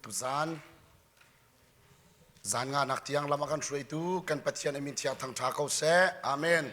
Tuzan zan nganak tiang lam a kan hruaitu kan Pathian a min thiang thangṭha ko seh. Amen.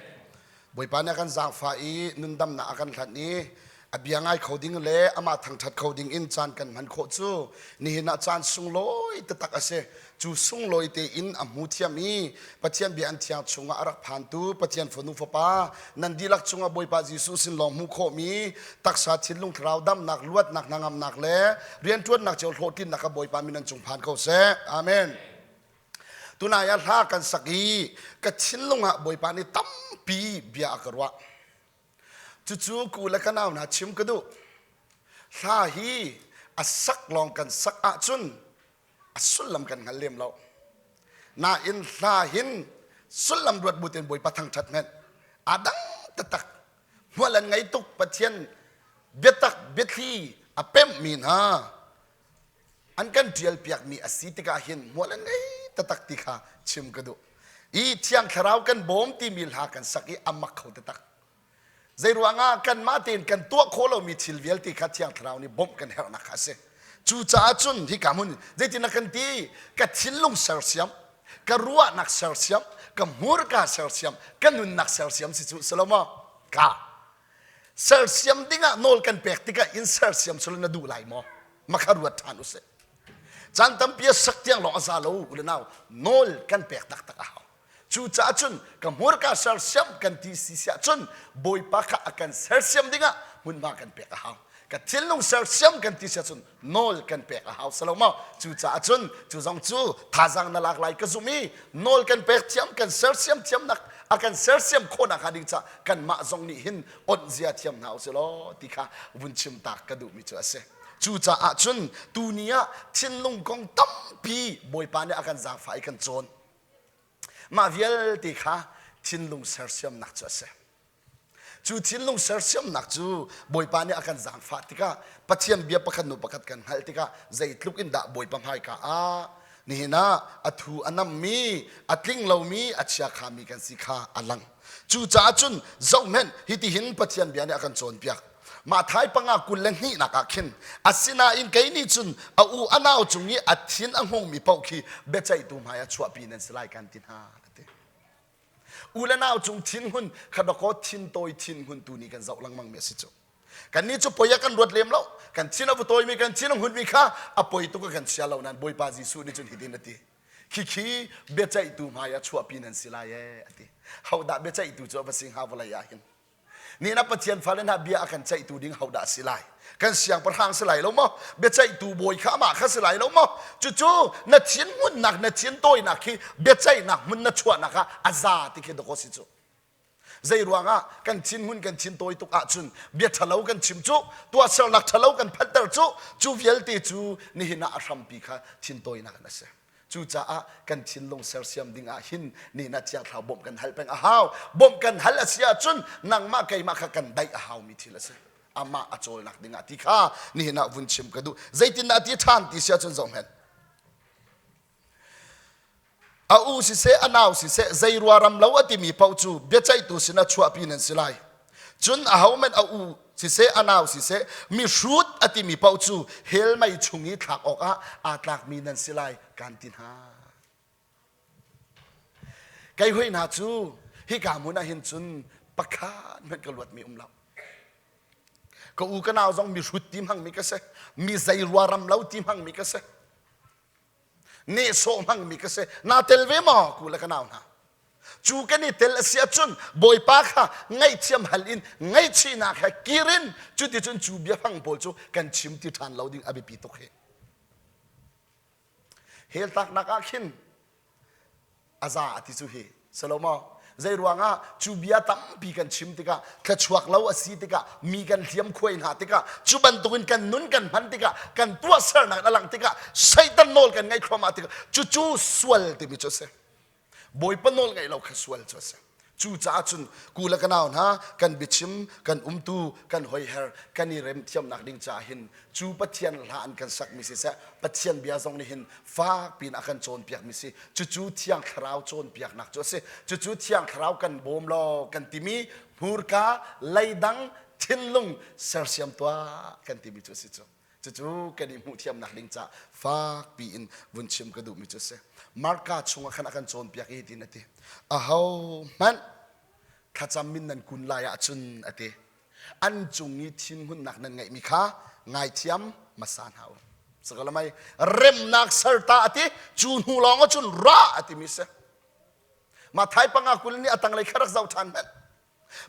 Bawipa nih a kan zaangfah i nundamnak a kan hlanh i a bia ngai kho ding le amah thangṭhat kho ding in caan kan hman khawh cu nihin ah caan sunglawi taktak a si. Cu sunglawi tein a hmu thiam i Pathian bia an thiang chungah a rak phantu Pathian fanu fapa nan dihlak chungah Bawipa Jesuh sin lawng hmuh khawhmi taksa thinlung thlarau damnak luatnak hnangamnak le rianṭuannak cio hlawhtlinnak kha Bawipa min an cung phan ko seh. Amen. Tunai ah hla kan sak i ka thinlung ah Bawipa nih tampi bia a ka ruah. Cucu ku le ka nau hna chim ka duh. Hla hi a sak lawng kan sak ahcun a sullam kan hngal lem lo. Nain hla hin sullam ruat bu tein Bawipa thangṭhat hmenh. Aa dang taktak. Hmual an ngei tuk Pathian biatak biathli a pemhmi hna an kan ṭial piakmi a si tikah hin hmual an ngei taktak ti kha chim ka duh. I Thiang Thlarau kan bawm timi hla kan sak i a mak kho taktak. Zeiruangah kanmah tein kan tuah khawh lomi thil vialte kha Thiang Thlarau nih bawmh kan herhnak kha a si. Cucaah cun hika hmun zeitin a kan ti ka thinlung sersiam, ka ruahnak sersiam, ka hmurka sersiam, ka nunnak sersiam si cu silo maw? Ka sersiam dingah nawl kan pek tikah in sersiam silo na duh lai maw? Makha ruat ṭhan usih. Caan tampi a sak tiang lawng a za lo u le nau nawl kan pek taktak a hau. Cucaah cun ka hmurka sersiam kan ti si siah cun Bawipa kha a kan sersiam dingah hmunhma kan pek a hau. Ka thinlung sersiam kan ti siah cun nawl kan pek a hau salo maw? Cucaah cun cu zong cu thazaang na lak lai ka zum i nawl kan pek thiam kan sersiam thiamnak a kan sersiam khawhnak hnga ding caah kanmah zong nih hin onh zia thiam hna usih law ti kha vun chim tak ka duhmi cu a si. Cucaah cun tuni ah thinlung kong tampi Bawipa nih a kan zaangfah i kan cawn. Mah vialte kha thinlung sersiamnak cu a si. Cu thinlung sersiamnak cu Bawipa nih a kan zaangfah tikah Pathian bia pakhat hnu pakhat kan hngalh tikah zeitluk in dah Bawipa hmaika ah nihin ah a thu a nammi, a tling lomi, a chiakhami kan si kha a lang. Cucaah cun zohhmanh hitihin Pathian bia nih a kan cawnpiak. Mathai panga 22 nak ah khin asinain kei nih cun a u a nau cung i a thin a hungmi paoh khi biaceihtu hmai ah chuahpi nan si lai kan ti hna a ti. U le nau cung thinhun kha dakaw thin tawi thinhun tu nih kan zoh lengmang mi a si cu. Kannih cu poi ah kan ruat lem lo. Kan thin a va tawimi kan thin a hunmi kha a poi tuk a kan chia lo nain Bawipa Jesuh nih cun hitin a ti. Khikhi biaceihtu hmai ah chuahpi nan si lai ee a ti. Hodah biaceihtu cu a va si hnga vawlei ah hin? Nihin ah Pathian fale hna bia a kan ceihtu ding hodah a si lai? Kan siangpahrang si lai lo maw? Biaceihtu bawi kha amah kha si lai lo maw? Cucu na thin hmunnak, na thin tawinak khi biaceihnak hmun na chuahnak ah a za ti khi dawkaw si cu. Zei ruangah kan thinhmun kan thin tawi tuk ahcun bia ṭhalo kan chim cu, tuahsernak ṭhalo kan phanhter cu, cu vialte cu nihin ah a hrampi kha thin tawinak in a si. Cucaah kan thinlung sersiam ding ah hin ni na Thiang Thlarau bawmh kan hal peng a hau. Bawmh kan hal a si ahcun nangmah keimah kha kan daih a haumi thil a si. Amah a cawlnak ding ah ti kha nihin ah vun chim ka duh. Zeitindah ti ṭhan ti si ahcun zohhmanh. A u siseh a nau siseh zei ruaram lo a timi paoh cu biaceihtu sinah chuahpi nan si lai. Cun ahohmanh a u siseh a nau siseh mihrut a timi paoh cu hell mei chung i thlak awkah aa tlakmi nan si lai kan ti hna. Kei hoi hna cu hika hmun ah hin cun pakhat hmanh ka luatmi um lo. Ka u ka nau zong mihrut ti hmangmi ka si, mi zei ruaram lo ti hmangmi ka si. Nehsawh hmangmi ka si. Naa tel ve maw ku le ka nau hna? Cu kan i tel a si ahcun Bawipa kha ngaihthiam hal in ngaihchihnak he kir in cuticun cu biafang pawl cu kan chim ti ṭhan lo ding a biapi tuk hi. Hell tlaknak ah khin a za a ti cu hi salomo zei ruangah cu bia tampi kan chim tikah thluachuak lo a si tikah mi kan hliam khuai hna tikah cu bantukin kan nun kan hman tikah kan tuahsernak a lang tikah Satan nawl kan ngaih thluahmah tikah cucu sual timi cu a si Bawipa nawl ngaih lo kha sual cu a si. Cucaah cun ku le ka nau hna kan biachim, kan umtu, kan hoiher, kan i rem thiamnak ding caah hin cu Pathian hla an kan sakmi siseh, Pathian bia zong nih hin fak piin a kan cawnpiakmi si. Cucu Thiang Thlarau cawnpiaknak cu a si. Cucu Thiang Thlarau kan bawm law kan timi hmurka, leidang, thinlung sersiam tuah kan timi cu a si cu. Cucu kan i hmuh thiamnak ding ca fakpi in vun chim ka duhmi cu a si. Marka chungah khan a kan cawnpiak i tin a ti. Aho hmanh thlacam min nan kun lai ahcun a ti. An cung i thinhunnak nan ngeihmi kha ngaithiam hmasa hna u. Sakalamai remnak serta a ti cu hnu lawng ahcun ra a timi si. Mathai panga 20 nih a tanglei kha rak zoh ṭhan hmanh.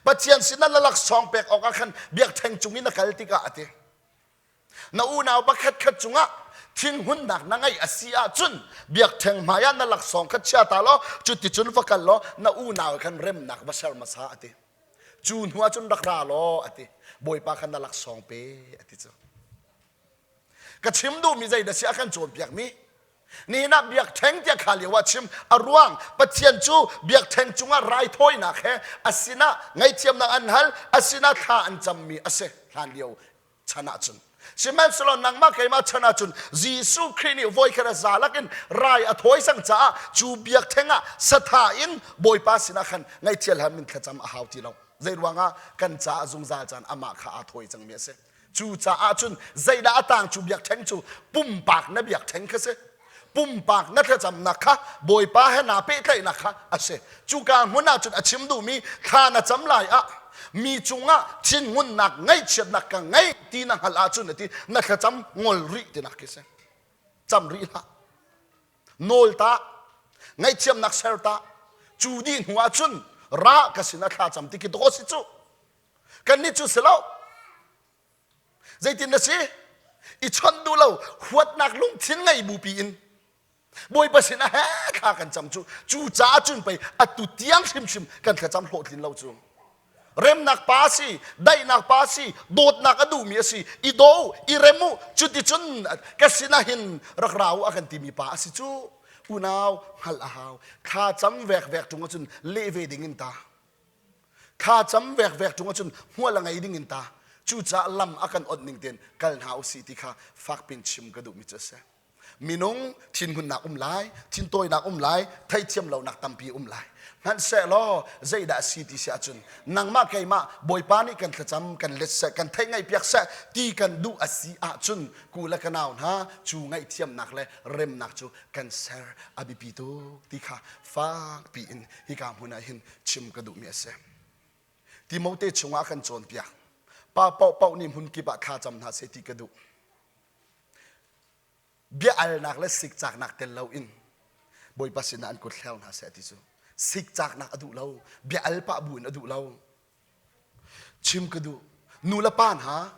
Pathian sinah na laksawng pek awkah khan biakṭheng cung in na kal tikah a ti. Na unau pakhat khat cungah thinhunnak na ngeih a si ahcun biakṭheng hmaiah na laksawng kha chia ta law cuticun va kal law na unau khan remnak va ser hmasa a ti. Cu hnu ah cun rak ra law a ti. Bawipa khan na laksawng pe a ti cu. Ka chim duhmi zei dah si a kan cawnpiakmi? Nihin ah biakṭheng tiah kha lio ah chim a ruang Pathian cu biakṭheng cungah raithawinak he a sinah ngaihthiamnak an hal a sinah thla an cammi a si hlan lio chan ahcun sihmanhsehlaw nangmah keimah chan ahcun Jesuh Khrih nih voikhat a za lakin rai a thawi cang caah cu biakṭheng ah satha in Bawipa sinah khan ngaihthial hal min thlacam a hau ti lo zei ruangah kan caah zungzal caan amah kha aa thawi cangmi a si Cucaah cun zeidah a tang cu biakṭheng cu pumpak na biakṭheng kha si. Pumpak na thlacamnak kha Bawipa he naa pehtlaihnak kha a si. Cuka hmun ah cun a chim duhmi thla na cam lai ah mi cungah thinhunnak ngaihchiatnak ka ngei ti na hngalh ahcun a ti na thlacam ngol rih tinak khi si. Cam rih hlah. Nawl ta. Ngaihthiamnak ser ta. Cu dih hnu ah cun ra ka sinah thla cam ti khi dawh si cu. Kannih cu si lo. Zeitin na si? I chawnh duh lo, huatnak lungthin ngei bupi in Bawipa sinah he thla kan cam cu. Cu caah cun pei atu tiang hrimhrim kan thlacam hlawhtlin lo cu. Remnak pa si, daihnak pa si, dawtnak a duhmi a si, i daw u, i rem u, cuticun ka sinah hin rak ra u a kan timi pa a si cu. Unau hngalh a hau. Thla cam vekvek ṭung ahcun leh ve ding in ta. Thla cam vekvek ṭung ahcun hmual a ngei ding in ta. Cucaah lam a kan onh ning tein kal hna usih ti kha fakpin chim ka duhmi cu a si. Minung thinhunnak um lai, thintawinak um lai, theithiam lonak tampi um lai. Hmanhsehlaw zeidah a si ti si ahcun nangmah keimah Bawipa nih kan thlacam kan let seh, kan theih ngaihpiak seh ti kan duh a si ahcun ku le ka nau hna cu ngaihthiamnak le remnak cu kan ser a biapi tuk ti kha fakpi in hika hmun ah hin chim ka duhmi a si. Timote chungah kan cawnpiak. Pa paohpaoh nih hmun kip ah thla cam hna seh ti ka duh. Bia alnak le sikcaknak tel loin Bawipa sinah an kut hler hna seh ti cu. Sikcaknak a duh lo, bia al pah bu in a duh lo. Chim ka duh. Nu le pa hna,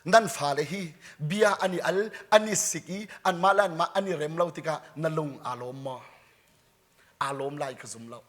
nan fale hi bia an i al, an i sik i anmah le anmah an i rem lo tikah na lung aa lawm maw? Aa lawm lai ka zum lo.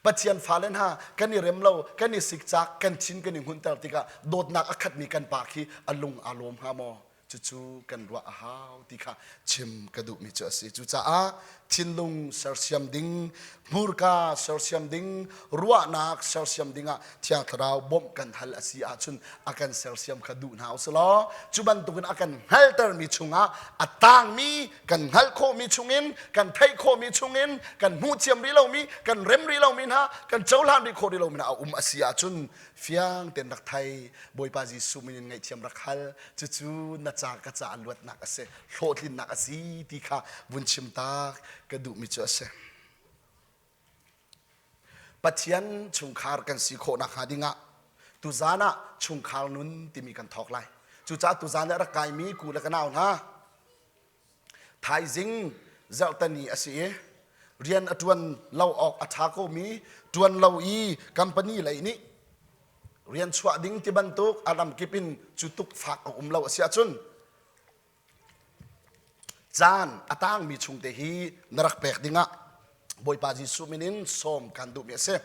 Pathian fale hna kan i rem lo, kan i sikcak, kan thin kan i hunter tikah dawtnak a khatmi kan pa khi a lung aa lawm hnga maw? Cucu kan ruah a hau ti kha chim ka duhmi cu a si. Cucaah thinlung sersiam ding, hmurka sersiam ding, ruahnak sersiam dingah Thiang Thlarau bawmh kan hal a si ahcun a kan sersiam kha duh hna usih law cu bantukin a kan hngaltermi chungah a tangmi kan hngalh khawhmi chungin kan theih khawhmi chungin kan hmuh thiam rih lomi kan rem rih lomi hna kan cohlan rih khawh rih lomi hna a um a si ahcun fiang tein rak thei Bawipa Jesuh min in ngaihthiam rak hal cucu na ca ka caah luatnak a si hlawhtlinnak a si ti kha vun chim tak ka duhmi cu a si Pathian chungkhar kan si khawh nakhnga dingah tuzan ah chungkhar nun timi kan thawk lai. Cucaah tuzan ah rak kaimi ku le ka nau hna thaizing zarhtani a si i rian a ṭuan lo awk a ṭha komi ṭuan lo i company lei nih rian chuah ding ti bantuk a ramkip in cu tuk fak a um lo a si ahcun Caan a tangmi chungte hi na rak pek dingah Bawipa Jesuh min in sawm kan duhmi a si.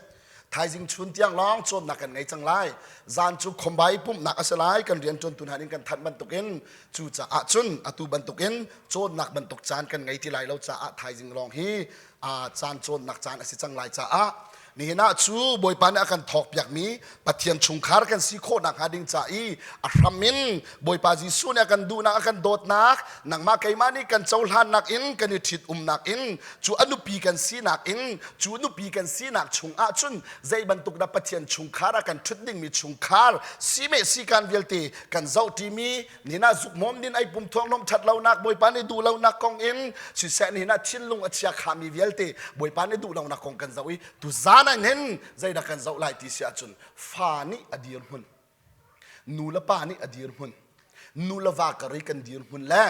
Thaizing chun tiang lawng cawnnak kan ngei cang lai. Zan cu khombai pumhnak a si lai. Kan rian ṭuantu hna nih kan thanh bantukin cucaah cun atu bantukin cawnnak bantuk caan kan ngei ti lai lo caah thaizing lawng hi caan cawnnak caan a si cang lai caah. Nihin ah cu Bawipa nih a kan thawkpiakmi Pathian chungkhar kan si khawh nakhnga ding ca i a hram in Bawipa Jesuh nih a kan duhnak a kan dawtnak nangmah keimah nih kan cohlannak in kan i ṭhitumnak in cu a nupi kan sinak in cu nupi kan sinak chung ah cun zei bantuk dah Pathian chungkhar ah kan ṭhut dingmi chungkhar sime sikan vialte kan zoh ṭimi nihin ah zukmawm din ei pum thuanghnawm ṭhat lonak Bawipa nih duh lonak kong in siseh nihin ah thinlung a chia khami vialte Bawipa nih duh lonak kong kan zoh i tuzaan ah hin zeidah kan zoh lai ti si ahcun fa nih a dirhmun nu le pa nih a dirhmun nu le va kar i kan dirhmun le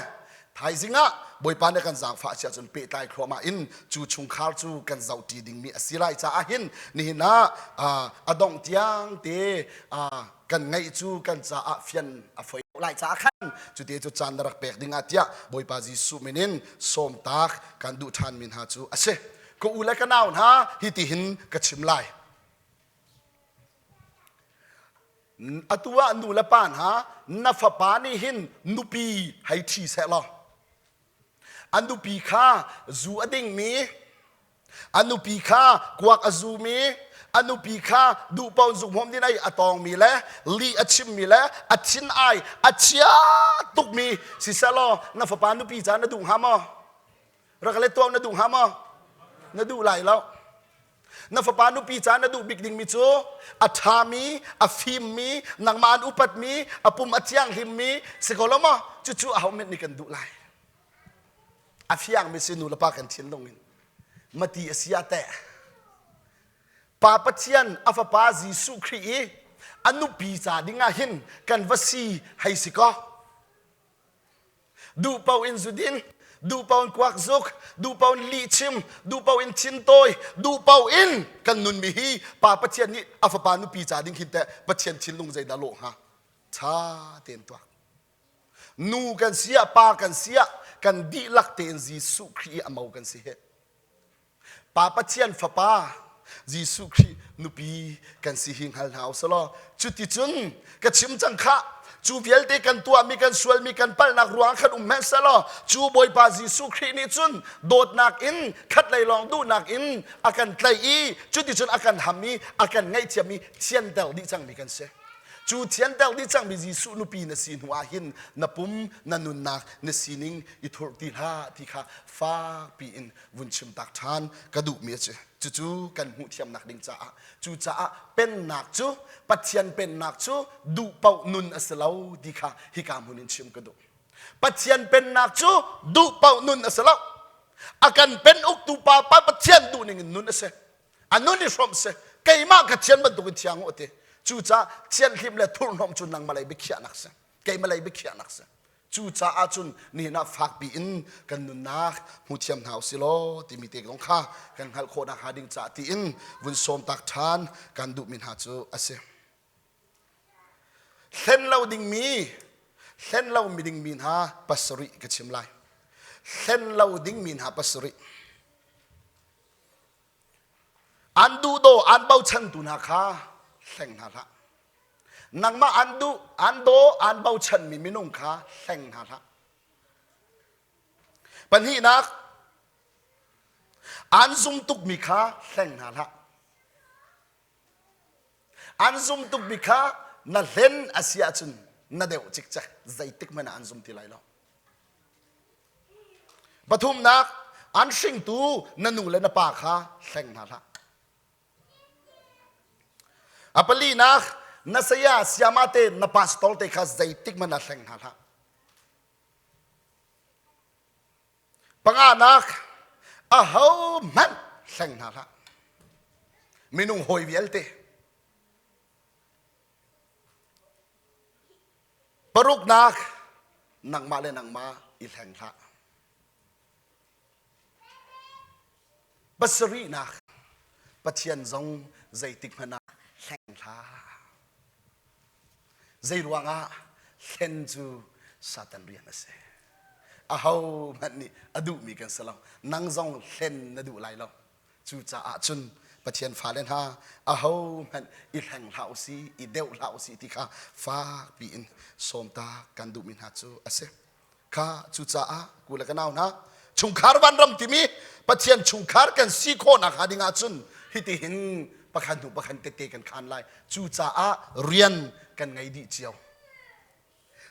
thaizing ah Bawipa nih kan zaangfah si ahcun pehtlai thluahmah in cu chungkhar cu kan zohṭi dingmi a si lai caah hin nihin ah a dongh tiang te kan ngaih cu kan caah fian a foi lai caah khan cute cu caan na rak pek ding ah tiah Bawipa Jesuh min in sawmtak kan duh ṭhan mi hna cu a si. Ka u le ka nau hna hi ti hin ka chim lai. Atu ah nu le pa hna na fapa nih hin nupi hei ṭhi seh law a nupi kha zu a dingmi a nupi kha kuak a zumi a nupi kha duhpaoh zukhmawm din ei a tawngmi le lih a chimmi le a thin ai a chia tukmi siselaw na fapa nupi ca na duh hnga maw rak le tuah na duh hnga maw na duh lai lo na fapa nupi ca na duh bik dingmi cu a ṭhami a fimmi nangmah an upatmi a pum a thianghlimmi si ko lo maw cucu aho hmanh nih kan duh lai a fiangmi si nu le pa kan thinlung in mati a si ah teh pa Pathian a fapa Jesuh Khrih i a nupi ca ding ah hin kan va si hei si kaw duh paoh in zudin duh paoh in kuak zuk duh paoh in lihchim duh paoh in thintawi duh paoh in kan nunmi hi pa Pathian nih a fapa nupi ca ding khin teh Pathian thinlung zeidah lawh hnga ṭha tein tuak nu kan si ah pa kan si ah kan dihlak tein Jesuh Khrih i a mo kan si hi Pa Pathian Fapa Jesuh Khrih nupi kan si hi hngal hna usih law cuticun ka chim cang khah cu vialte kan tuahmi kan sualmi kan palhnak ruang khan um hmanh selaw cu Bawipa Jesuh Khrih nih cun dawtnak in khatlei lawng duhnak in a kan tlaih i cuticun a kan ham i a kan ngaihthiam i thianter dih cangmi kan si cu thianter dih cangmi Jesuh nupi na si hnu ah hin na pum na nunnak na sining i thurh ti hlah ti kha fakpi in vun chim tak ṭhan ka duhmi a si. Cucu kan hmuh thiamnak ding caah. Cucaah pennak cu Pathian pennak cu duh paoh nun a si lo ti kha hika hmun in chim ka duh. Pathian pennak cu duh paoh nun a si lo. A kan pen uktu pa pa Pathian duh ning in nun a si. A nun i hrawmh si. Keimah ka thian bantukin thiang u ti. Cucaah thianhlim le thurhhnawm cu nangmah lei biakhiahnak si. Keimah lei biakhiahnak si. Cucaah cun nihin ah fakpi in kan nunnak hmu thiam hna usih law timi te zong kha kan hngalh khawh nakhnga ding caah tiin vun sawm tak ṭhan kan duhmi hna cu a si. Hlen lo dingmi, hlen lo mi dingmi hna pasarih ka chim lai. Hlen lo dingmi hna pasarih. An duhdaw, an bochantu hna kha hleng hna hlah. Nangmah an duh, an daw, an bochanmi minung kha hleng hna hlah. Pahnihnak, an zum tukmi kha hleng hna hlah. An zum tukmi kha na hlen a si ahcun na deuh cikcek zeitik hmanh ah an zum ti lai lo. Pathumnak, an hringtu na nu le na pa kha hleng hna hlah. A palinak, na saya siama te na pastor te kha zeitik hmanh ah hleng hna hlah. Panganak, aho hmanh hleng hna hlah. Minung hawi vialte. Paruknak, nangmah le nangmah i hleng hlah. Pasarihnak, Pathian zong zeitik hmanh ah hleng hlah. Zei ruangah hlen cu Satan rian a si. Aho hmanh nih a duhmi kan si lo. Nang zong hlen na duh lai lo. Cucaah cun Pathian fale hna aho hmanh i hleng hlah usih, i deuh hlah usih ti kha fakpi in sawm ta kan duhmi hna cu a si. Kha cucaah ku le ka nau hna chungkhar vanram timi Pathian chungkhar kan si khawh nakhnga ding ahcun Hitihin pakhat hnu pakhat tette kan khan lai. Cucaah rian kan ngei dih cio.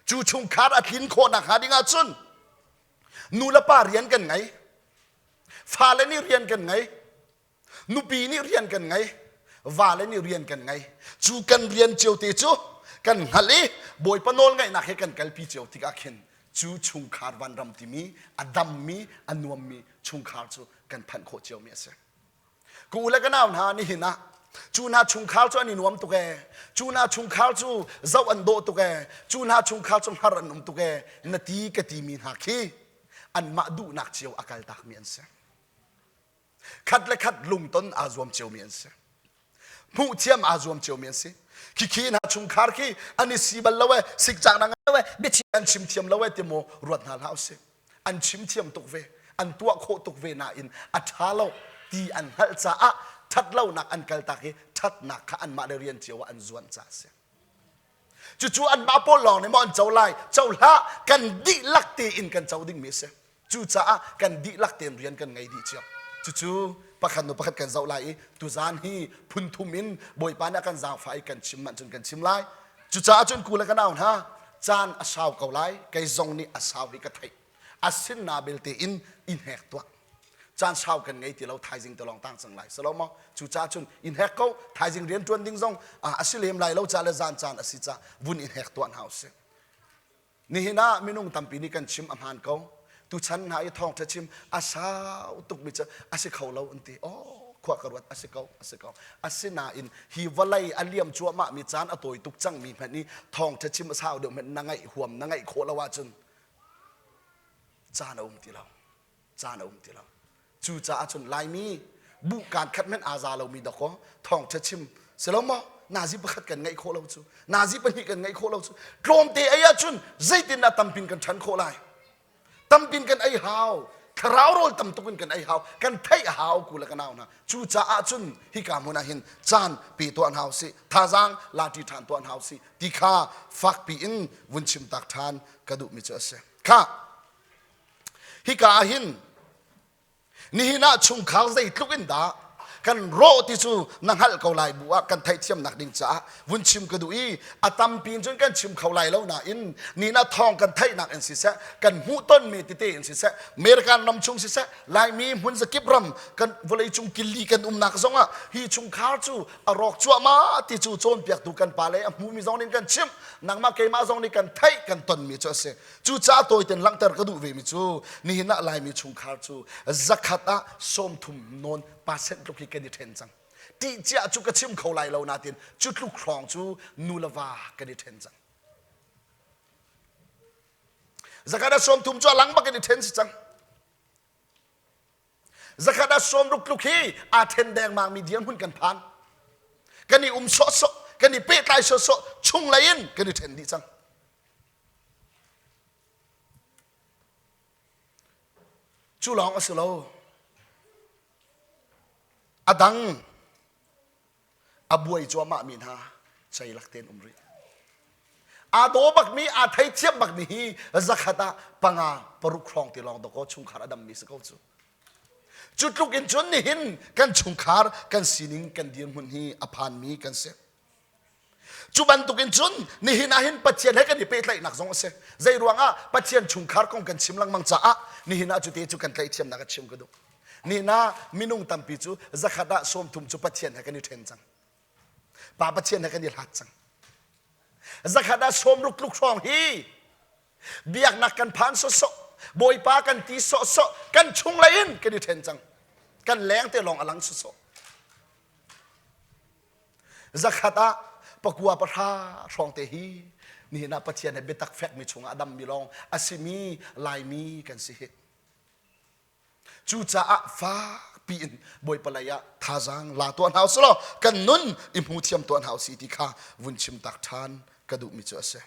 Cu chungkhar a tlin khawh nakhnga ding ahcun nu le pa rian kan ngei. Fale nih rian kan ngei. Nupi nih rian kan ngei. Vale nih rian kan ngei. Cu kan rian cio te cu kan hngalh i Bawipa nawl ngaihnak he kan kalpi cio tikah khin cu chungkhar vanram timi a dammi a nuammi chungkhar cu kan phanh khawh ciomi a si. Ka u le ka nau hna nihin ah cu hna chungkhar cu an i nuam tuk ee cu hna chungkhar cu zoh an dawh tuk ee cu hna chungkhar cu hngar an um tuk ee na ti ka timi hna khi anmah duhnak cio a kaltakmi an si. Khat le khat lungton aa zuam ciomi an si. Hmuh thiam aa zuam ciomi an si. Khikhi hna chungkhar khi an i si bal lo ee, sikcak na ngai lo ee, biachim an chim thiam lo ee ti maw ruat hna hlah usih. An chim thiam tuk ve, an tuah khawh tuk ve nain a ṭha lo ti an hngalh caah ṭhatlonak an kaltak i ṭhatnak kha anmah le rian cio ah an zuanh caah a si. Cucu anmah pawl lawng nih maw an co lai? Co hlah, kan dihlak tein kan co dingmi a si. Cucaah kan dihlak tein rian kan ngei dih cio. Cucu pakhat nu pakhat kan zoh lai i tuzaan hi phun thum in Bawipa nih a kan zaangfah i kan chim manh cun kan chim lai. Cucaah cun ku le ka nau hna, caan a sau ko lai, kei zong nih a sau hi ka theih. A sinna belte in i hnek tuah. Caan sau kan ngei ti lo, thaizing te lawng tang cang lai. Si lo maw? Cucaah cun i hnek ko, thaizing rian ṭuan ding zong a si lem lai lo ca le zan caan a si ca vun i hnek tuah hna usih. Nihin ah minung tampi nih kan chim a hmaan ko. Tuchan hna i thawngṭha chim a sau tukmi cu a si kho lo an ti. Oh, khua ka ruat a si ko, a si ko. Asinain hi vawlei a liam cuahmahmi caan a tawi tuk cangmi hmanh i thawngṭha chim a sau deuh hmanh na ngaih huam na ngaih khawh lo ahcun caan a um ti lo. Caan a um ti lo. Cucaah cun Laimi buh kaan khat hmanh aa za lomi dakaw thawngṭha chim si lo maw? Nazi pakhat kan ngeih khawh lo cu. Nazi pahnih kan ngeih khawh lo cu. Tlawmte ei ahcun zeitindah tampin kan ṭhan khawh lai? Tampin kan ei hau. Thlarau rawl tam tuk in kan ei hau. Kan theih a hau ku le ka nau hna. Cucaah cun hika hmun ah hin caan pe tuah hna usih. Thazaang lati ṭhan tuah hna usih ti kha fakpi in vun chim tak ṭhan ka duhmi cu a si. Khah! Hika ah hin nihin ah chungkhar zeitluk in dah kan rawh ti cu na hngalh ko lai bu ah kan theihthiamnak ding caah vun chim ka duh i a tampi in cun kan chim kho lai lo nain ni na thawng kan theihnak in siseh kan hmuhtonmi tete in siseh American ram chung siseh Laimi hmun zakip ram kan vawleicung killi kan umnak zongah hi chungkhar cu a rawk cuahmah ti cu cawnpiaktu kan pa le a hmumi zong nih kan chimh nangmah keimah zong nih kan theih kan tonmi cu a si Cucaah tawiten langhter ka duh vemi cu nihin ah Laimi chungkhar cu zakhat ah 30 nawn percent tluk hi kan i ṭhen cang. Ṭih cia cu ka chim kho lai lo nain cu tluk hrawng cu nu le va kan i ṭhen cang. Zakhat ah 30 cu a lang bak in i ṭhen si cang. Zakhat ah 60 tluk hi aa ṭhen dengmangmi dirhmun kan phan. Kan i um sawhsawh, kan i pehtlai sawhsawh, chunglei in kan i ṭhen dih cang. Cu lawng a si lo. A dang a buai cuahmahmi hna ceilak tein um rih. Aa daw bakmi, aa theithiam bakmi hi zakhat ah panga paruk hrawng ti lawng dawkaw chungkhar a dammi si ko cu. Cu tluk in cun nihin kan chungkhar kan sining kan dirhmun hi a phanmi kan si. Cu bantukin cun nihin ah hin Pathian he kan i pehtlaihnak zong a si. Zei ruangah Pathian chungkhar kong kan chim lengmang caah nihin ah cute cu kan tlaihthiamnak a chim ka duh. Nihin ah minung tampi cu zakhat ah 30 cu Pathian he kan i ṭhen cang. Pa Pathian he kan i hlat cang. Zakhat ah 60 tluk hrawng hi biaknak kan phan sawsawh, Bawipa kan ti sawhsawh, kan chunglei in kan i ṭhen cang. Kan leng te lawng a lang sawsawh. Zakhat ah pakua pahra hrawng te hi nihin ah Pathian he biatak fekmi chungah a dammi lawng a simi Laimi kan si hi. Cucaah fakpi in Bawipa lei ah thazaang la tuah hna usih law kan nun i hmu thiam tuah hna usih ti kha vun chim tak ṭhan ka duhmi cu a si.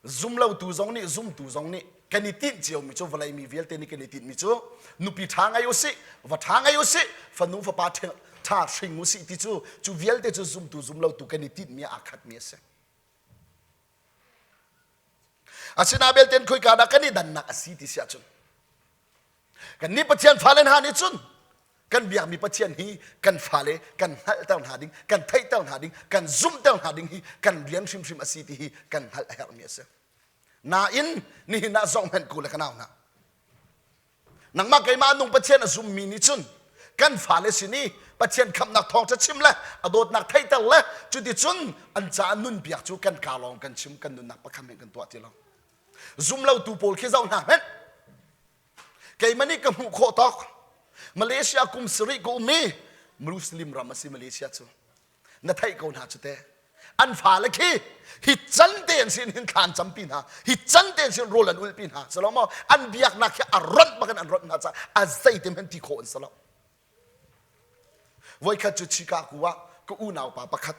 Zumlotu zong nih zumtu zong nih kan i tinh ciomi cu vawlei mi vialte nih kan i tinhmi cu nupi ṭha ngei usih, va ṭha ngei usih, fanu fapa ṭha hring usih ti cu cu vialte cu zumtu zumlotu kan i tinhmi ah aa khatmi a si. Asinain belte khoika dah kan i dannak a si ti si ahcun kannih Pathian fale hna nih cun. Kan biakmi Pathian hi kan fale kan hngalhter hna ding, kan theihter hna ding, kan zumhter hna ding hi kan rian hrimhrim a si ti hi kan hngalh a herhmi a si. Nain nihin ah zoh hmanh ku le ka nau hna. Nangmah keimah nung Pathian a zummi nih cun kan fale sin i Pathian khamhnak thawngṭha chim le a dawtnak theihter le cuticun an caah nunpiak cu kan kaa lawng kan chim kan nunnak pakhat hmanh kan tuah ti lo. Zumlotu pawl khi zoh hna hmanh. Keimah nih ka hmuh khawh tawk Malaysia kum sarih ka um i Muslim ram a si Malaysia cu. Na theih ko hna cu teh. An fale khi hi can te an sin hin thlan campi hna hi can te an sin rawl an ulpi hna salo maw an biaknak hi a ronh bakin an ronh hna caah a zei te hmanh ti khawh an si lo. Voikhat cu Chicago ah ka unau pa pakhat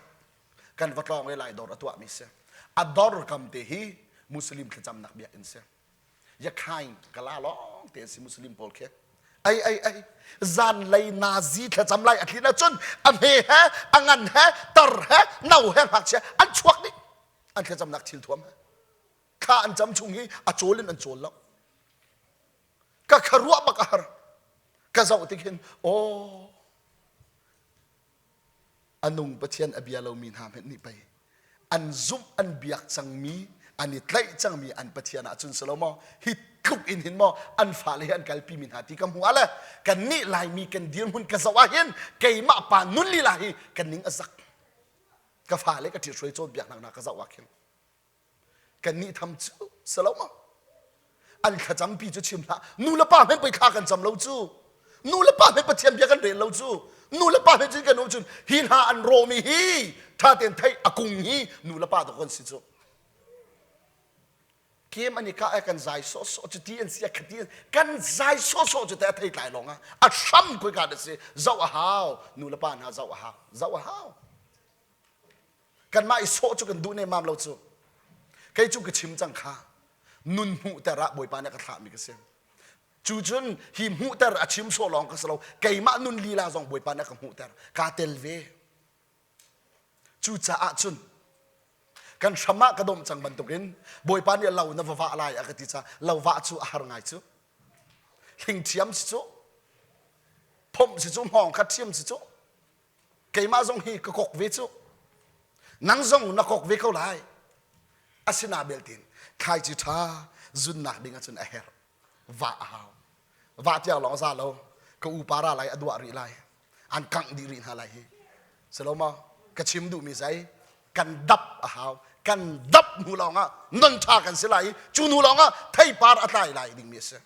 kan va tlawng i lai dawr a tuahmi si. A dawr kam te hi Muslim thlacamnak biakinn si. Yakhain kala lawng te an si Muslim pawl khi. Ai ai ai zanlei nazi thlacam lai a tlin ahcun a hme he a ngan he tar he no he ngakchia an chuak dih an thlacamnak thil thuam he thla an cam chung hi a cawl in an cawl lo ka kharuah bak a har ka zoh tik hin aw A nung Pathian a bia lomi hna hmanh nih pei an zumh an biak cangmi an i tlaih cangmi an Pathian ahcun si lo maw hi tluk in hin maw an fale hi an kalpi mi hna ti ka hmu ah le kan nih Laimi kan dirhmun ka zoh ah hin keimah pa nun lila hi kan ning a zak ka fale ka ṭhihruai cawnpiaknak hna ka zoh ah khin Kannih tham cu si lo ma? An thlacampi cu chim hlah. Nu le pa hmanh pei thla kan cam lo cu. Nu le pa hmanh Pathian bia kan rel lo cu. Nu le pa hmanh cun kan um cun hi hna an rawmi hi tha tein theih a kung hi nu le pa dawk kan si cu. Kem an i kah kan zai sawhsawh cu ti an si a khati kan zai sawhsawh cu te a thei tlai lawng ah a hram khoi ka da si zoh a hau nu le pa hna zoh a hau zoh a hau Kanmah i sawh cu kan duh nemmam lo cu. Kei cu ka chim cang kha. Nun hmuhter ah Bawipa nih a ka thlahmi ka si. Cu cun hi hmuhter a chim sawh lawng ka si lo. Keimah nun lila zong Bawipa nih a ka hmuhter. Kaa tel ve. Cucaah cun kan hram ah ka domh cang bantukin Bawipa nih lo na va vah lai a ka ti caah lo vah cu a har ngai cu. Hling thiam si cu. Phomh si cu, hmawng kha thiam si cu. Keimah zong hi ka kok ve cu. Nang zong na kok ve ko lai. Asina beltin thlaici ṭha zunnak ding ahcun a herh. Vah a hau. Vah tiang lawng za lo. Ka upa ra lai a duah rih lai. An kangh dih rih hna lai hi. Silo maw? Ka chim duhmi zei? Kan dap a hau. Kan dap hnu lawng ah non ṭha kan si lai i cu hnu lawng ah theipar a tlai lai dingmi a si.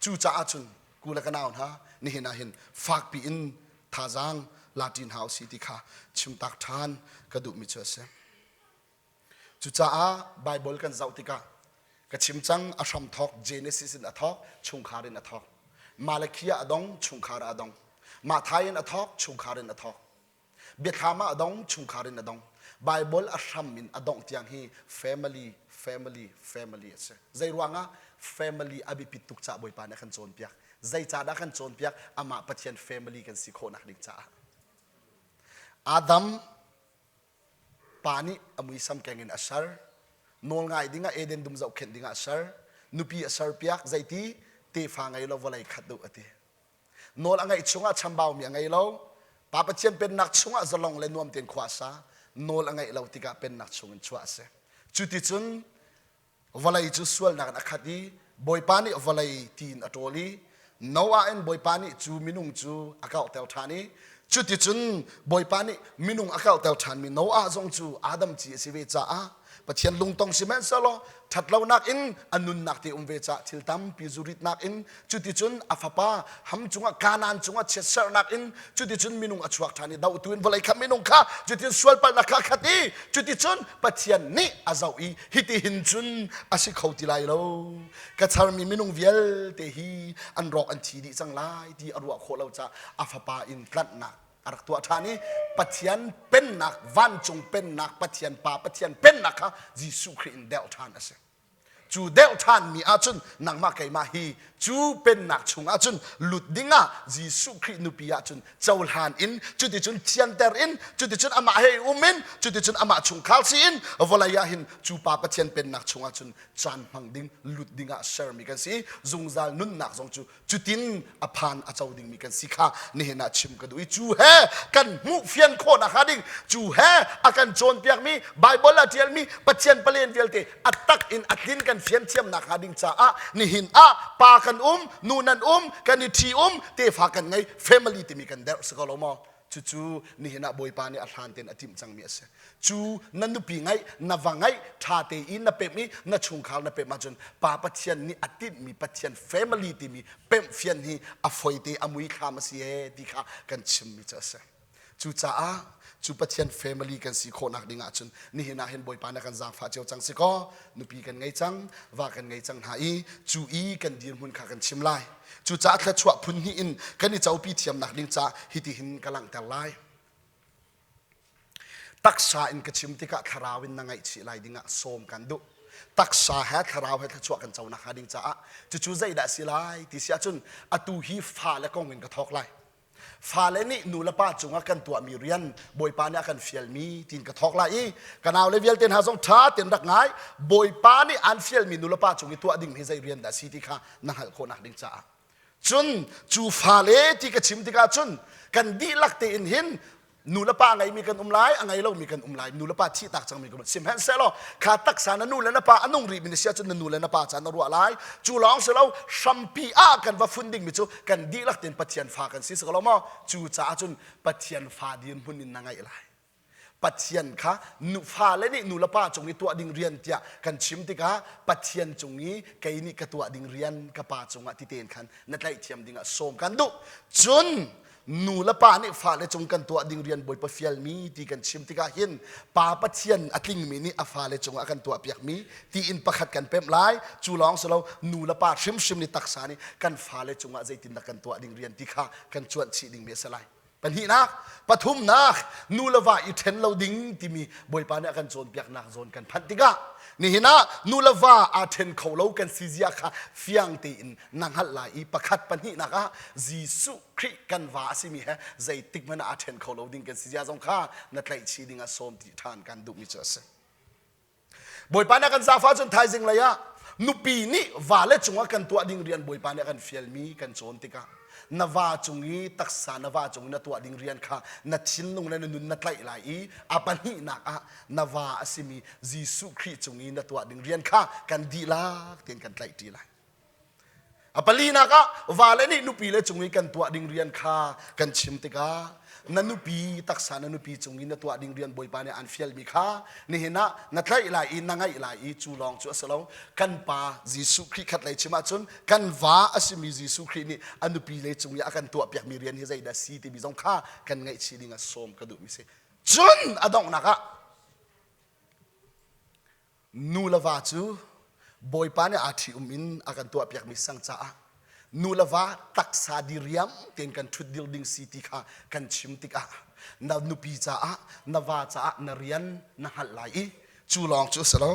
Cucaah cun ku le ka nau hna nihin ah hin fakpi in thazaang la ṭi hna usih ti kha chimtak ṭhan ka duhmi cu a si. Cucaah Baibal kan zoh tikah ka chim cang a hramthawk Genesis in a thawk chungkhar in a thawk. Malakhi ah a dong chungkhar ah a dong. Matthai in a thawk chungkhar in a thawk. Biathlam ah a dong, chungkhar in a dong. Bible a hram in a dongh tiang hi family, family, family a si. Zei ruangah family a biapit tuk caah Bawipa nih a kan cawnpiak. Zeicahdah kan cawnpiak? Amah Pathian family kan si khawhnak ding caah. Adam pa nih a muisam keng in a ser. Nawl ngai dingah Eden dum zohkhenh dingah a ser. Nupi a serpiak. Zeiti? Tefa ngei lo vawlei khat duh a ti. Nawl a ngeih chungah chambaumi a ngei lo. Pa Pathian pennak chungah zalong le nuam tein khua a sa. Nawl a ngeih lo tikah pennak chungin chuah a si. Cuticun vawlei cu sualnak in a khat i Bawipa nih vawlei tiin a ṭawl i Noah in Bawipa nih cu minung cu a kauhter ṭhan i cuticun Bawipa nih minung a kauhter ṭhanmi Noah zong cu Adam ci a si ve caah Pathian lungtong sihmanhsehlaw ṭhatlonak in a nunnak te um ve caah thil tampi zuritnak in cuticun a fapa Ham cungah Kanaan cungah chiatserhnak in cuticun minung a chuak ṭhan i dohtu in vawlei kha minung kha cutin sualpalhnak kha khat i cuticun Pathian nih a zoh i hitihin cun a si kho ti lai lo ka charmi minung vialte hi an rawk an thi dih cang lai ti a ruah khawh lo caah a fapa in tlanhnak a rak tuah ṭhan i Pathian pennak vancung pennak Pathian Pa Pathian pennak kha Jesuh Khrih in deuh ṭhan a si. Cu deuh ṭhanmi ahcun nangmah keimah hi cu pennak chung ahcun lut dingah Jesuh Khrih nupi ahcun cohlan in cuticun thianter in cuticun amah he um in cuticun amah chungkhar si in vawlei ah hin cu pa Pathian pennak chung ahcun caan hmang ding lut dingah sermi kan si zungzal nunnak zong cu cutin a phan a co dingmi kan si kha nihin ah chim ka duh i cu he kan hmuh fian khawhnak hnga ding cu he a kan cawnpiakmi Bible a ṭialmi Pathian palen vialte a tak in a tlin kan fian thiamnak hnga ding caah nihin ah pa kan um nu nan um kan i ṭhi um tefa kan ngei family timi kan derh si ko lo maw cucu nihin ah Bawipa nih a hlan tein a timh cangmi a si cu na nupi ngaih na va ngaih ṭha te i na pemh i na chungkhar na pemh ahcun pa Pathian nih a tinhmi Pathian family timi pemh fian hi a foi te a mui thlam a si ee ti kha kan chimmi cu a si cucaah cu Pathian family kan si khawhnak ding ahcun nihin ah hin Bawipa na kan zaangfah cio cang si kaw nupi kan ngei cang va kan ngei cang hna i cu i kan dirhmun kha kan chim lai cucaah thluachuah phun hnih in kan i copi thiamnak ding ca hitihin ka langhter lai Taksa in ka chim tikah thlarau in na ngaihchih lai dingah sawm kan duh. Taksa he thlarau he thluachuah kan co nakhnga ding caah cucu zeidah a si lai ti si ahcun atu hi fale kong in ka thawk lai. Fale nih nu le pa cungah kan tuahmi rian Bawipa nih a kan fialmi tiin ka thawk lai i ka naule vialte hna zong ṭha tein rak ngai Bawipa nih aan fialmi nu le pa cung i tuah ding hi zei rian dah a si ti kha na hngalh khawhnak ding caah Cun cu fale ti ka chim tikah cun kan dihlak tein hin nu le pa ngeimi kan um lai a ngei lomi kan um lai nu le pa thih tak cangmi kan um sihmanhsehlaw kha taksa na nu le na pa a nung rihmi na si ahcun na nu le na pa ca na ruah lai cu lawng si lo hrampi ah kan va fun dingmi cu kan dihlak tein Pathian fa kan si si ko lo maw cu caah cun Pathian fa dirhmun in na ngaih lai Pathian kha nu fale nih nu le pa cung i tuah ding rian tiah kan chim tikah Pathian cung i kei nih ka tuah ding rian ka pa cungah ti tein khan na tlaih dingah sawm kan duh. Cun nu le pa nih fale cung kan tuah ding rian Bawipa fialmi ti kan chim tikah hin pa Pathian a tlingmi nih a fale cungah kan tuah piakmi tiin pakhat kan pemh lai cu lawng si lo nu le pa hrimhrim nih taksa nih kan fale cungah zeitindah kan tuah ding rian ti kha kan cuanh chih dingmi a si lai. Pahnihnak, pathumnak, nu le va i ṭhen lo ding timi Bawipa nih a kan cawnpiaknak zawn kan phanh tikah nihin ah nu le va aa ṭhen kho lo kan si zia kha fiang tein na hngalh lai i pakhat pahnihnak ah Jesuh Khrih kan va a simi he zeitik hmanh ah aa ṭhen kho lo ding kan si zia zong kha na tlaihchih ding ah sawm ti ṭhan kan duhmi cu a si. Bawipa nih a kan zaangfah cun thaizing lei ah nupi nih vale cungah kan tuah ding rian Bawipa nih a kan fialmi kan cawn tikah na va cung i taksa na va cung i na tuah ding rian kha na thinlung le na nun na tlaih lai i a pahnihnak ah na va a simi Jesuh Khrih cung i na tuah ding rian kha kan dihlak tein kan tlaih ṭi lai. A palinak ah vale nih nupi le cung i kan tuah ding rian kha kan chim tikah na nupi taksa na nupi cung i na tuah ding rian Bawipa nih aan fialmi kha nihin ah na tlaih lai i na ngaih lai i cu lawng cu a si lo kan pa Jesuh Khrih khat lei chim ahcun kan va a simi Jesuh Khrih nih a nupi le cung i a kan tuahpiakmi rian hi zeidah si timi zong kha kan ngaihchih ding ah sawm ka duhmi si cun a donghnak ah Nu le va cu Bawipa nih aa ṭhi-um in a kan tuahpiakmi sang caah nu le va taksa diriam tein kan ṭhutdir ding si ti kha kan chim tikah na nupi caah na va caah na rian na hngalh lai i cu lawng cu a si lo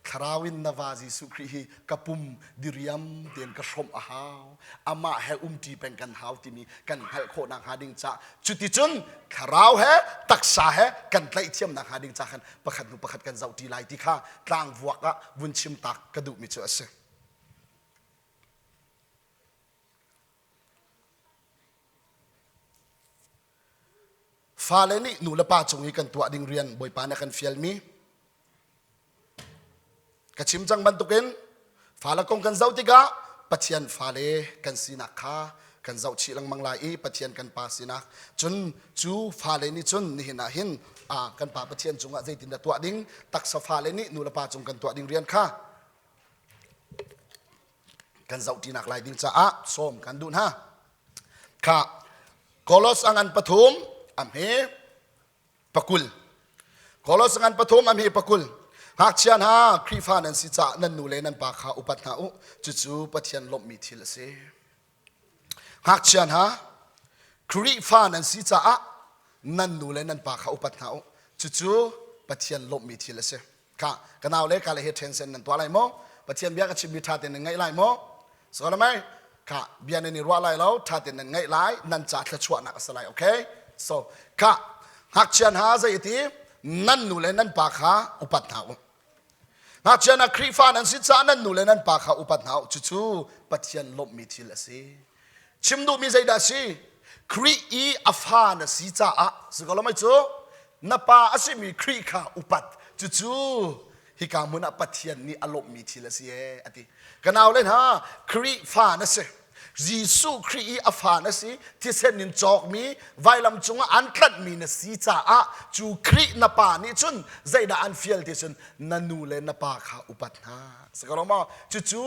thlarau in na va Jesuh Khrih hi ka pum diriam tein ka hrawmh a hau amah he umṭi peng kan hau timi kan hngalh khawh nakhnga ding caah cuticun thlarau he taksa he kan tlaih thiamnak hnga ding ca khan pakhat hnu pakhat kan zohṭi lai ti kha tlangvuak ah vun chim tak ka duhmi cu a si. Fale nih nu le pa cung i kan tuah ding rian Bawipa nih a kan fialmi Ka chim cang bantukin fale kong kan zoh tikah Pathian fale kan sinak kha kan zoh chih lengmang lai i Pathian kan pa sinak cun cu fale nih cun nihin ah hin kan pa Pathian cungah zeitindah tuah ding taksa fale nih nu le pa cung kan tuah ding rian kha kan zohṭinak lai ding caah sawm kan duh hna. Kha Kolos a ngan pathum a hme pakul Kolos ngan pathum a hme pakul ngakchia hna Khrihfa nan si caah nan nu le nan pa kha upat hna u cucu Pathian lawmhmi thil a si ngakchia hna Khrihfa nan si caah nan nu le nan pa kha upat hna u cucu Pathian lawmhmi thil a si kha ka nau le ka le he ṭhen sen nan tuah lai maw? Pathian bia ka chimmi ṭha tein nan ngaih lai maw? So mai kha bia nan i ruah lai lo, ṭha tein nan ngaih lai, nan ca thluachuahnak a si lai, okay? So kha ngakchia hna zei ti nan nu le nan pa kha upat hna u. Ngakchia hna Khrihfa nan si caah nan nu le nan pa kha upat hna u. Cucu Pathian lawmhmi thil a si. Chim duhmi zeidah a si? Khrih i a fa na si caah si ko lo mei cu na pa a simi Khrih kha upat cucu hika hmun ah Pathian nih a lawmhmi thil a si ee a ti. Ka naule hna Khrihfa na si. Jesuh Khrih i a fa na si, thisen in cawkmi, vailam cungah an tlanhmi na si caah cu Khrih na pa nih cun zeidah an fial ti cun na nu le na pa kha upat hna. Si ko lo maw? Cucu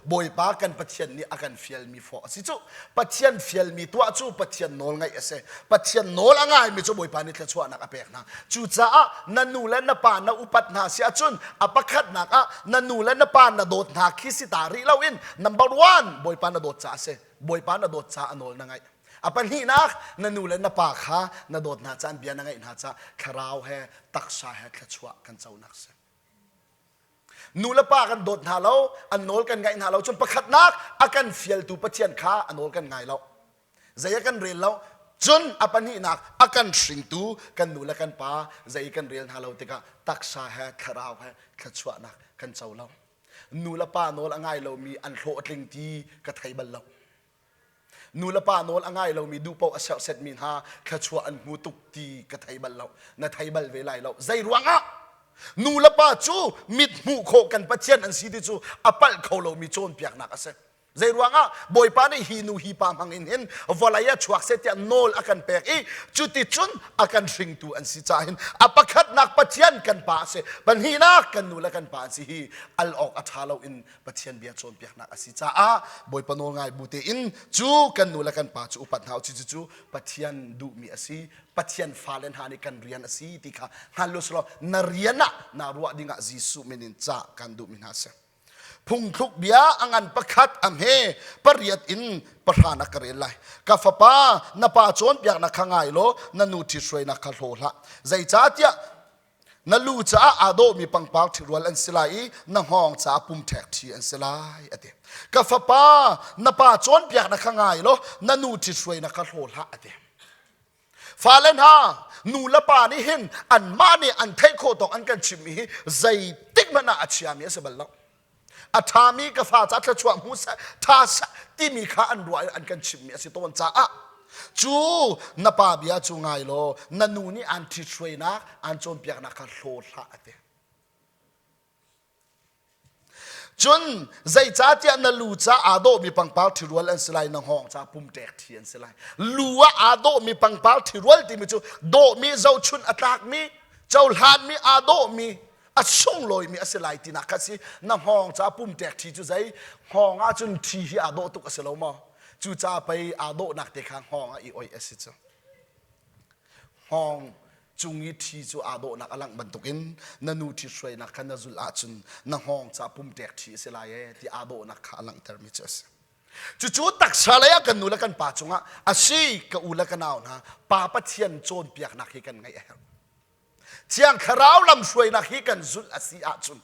Bawipa kan Pathian nih a kan fialmi fawh a si cu. Pathian fialmi tuah cu Pathian nawl ngaih a si. Pathian nawl a ngaimi cu Bawipa nih thluachuahnak a pek hna. Cucaah na nu le na pa na upat hna si ahcun a pakhatnak ah na nu le na pa na dawt hna khi si ta rih loin number one Bawipa na dawt caah a si. Bawipa na dawt caah a nawl na ngaih. A pahnihnak na nu le na pa kha na dawt hna caan bia na ngaih hna caah thlarau he taksa he thluachuah kan conak a si. Nu le pa kan dawt hna lo, an nawl kan ngaih hna lo cun pakhatnak a kan fialtu Pathian kha a nawl kan ngai lo. Zei a kan rel lo. Cun a pahnihnak a kan hringtu kan nu le kan pa zei kan rel hna lo tikah taksa he thlarau he thluachuahnak kan co lo. Nu le pa nawl a ngai lomi an hlawh a tling ti ka thei bal lo. Nu le pa nawl a ngai lomi duh paoh a serhsetmi hna thluachuah an hmu tuk ti ka thei bal lo. Na thei bal ve lai lo. Zei ruangah? Nu le pa cu mit hmuh khawh kan Pathian an si ti cu a palh kho lomi cawnpiaknak a si. Zei ruangah Bawipa nih hi nu hi pa hmang in hin vawlei ah chuak seh tiah nawl a kan pek i cuticun a kan hringtu an si caah hin a pakhatnak Pathian kan pa a si pahnihnak kan nu le kan pa an si hi al awk a ṭha lo in Pathian bia cawnpiaknak a si caah Bawipa nawl ngai bu tein cu kan nu le kan pa cu upat hna u cucu cu Pathian duhmi a si Pathian fale hna nih kan rian a si ti kha hngal u law na rian ah naa ruah dingah Jesuh min in ca kan duhmi hna a si. Phungthluk bia a ngan pakhat a hme pariat in pahra na ka rel lai. Ka fapa na pa cawnpiaknak kha ngai law na nu ṭhithruainak kha hlaw hlah. Zeicahtiah Na lu caah aa dawhmi pangpar ṭhirual an si lai i na hngawng caah pumṭhek ṭhi an si lai, a ti. Ka fapa, na pa cawnpiaknak kha ngai law na nu ṭhithruainak kha hlaw hlah, a ti. Fale hna, nu le pa nih hin anmah nih an theih khawh tawk an kan chimmi hi zeitik hmanh ah a chiami a si bal lo. A ṭhami ka fa ca thluachuah hmu seh, ṭha seh timi kha an ruah i an kan chimhmi a si tawn caah cu na pa bia cu ngai law na nu nih aan ṭhithruainak aan cawnpiaknak kha hlaw hlah a ti. Cun zeicahtiah na lu ca aa dawhmi pangpar ṭhirual an si lai, na hngawng ca pumṭek ṭhi an si lai. Lu ah aa dawhmi pangpar ṭhirual timi cu dawhmi zohchunh a tlakmi, cohlanmi aa dawhmi a sunglawimi a si lai tinak kha si na hngawng ca pumṭek ṭhi cu zei hngawng ah cun ṭhi hi aa dawh tuk a si lo maw cucaah pei aa dawhnak te kha hngawng ah i oih a si cu hngawng cung i ṭhi cu aa dawhnak a langh bantukin na nu ṭhi hruainak kha na zulh ahcun na hngawng ca pumṭek ṭhi a si lai ee ti aa dawhnak kha a langhtermi cu a si cucu taksa lei ah kan nu le kan pa cungah a si ka u le ka nau hna pa Pathian cawnpiaknak hi kan ngaih a herh Thiang Thlarau lamhruainak hi kan zulh a si ahcun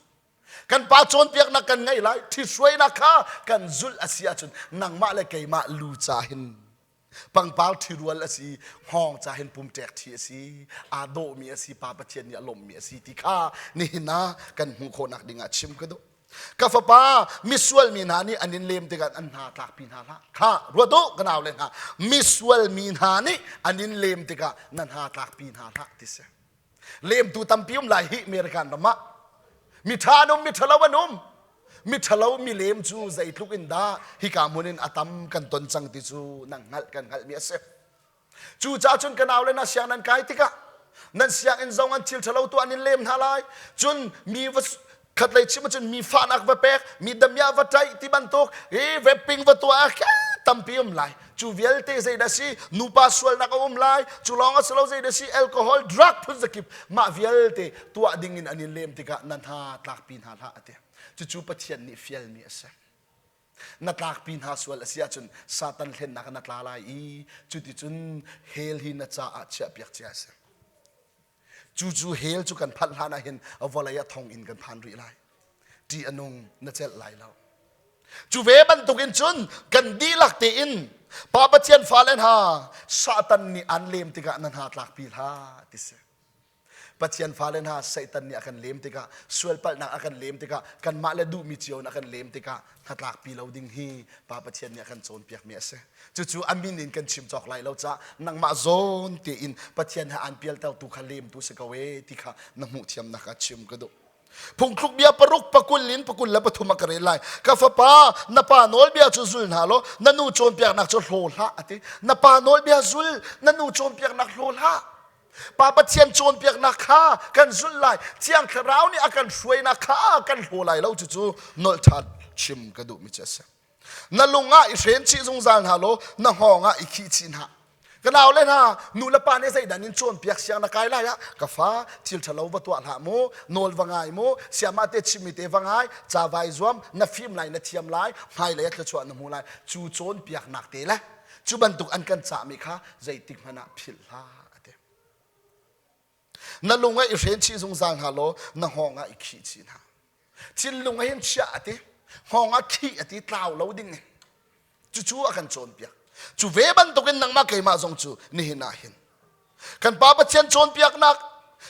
kan pa cawnpiaknak kan ngaih lai ṭhithruainak kha kan zulh a si ahcun nangmah le keimah lu ca hin pangpar ṭhirual a si hngawng ca hin pumṭek ṭhi a si aa dawhmi a si pa Pathian nih a lawmhmi a si ti kha nihin ah kan hmuh khawhnak dingah chim ka duh ka fapa misual mi hna nih an in lem tikah an hna tlakpi hna hlah kha ruat u ka nau le hna misual mi hna nih an in lem tikah na hna tlakpi hna hlah ti si lemtu tampi um lai hi American ram ah mi ṭha an um mi ṭhalo an um mi ṭhalo mi lem cu zeitluk in dah hika hmun in a tam kan ton cang ti cu nang hngalh kan hngalhmi a si Cucaah cun ka naule na siang nan kai tikah nan sianginn zong an thil ṭhalo tuah an in lem hna lai. Cun mi va khatlei chim ahcun mi fahnak va pek, mi damiah va ṭaih ti bantuk i vaping va tuah tampi um lai. Cu vialte zeidah si nupa sualnak a um lai. Cu lawng a si lo zeidah si alcohol, drug phun zakip mah vialte tuah ding in an in lem tikah na hna tlakpi hna hlah a ti. Cucu Pathian nih fialmi a si. Na tlakpi hna sual a si ahcun Satan hlennak ah na tla lai i cuticun hell hi na caah chiahpiak cia a si. Cucu hell cu kan phanh hlan ah hin vawlei ah thonginn kan phan rih lai. ṭih a nung na celh lai lo. Cu ve bantukin cun kan dihlak tein Pa Pathian fale hna Satan nih an lem tikah na hna tlakpi hlah ti si. Pathian fale hna Satan nih a kan lem tikah sualpalhnak a kan lem tikah kanmah le duhmi cio in a kan lem tikah hnatlakpi lo ding hi Pa Pathian nih a kan cawnpiakmi a si. Cucu a min in kan chim cawk lai lo caah nangmah zawn tein Pathian he aan pialtertu kha lemtu si ko ee ti kha na hmuh thiamnak ah chim ka duh. Phungthluk bia paruk pakul in pakul le pathum a ka rel lai. Ka fapa, na pa nawlbia cu zul hna law na nu cawnpiaknak cu hlaw hlah a ti. Na pa nawlbia zul, na nu cawnpiaknak hlaw hlah. Pa Pathian cawnpiaknak kha kan zulh lai. Thiang Thlarau nih a kan hruainak kha kan hlaw lai lo cucu nolh ṭhan chim ka duhmi cu a si. Na lung ah i hren chih zungzal hna law na hngawng ah i khih chih hna. Ka nau le hna, nu le pa nih zeidan in cawnpiak siang na kai lai ah ka fa thil ṭhalo va tuah hlah mu, nawl va ngai mu, siamah te chimmi te va ngai, ca vai zuam, na fim lai, na thiam lai, hmailei ah thluachuah na hmu lai. Cu cawnpiaknak te le cu bantuk an kan cahmi kha zeitik hmanh ah philh hlah a ti. Na lung ah i hren chih zungzal hna law na hngawng ah i khih chih hna. Thinlung ah hin chiah a ti, hngawng ah khih a ti, tlau lo ding in. Cucu a kan cawnpiak. Cu ve bantukin nangmah keimah zong cu nihin ah hin kan Pa Pathian cawnpiaknak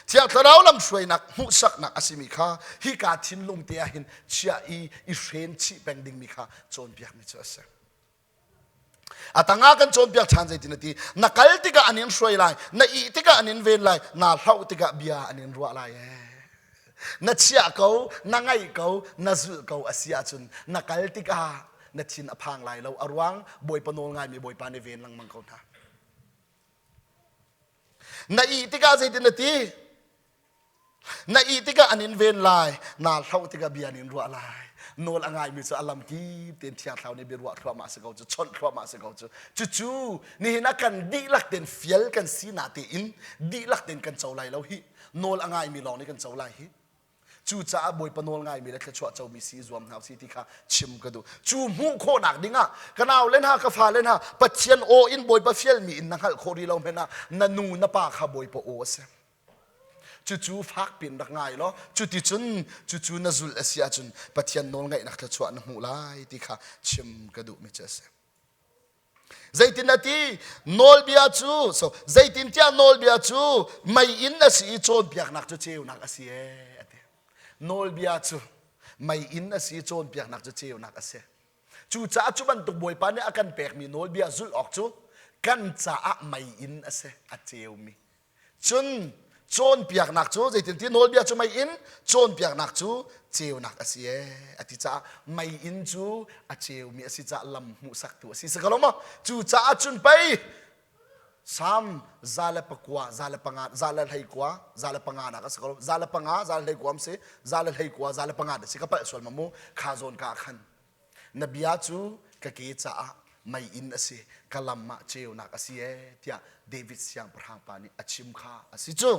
Thiang Thlarau lamhruainak hmuhsaknak a simi kha hika thinlung te ah hin chiah i i hren chih peng dingmi kha cawnpiakmi cu a si. A tangah kan cawnpiak ṭhan zeitin a ti na kal tikah an in hruai lai na ih tikah an in ven lai naa hlauh tikah bia an in ruah lai ee na chiah ko na ngaih ko na zulh ko a si ahcun na kal tikah na thin a phang lai lo a ruang bawipa nawl ngaimi bawipa nih ven lengmang ko hna na ih tikah zeitin na ti Na ih tikah an in ven lai, naa hloh tikah bia an in ruah lai. Nawl a ngaimi cu a lam kip tein Thiang Thlarau nih biaruah thluahmah si ko cu, chawnh thluahmah si ko cu. Cucu nihin ah kan dihlak tein fial kan si na tein dihlak tein kan co lai lo hi. Nawl a ngaimi lawng nih kan co lai hi. Cucaah Bawipa nawl ngaimi le thluachuah comi si i zuam hna usih ti kha chim ka duh. Cu hmuh khawhnak dingah ka nau le hna, ka fale hna, Pathian aw in Bawipa fialmi in na hngalh khawh rih lo hmanh ah na nu na pa kha Bawipa aw a si. Cucu fak piin rak ngai law cuticun cucu na zulh a si ahcun Pathian nawlngaihnak thluachuah na hmuh lai ti kha chim ka duhmi cu a si. Zeitin a ti? Nawlbia cu so zeitintiah nawlbia cu mei inn a si i cawnpiaknak cu ceunak a si ee a ti. Nawlbia cu mei inn a si i cawnpiaknak cu ceunak a si. Cucaah cu bantuk Bawipa nih a kan pekmi nawlbia zulh awk cu kan caah mei inn a si, a ceumi. Cun cawnpiaknak cu zeitinti nawlbia cu mei in cawnpiaknak cu ceunak a si ee a ti caah mei in cu a ceumi a si caah lam hmuhsaktu a si si ko lo maw cucaah cun pei Salm 109 105 111 105 nak a si ko lo 105 111 si 111 105 a si ka palh sual ma mu kha zawn ka khan Na bia cu ka ke caah meiinn a si, ka lam ah ceunak a si ee tiah David siangpahrang pa nih a chim kha a si cu.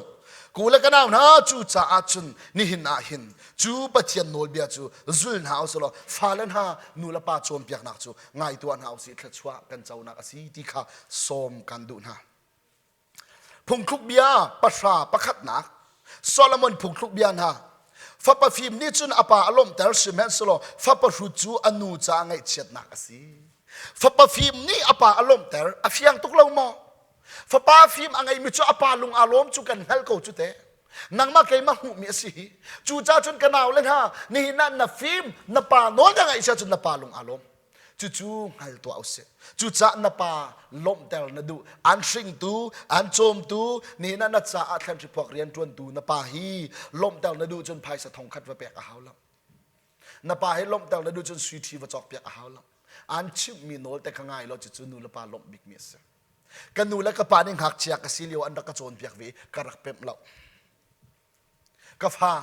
Ku le ka nau hna cu caah cun nihin ah hin cu Pathian nawlbia cu zul hna usih law fale hna nu le pa cawnpiaknak cu ngai tuah hna usih thluachuah kan conak a si ti kha sawm kan duh hna. Phungthluk bia pahra pakhatnak Solomon phungthluk bia hna fapa fim nih cun a pa a lawmhter sihmanhsehlaw fapa hrut cu a nu caah ngaihchiatnak a si. Fapa fim nih a pa a lawmhter a fiang tuk lo maw? Fapa fim a ngeimi cu a pa lung aa lawm cu kan hngalh ko cu teh. Nangmah keimah hmuhmi a si hi. Cucaah cun ka nau le hna nihin ah na fim na pa nawl na ngaih si ahcun na pa lung aa lawm. Cucu hngal tuah usih. Cucaah na pa lawmhter na duh. An hringtu, an cawmtu, nihin ah na caah thlanhriphuak rianṭuantu na pa hi lawmhter na duh cun phaisa thongkhat va pek a hau lo. Na pa hi lawmhter na duh cun sui ṭhi va cawkpiak a hau lo. An chimhmi nawl te kha ngai law cucu nu le pa lawmh bikmi a si. Ka nu le ka pa nih ngakchia ka si lio an rak ka cawnpiak ve i ka rak pemh lo. Ka fa,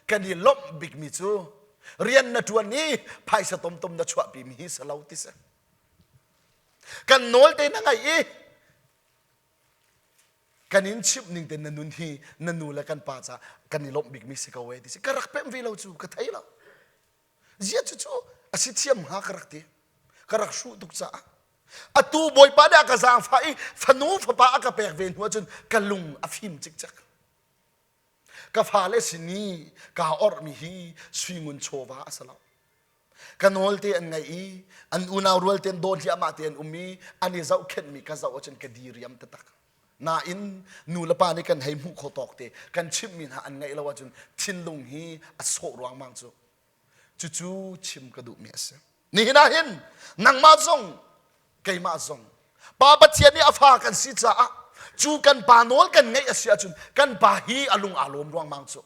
kan i lawmh bikmi cu rian na ṭuan i phaisa tomtom na chuahpimi hi si lo ti si. Kan nawl te na ngaih i kan in chimh ning te na nun hi na nu le kan pa ca kan i lawmh bikmi si ko ee ti si. Ka rak pemh ve lo cu ka thei lo. Zia cucu a si thiam hnga ka rak ti. Ka rak hruh tuk caah. Atu Bawipa nih a ka zaangfah i fanu fapa a ka pek ve hnu ahcun ka lung a fim cikcek. Ka fale sin i kaa orhmi hi suingun chawva a si lo. Ka nawl te an ngaih i an unau rual te an daw hliahmah te an um i an i zohkhenhmi ka zoh ahcun ka diriam taktak. Nain nu le pa nih kan hei hmuh khawh tawk te kan chimhmi hna an ngaih lo ahcun thinlung hi a sawh ruangmang cu. Cucu chim ka duhmi a si. Nihin ah hin nangmah zong keimah zong Pa Pathian nih a fa kan si caah cu kan pa nawl kan ngaih a si ahcun kan pa hi a lung aa lawm ruangmang cu.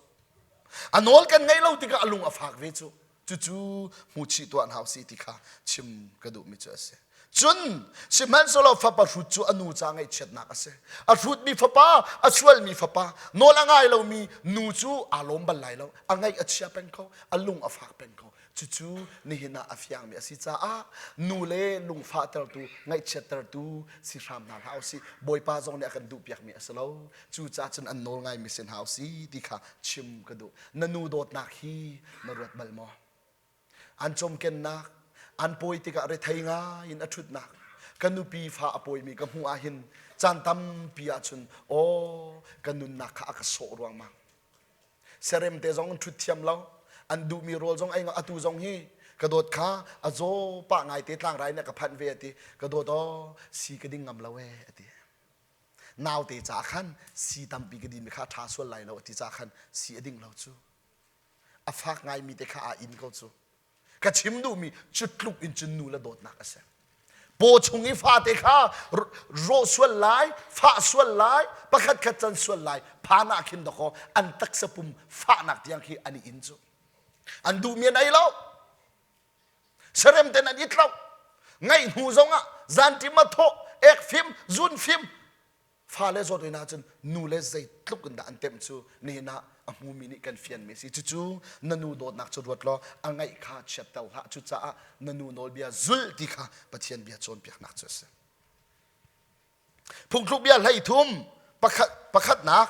A nawl kan ngaih lo tikah a lung a fak ve cu. Cucu hmuchih tuah hna usih ti kha chim ka duhmi cu a si. Cun sihmanhsehlaw fapa hrut cu a nu ca ngaihchiatnak a si. A hrutmi fapa, a sualmi fapa, nawl a ngai lomi nu cu aa lawm bal lai lo. A ngaih a chia peng ko, a lung a fak peng ko. Cucu nihin ah a fiangmi a si caah nu le lungfahtertu, ngaihchiattertu si hram hna hlah usih. Bawipa zong nih a kan duhpiakmi a si lo. Cucaah cun an nawl ngaimi si hna usih ti kha chim ka duh. Na nu dawtnak hi na ruat bal maw? An cawmkennak, an pawi tikah rethei ngai in a ṭhutnak, ka nupi fa a pawimi ka hmuh ahhin caan tampi ahcun aw ka nunnak kha a ka sawh ruangmang. Serem te zong an ṭhut thiam lo, an duhmi rawl zong ei atu zong hi ka dawt kha a zaw pah ngai te tlangrai nih a ka phanh ve a ti. Ka dawt aw si ka ding ngam lo ee a ti. Naute ca khan si tampi ka dimi kha a ṭha sual lai lo a ti ca khan si a ding lo cu. A fak ngaimi te kha aa in ko cu. Ka chim duhmi cu tluk in cun nu le dawtnak a si. Paw chung i fate kha rawh sual lai, fah sual lai, pakhat khat can sual lai, phan ah khin dakaw an taksa pum fahnak tiang khi an i in cu. An duhmi an ei lo. Serem ten an it lo. Ngaih hnu zongah zanṭim a thawh, ek fim, zun fim, fale zawt in ahcun nu le zeitluk in dah an temh cu nihin ah a hmumi nih kan fianmi a si. Cucu na nu dawtnak cu ruat law a ngaih kha chiatter hlah. Cucaah na nu nawlbia zul ti kha Pathian bia cawnpiaknak cu a si. Phungthluk bia 13 pakhat pakhatnak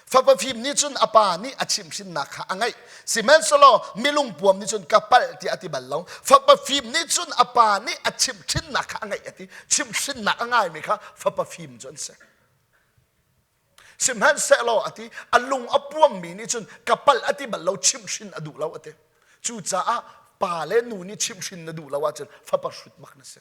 Fapa fim nih cun a pa nih a chimhhrinnak kha a ngaih. Sihmanhsehlaw milungpuam nih cun ka palh tiah a ti bal lo. Fapa fim nih cun a pa nih a chimhhrinnak kha a ngaih a ti. Chimhhrinnak a ngaimi kha fapa fim cu an si. Sihmanhsehlaw a ti, a lung a puammi nih cun ka palh a ti bal lo, chimhhrin a duh lo a ti. Cucaah pa le nu nih chimhhrin na duh lo ahcun fapa hrut bak na si.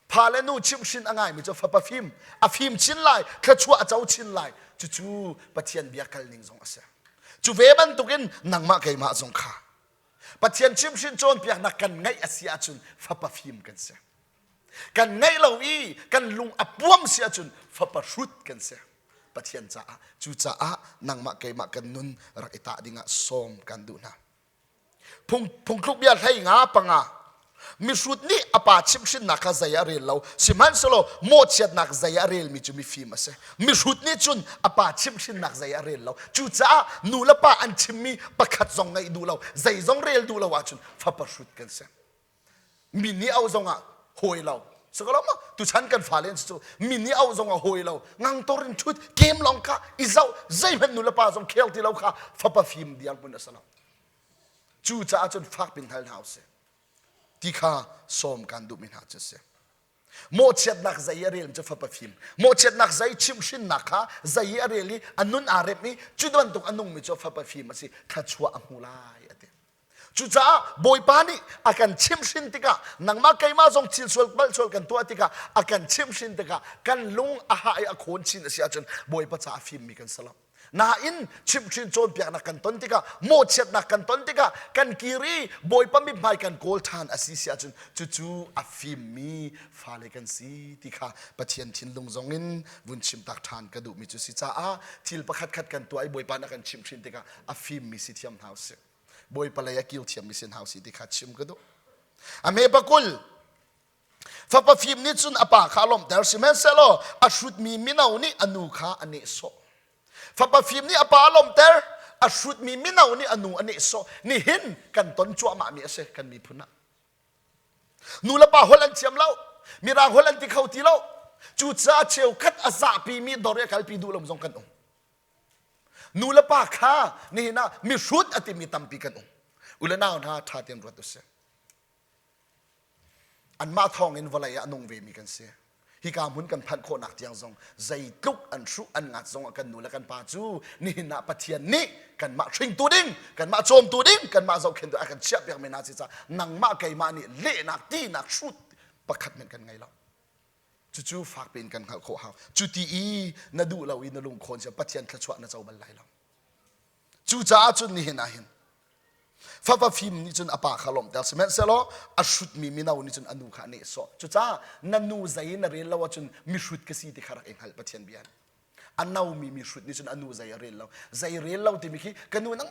Pha le nu chimhhrin a ngaimi cu fapa fim a fim chin lai thluachuah a co chin lai cucu Pathian bia kal ning zong a si cu ve bantukin nangmah keimah zong kha Pathian chimhhrin cawnpiaknak kan ngaih a si ahcun fapa fim kan si kan ngaih lo i kan lung a puam si ahcun fapa hrut kan si Pathian caah cucaah nangmah keimah kan nun rak i tah dingah sawm kan duh hna Phung, phungthluk bia 15 panga mihrut nih a pa chimhhrinnak kha zei ah rel lo sihmanhsehlaw mawhchiatnak zei ah relmi cu mifim a si mihrut nih cun a pa chimhhrinnak zei ah rel lo cucaah nu le pa an chimmi pakhat zong ngaih duh lo zei zong rel duh lo ahcun fapa hrut kan si mi nih auh zongah hawi lo sakaw ma tuchan kan fale an cu mi nih auh zongah hawi lo ngangtor in thut kem lawng kha i zoh zeihmanh nu le pa zong khel ti lo kha fapa fim diang hmun a si lo cu caah cun fak pin hal hna usih ti kha sawm kan duhmi hna cu si mawhchiatnak zei a rel cu fapa fim mawhchiatnak zei chimhhrinnak kha zei a rel i a nun aa remh i cu bantuk a nungmi cu fapa fim a si thluachuah a hmu lai a ti Cucaah Bawipa nih a kan chimhhrin tikah nangmah keimah zong thil sual palh sual kan tuah tikah a kan chimhhrin tikah kan lung a ha i a khawn chin a si ahcun Bawipa caah fimmi kan si lo. Nain chimhhrin cawnpiaknak kan ton tikah mawhchiatnak kan ton tikah kan kir i Bawipa mithmai kan kawl ṭhan a si si ahcun cucu a fimmi fale kan si ti kha Pathian thinlung zong in vun chimtak ṭhan ka duhmi cu si caah thil pakhat khat kan tuah i Bawipa nih a kan chimhhrin tikah a fimmi si thiam hna usih. Bawipa lei a kir thiammi si hna usih ti kha chim ka duh. A me pakul fapa fim nih cun a pa kha a lawmhter sihmanhsehlaw a hrutmi mino nih a nu kha a nehsawh. Fapa fim nih a pa a lawmhter a hrutmi mino nih a nu a nehsawh. Nihin kan ton cuahmahmi a si kan miphun ah. Nu le pa holh an thiam lo. Mirang holh an ti kho ti lo. Cucaah cheukhat a zahpimi dor i a kalpi duh lo zong kan um. Nu le pa kha nihin ah mihrut a timi tampi kan um. U le nau hna ṭha tein ruat usih. Anmah thawng in vawlei ah a nung vemi kan si. Hika hmun kan phanh khawhnak tiang zong zeitluk an hruh an ngat zong ah kan nu le kan pa cu nihin ah Pathian nih kanmah hringtu ding, kanmah cawmtu ding, kanmah zohkhentu a kan chiahpiak mi hna si caah nangmah keimah nih lehnak tinak hrut pakhat hmanh kan ngei lo. Cucu fak piin kan hngalh khawh hau. Cu ti i na duh lo i na lungkhawn si Pathian thluachuah na co bal lai lo. Cucaah cun nihin ah hin fapa fim nih cun a pa kha lawmhter sihmanhsehlaw a hrutmi mino nih cun a nu kha a nehsawh. Cucaah na nu zei na rel lo ahcun mihrut ka si ti kha rak i hngalh Pathian bia. A nomi mihrut nih cun a nu zei a rel lo. Zei rel lo timi khi ka nu nang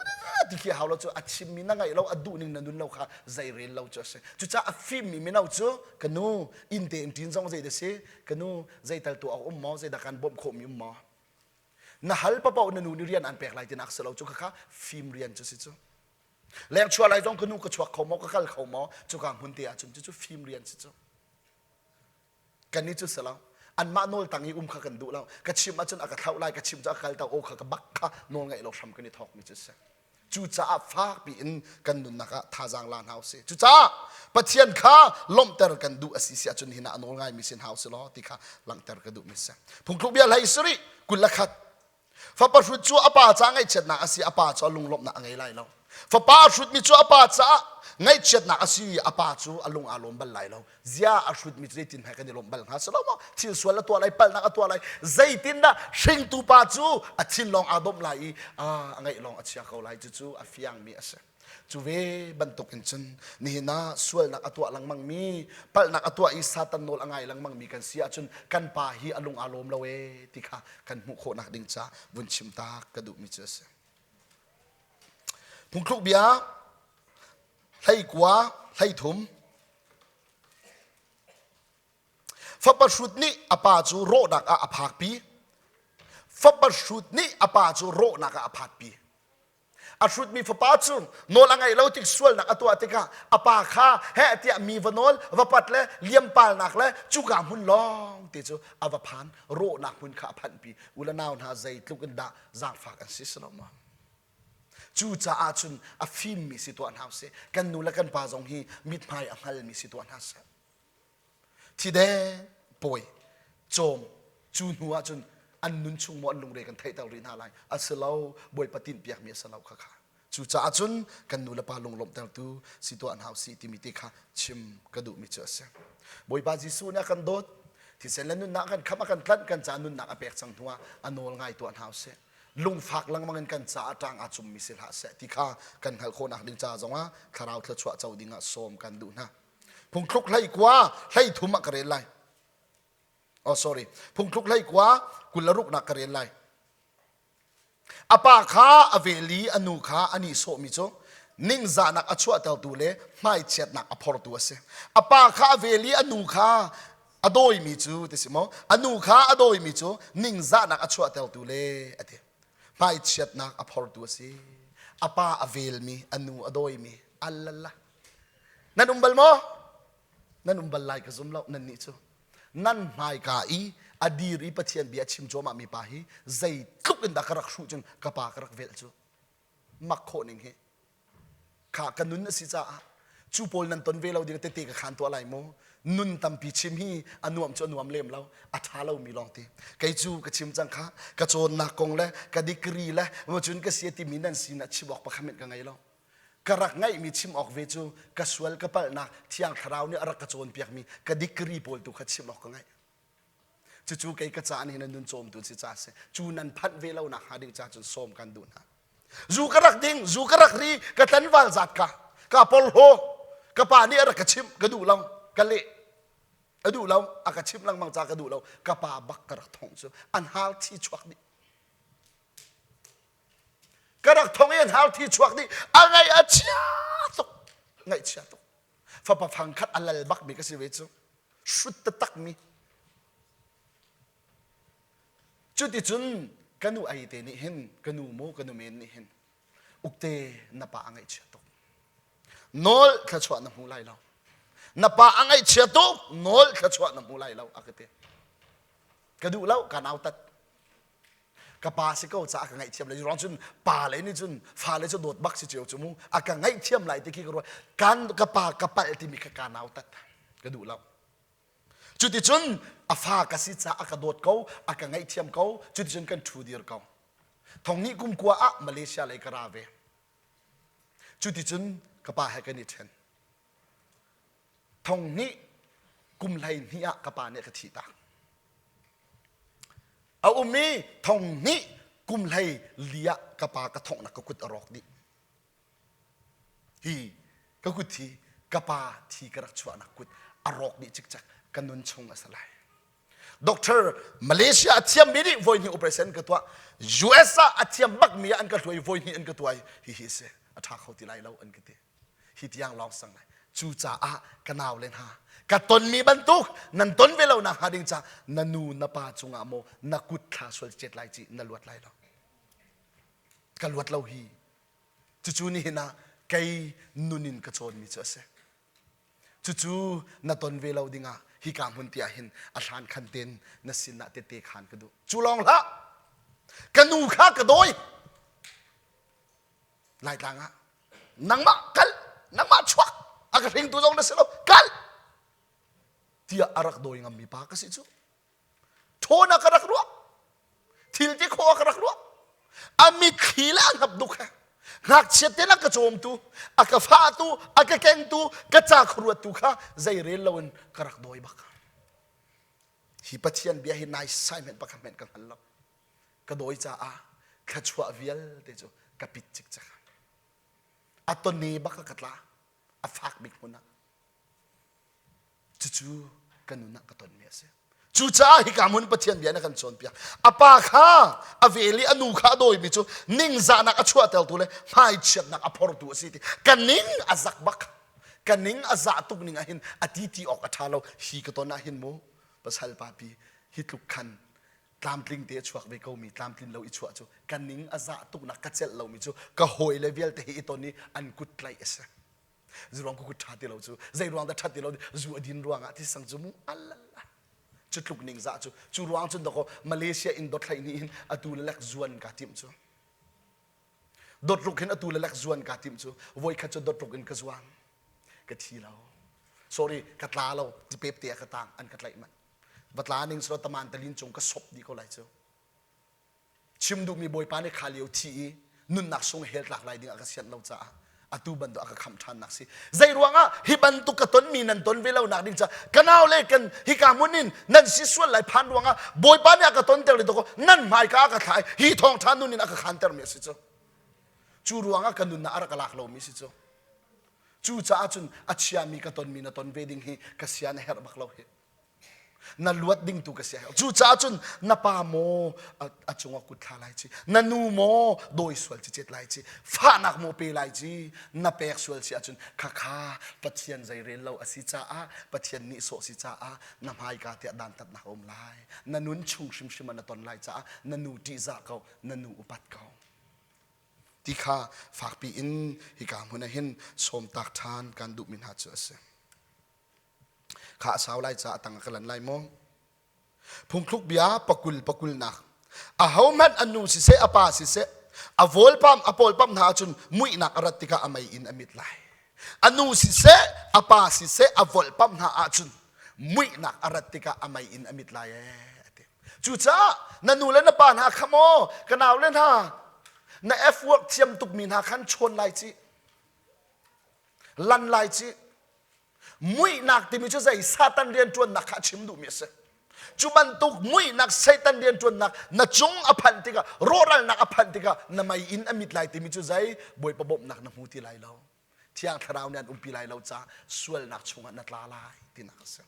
ti khi hau lo cu a chimmi na ngaih lo a duhning na nun lo kha zei rel lo cu a si. Cucaah a fimmi mino cu ka nu inn te in ṭin zong zei dah si ka nu zeital tuah awk um maw zeidah kan bawmh khawhmi um maw na hal papaoh na nu nih rian an pek lai tinak si lo cu khakha fim rian cu si cu leng chuah lai zong ka nu ka chuak kho maw ka kal kho maw cuka hmun te ahcun cucu fim rian si cu kan nih cu si lo anmah nawl tang i um kha kan duh lo ka chim ahcun a ka thlauh lai ka chim cu a kal ta aw kha ka bak kha nawl ngaih lo hram kan i thawk mi cu si Cucaah fakpi in kan nunnak ah thazaang la hna usih. Cucaah Pathian kha lawmhter kan duh a si si ahcun hin ah a nawl ngaimi si hna usih law ti kha langhter ka duhmi si. Phungthluk bia hlei sarih 21 Fapa hrut cu a pa caah ngaihchiatnak a si, a pa cu a lunglawmhnak a ngei lai lo. Fapa a hrutmi cu a pa caah ngaihchiatnak a si, a pa cu a lung aa lawm bal lai lo. Zia a hrutmi cu zeitin hme kan i lawmh bal hnga si lo maw? Thil sual a tuah lai, palhnak a tuah lai. Zeitindah hringtu pa cu a thin lawng aa domh lai i a ngaih lawng a chia ko lai. Cucu a fiangmi a si. Cu ve bantuk in cun nihin ah sualnak a tuah lengmangmi, palhnak a tuah i Satan nawl a ngai lengmangmi kan si ahcun kan pa hi a lung aa lawm lo ee ti kha kan hmuh khawhnak ding ca vun chim tak ka duhmi cu a si. Phungthluk bia 19 13 Fapa hrut nih a pa cu rawhnak ah a phakpi. Fapa hrut nih a pa cu rawhnak ah a phakpi. A hrutmi fapa cu nawl a ngaih lo tik sualnak a tuah tikah a pa kha heh tiah mi va nawl va pat le liampalnak le cuka hmun lawng te cu a va phan rawhnak hmun kha a phanhpi. U le nau hna zeitluk in dah zaangfak an si si lo maw? Cucaah cun a fimmi si tuah hna usih. Kan nu le kan pa zong hi mithmai a hngalmi si tuah hna seh. Thide pawi cawm cu hnu ah cun an nun chung maw an lungre kan theihter rih hna lai. A si lo, Bawipa tinhpiakmi a si lo kha kha. Cucaah cun kan nu le pa lunglawmhtertu si tuah hna usih timi te kha chim ka duhmi cu a si. Bawipa Jesuh nih a kan dawt. Thisen le nunnak a kan khamh, a kan tlanh, kan ca nunnak a pek cang hnuah a nawl ngai tuah hna usih. Lungfak lengmang in kan caah ṭang aa cummi si hlah seh ti kha kan hngalh khawhnak ding ca zongah thlarau thluachuah co dingah sawm kan duh hna. Phungthluk 19 13 ah ka rel lai. Oh sorry. Phungthluk 19 26 nak ka rel lai. A pa kha a vel i a nu kha a nihsawhmi cu ningzahnak a chuahtertu le hmaichiatnak a phortu a si. A pa kha a vel i a nu kha a dawimi cu ti si maw? A nu kha a dawimi cu ningzahnak a chuahtertu le a ti. Hmaichiatnak a phortu a si. A pa a velmi, a nu a dawimi, alala. Nan um bal maw? Nan um bal lai ka zum lo nan nih cu. Nan hmaika i a dir i Pathian bia a chim cuahmah mi pa hi zeitluk in dah ka rak hruh cun ka pa ka rak velh cu. Mak khawh ning hi. Kha ka nun a si caah cu pawl nan ton ve lo ding tete ka khan tuah lai mu. Nun tampi chim hi a nuam cu a nuam lem lo. A ṭha lomi lawng ti. Kei cu ka chim cang kha ka cawnnak kong le ka degree le cun ka si timi nan sinah chim awk pakhat ka ngei lo. Ka rak ngeihmi chim awk ve cu ka sual ka palhnak Thiang Thlarau nih a rak ka cawnpiakmi ka degree pawl tu kha chim awk ka ngeih. Cucu kei ka ca nih nan nun cawmtu si ca si. Cu nan phanh ve lo nak hnga ding ca cun sawm kan duh hna. Zu ka rak ding, zu ka rak ri, ka tlanval zat ka, ka porhlaw, ka pa nih a rak ka chimh, ka duh lo, ka leh. A duh lo, a ka chimh lengmang ca ka duh lo, ka pa bak ka rak thong cu. An hal thi chuak dih. Ka rak thong i an hal thi chuak dih. A ngaih a chia tuk. Ngaihchia tuk. Fapa fang khat a lal bak mi ka si ve cu. Hrut taktak mi. Cuticun ka nu ei te nih hin ka nu maw ka nu men nih hin ukte na pa a ngaihchia tuk. Nawl thluachuah na hmu lai lo. Na pa a ngaihchia tuk nawl thluachuah na hmu lai lo a ka ti. Ka duh lo ka nautat. Ka pa si ko caah ka ngaihthiam lai ruang cun pa le nih cun fale cu dawt bak si cio cu mu a ka ngaihthiam lai ti khi ka ruah kan ka pa ka palh timi kha ka nautat ka duh lo. Cuticun a fa ka si caah a ka dawt ko, a ka ngaihthiam ko, cuticun kan ṭhu dir ko. Thonghnih kum kua ah Malaysia lei ka ra ve. Cuticun ka pa he kan i ṭhen. Thonghnih kum 12 ah ka pa nih a ka thih tak. A um i thonghnih kum 14 ah ka pa ka thonghnak ka kut a rawk dih. Hi ka kut hi ka pa thi ka rak chuahnak kut a rawk dih cikcek ka nun chung a si lai. Doctor Malaysia a thiammi nih voi hnih operation ka tuah. US ah a thiam bakmi ah an ka hluai voi hnih an ka tuai. Hihi si a ṭha kho ti lai lo an ka ti. Hi tiang lawng sang lai. Cucaah ka nau le hna ka tonmi bantuk nan ton ve lo nak hnga ding ca na nu na pa cungah maw na kut thla sual cet lai ci na luat lai lo. Ka luat lo hi. Cucu nihin ah kei nun in ka cawnmi cu a si. Cucu na ton ve lo dingah hika hmun te ah hin a hlan khan ten na sin ah tette khan ka duh. Cu lawng hlah! Ka nu kha ka dawi. Laitlang ah nangmah kal, nangmah chuak, a ka hringtu zong na si lo, kal! Tiah a rak dawi ngammi pa ka si cu. Ṭhawn ah ka rak ruah. Thil ti khawh ah ka rak ruah. A mitthli le a hnap duk he. Ngakchia te a ka cawmtu, a ka fahtu, a ka kengtu, ka ca khuaruattu kha zei rel loin ka rak dawi bak. Hi Pathian bia hi nai sai hmenh pakhat hmenh ka hngal lo. Ka dawi caah thluachuah vialte cu ka pit cikcek. A tone bak a ka tla. A fak bik hmun ah. Cucu ka nun ah ka tonmi a si. Cucaah hika hmun Pathian bia na kan cawnpiak. A pa kha a vel i a nu kha a dawimi cu ningzahnak a chuahtertu le hmaichiatnak a phortu a si ti. Ka ning a zak bak. Ka ning a zah tuk ning ah hin a ti ti awk a ṭha lo. Hi ka ton ah hin mu pasal papi hi tluk khan tlamtling te a chuak ve komi tlamtlin lo i chuah cu ka ning a zah tuknak ka celh lomi cu ka hawile vialte hi i ton i an kut tlaih a si. Zuruang ku ṭha ti lo cu zei ruang dah ṭhat ti lo zu a din ruangah ti sang cu mu alala cu tluk ning zah cu cu ruang cun dakaw Malaysia in dot hlei nih hin atu le lek zuan ka timh cu dot ruk hin atu le lek zuan ka timh cu voi khat cu dot ruk in ka zuang ka thi lo sorry ka tla lo ti pep te ah ka tang an ka tlaih manh va tla ning slo taman talin cung ka sop dih ko lai cu Chim duhmi Bawipa nih kha lio thi i nunnak sung hell tlak lai ding a ka sianh lo caah atu bantuk a ka khamh ṭhannak si. Zei ruangah hi bantuk ka tonmi nan ton ve lo nak ding ca ka nau le kan hika hmun in nan si sual lai phan ruangah Bawipa nih a ka tonter le dawkaw nan hmaika a ka thlah i hi thawngṭha nun in a ka khantermi a si cu. Cu ruangah ka nunnak a rak ka lak lomi si cu. Cucaah cun a chiami ka tonmi na ton ve ding hi ka sia na herh bak lo hi. Na luat ding tu ka si a Cucaah cun na pa maw a cungah kut thla lai ci, na nu maw dawi sual ci cet lai ci, fahnak maw pe lai ci, na pek sual si ahcun khakha Pathian zeirel lo a si caah Pathian nih sawh si caah na hmaika tiah dantatnak a um lai. Na nun chung hrimhrim ah na ton lai caah na nu ṭihzah ko, na nu upat ko. Ti kha fakpi in hika hmun ah hin sawmtak ṭhan kan duhmi hna cu a si. Kha a sau lai caah a tang a ka lan lai maw? Phungthluk bia pakul pakulnak. Ahohmanh a nu siseh a pa siseh a vawlpam a pawlpam hna ahcun muihnak a rat tikah a mei in a mit lai. A nu siseh a pa siseh a volhpamh hna ahcun muihnak a rat tikah a mei in a mit lai ee a ti. Cucaah na nu le na pa hna kha maw ka nau le hna na F work thiam tukmi hna khan chawn lai cih lan lai cih Muihnak timi cu zei Satan rianṭuannak kha a chim duhmi a si. Cu bantuk muihnak Satan rianṭuannak na cung a phanh tikah rawhralnak a phanh tikah na mei in a mit lai timi cu zei Bawipa bawmhnak na hmu ti lai lo. Thiang Thlarau nih an umpi lai lo caah sualnak chungah na tla lai tinak a si.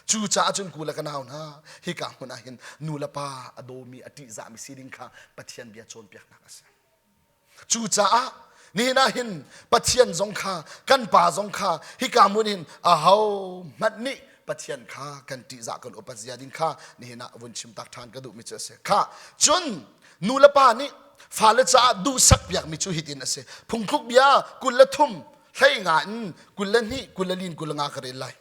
Cucaah cun ku le ka nau hna hika hmun ah hin nu le pa a dawmi a ṭihzahmi si ding kha Pathian bia cawnpiaknak a si. Cucaah nihin ah hin Pathian zong kha kan pa zong kha hika hmun hin aho hmanh nih Pathian kha kan ṭihzah kan upat zia ding kha nihin ah vun chim tak ṭhan ka duhmi cu a si. Kha cun nu le pa nih fale caah duhsak piakmi cu hitin a si. Phungthluk bia 23 hlei nga in 22 24 25 ka rel lai.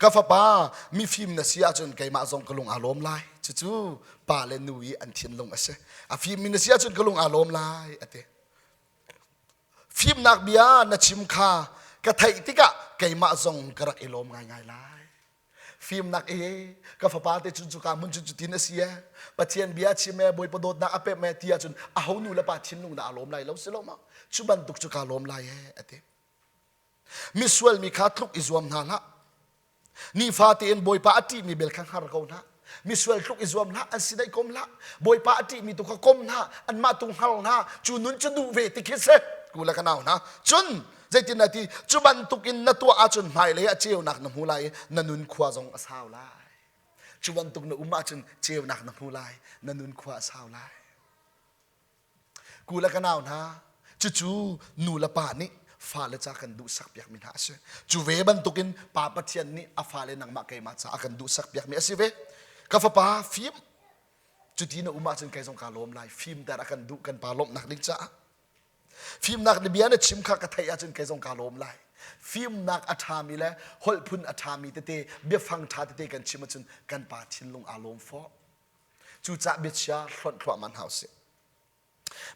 Ka fapa, mifim na si ahcun keimah zong ka lung aa lawm lai. Cucu pa le nu i an thinlung a si. A fimmi na si ahcun ka lung aa lawm lai, a ti. Fimnak bia na chim kha ka theih tikah keimah zong ka rak i lawm ngaingai lai. Fimnak e ka fapa te cun cuka hmun cun cutin a si e Pathian bia chim e Bawipa dawtnak a pem e ti ahcun aho nu le pa thinlung dah a lawm lai lo si lo ma cu bantuk cu ka lawm lai e a ti. Misual mi kha tluk i zuam hna hlah. Nifa tein Bawipa a ṭihmi bel kha hngar ko hna. Misual tluk i zuam hlah, an si daih kom hlah. Bawipa a ṭihmi tu kha kom hna, anmah tu hngar hna. Cu nun cu duh ve ti khi si. Ku le ka nau hna. Cun zeitin na ti cu bantuk in na tuah ahcun hmailei ah ceunak na hmu lai i na nun khua zong a sau lai. Cu bantuk na um ahcun ceunak na hmu lai, na nun khua a sau lai. Ku le ka nau hna, cucu nu le pa nih fale ca kan duhsak piakmi hna a si. Cu ve bantukin Pa Pathian nih a fale nangmah keimah ca a kan duhsak piakmi a si ve. Ka fapa fim, cuti na um ahcun kei zong kaa lawm lai. Fimter a kan duh kan pa lawmhnak ding caah. Fimnak na bia na chim kha ka theih ahcun kei zong kaa lawm lai. Fimnak a ṭhami le holh phun a ṭhami tete, biafang ṭha tete kan chim ahcun kan pa thinlung aa lawm fawh. Cucaah biachia hlonh thluahmah hna usih.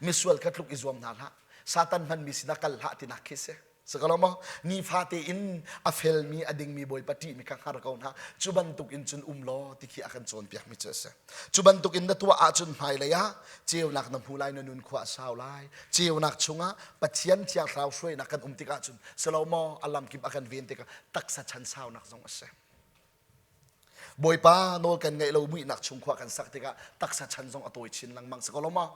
Misual kha tluk i zuam hna hlah. Satan hmanmi sinah kal hlah tinak khi si. Si ko lo maw? Nifa tein a felmi, a dingmi Bawipa ṭihmi kha hngar ko hna. Cu bantuk in cun um law ti khi a kan cawnpiakmi cu a si. Cu bantuk in na tuah ahcun hmailei ah ceunak na hmu lai, na nun khua a sau lai. Ceunak chungah Pathian Thiang Thlarau hruainak kan um tikah cun si lo maw? A lamkip a kan ven tikah taksa chan saunak zong a si. Bawipa nawl kan ngaih lo muihnak chung khua kan sak tikah taksa chan zong a tawi chin lengmang si ko lo maw?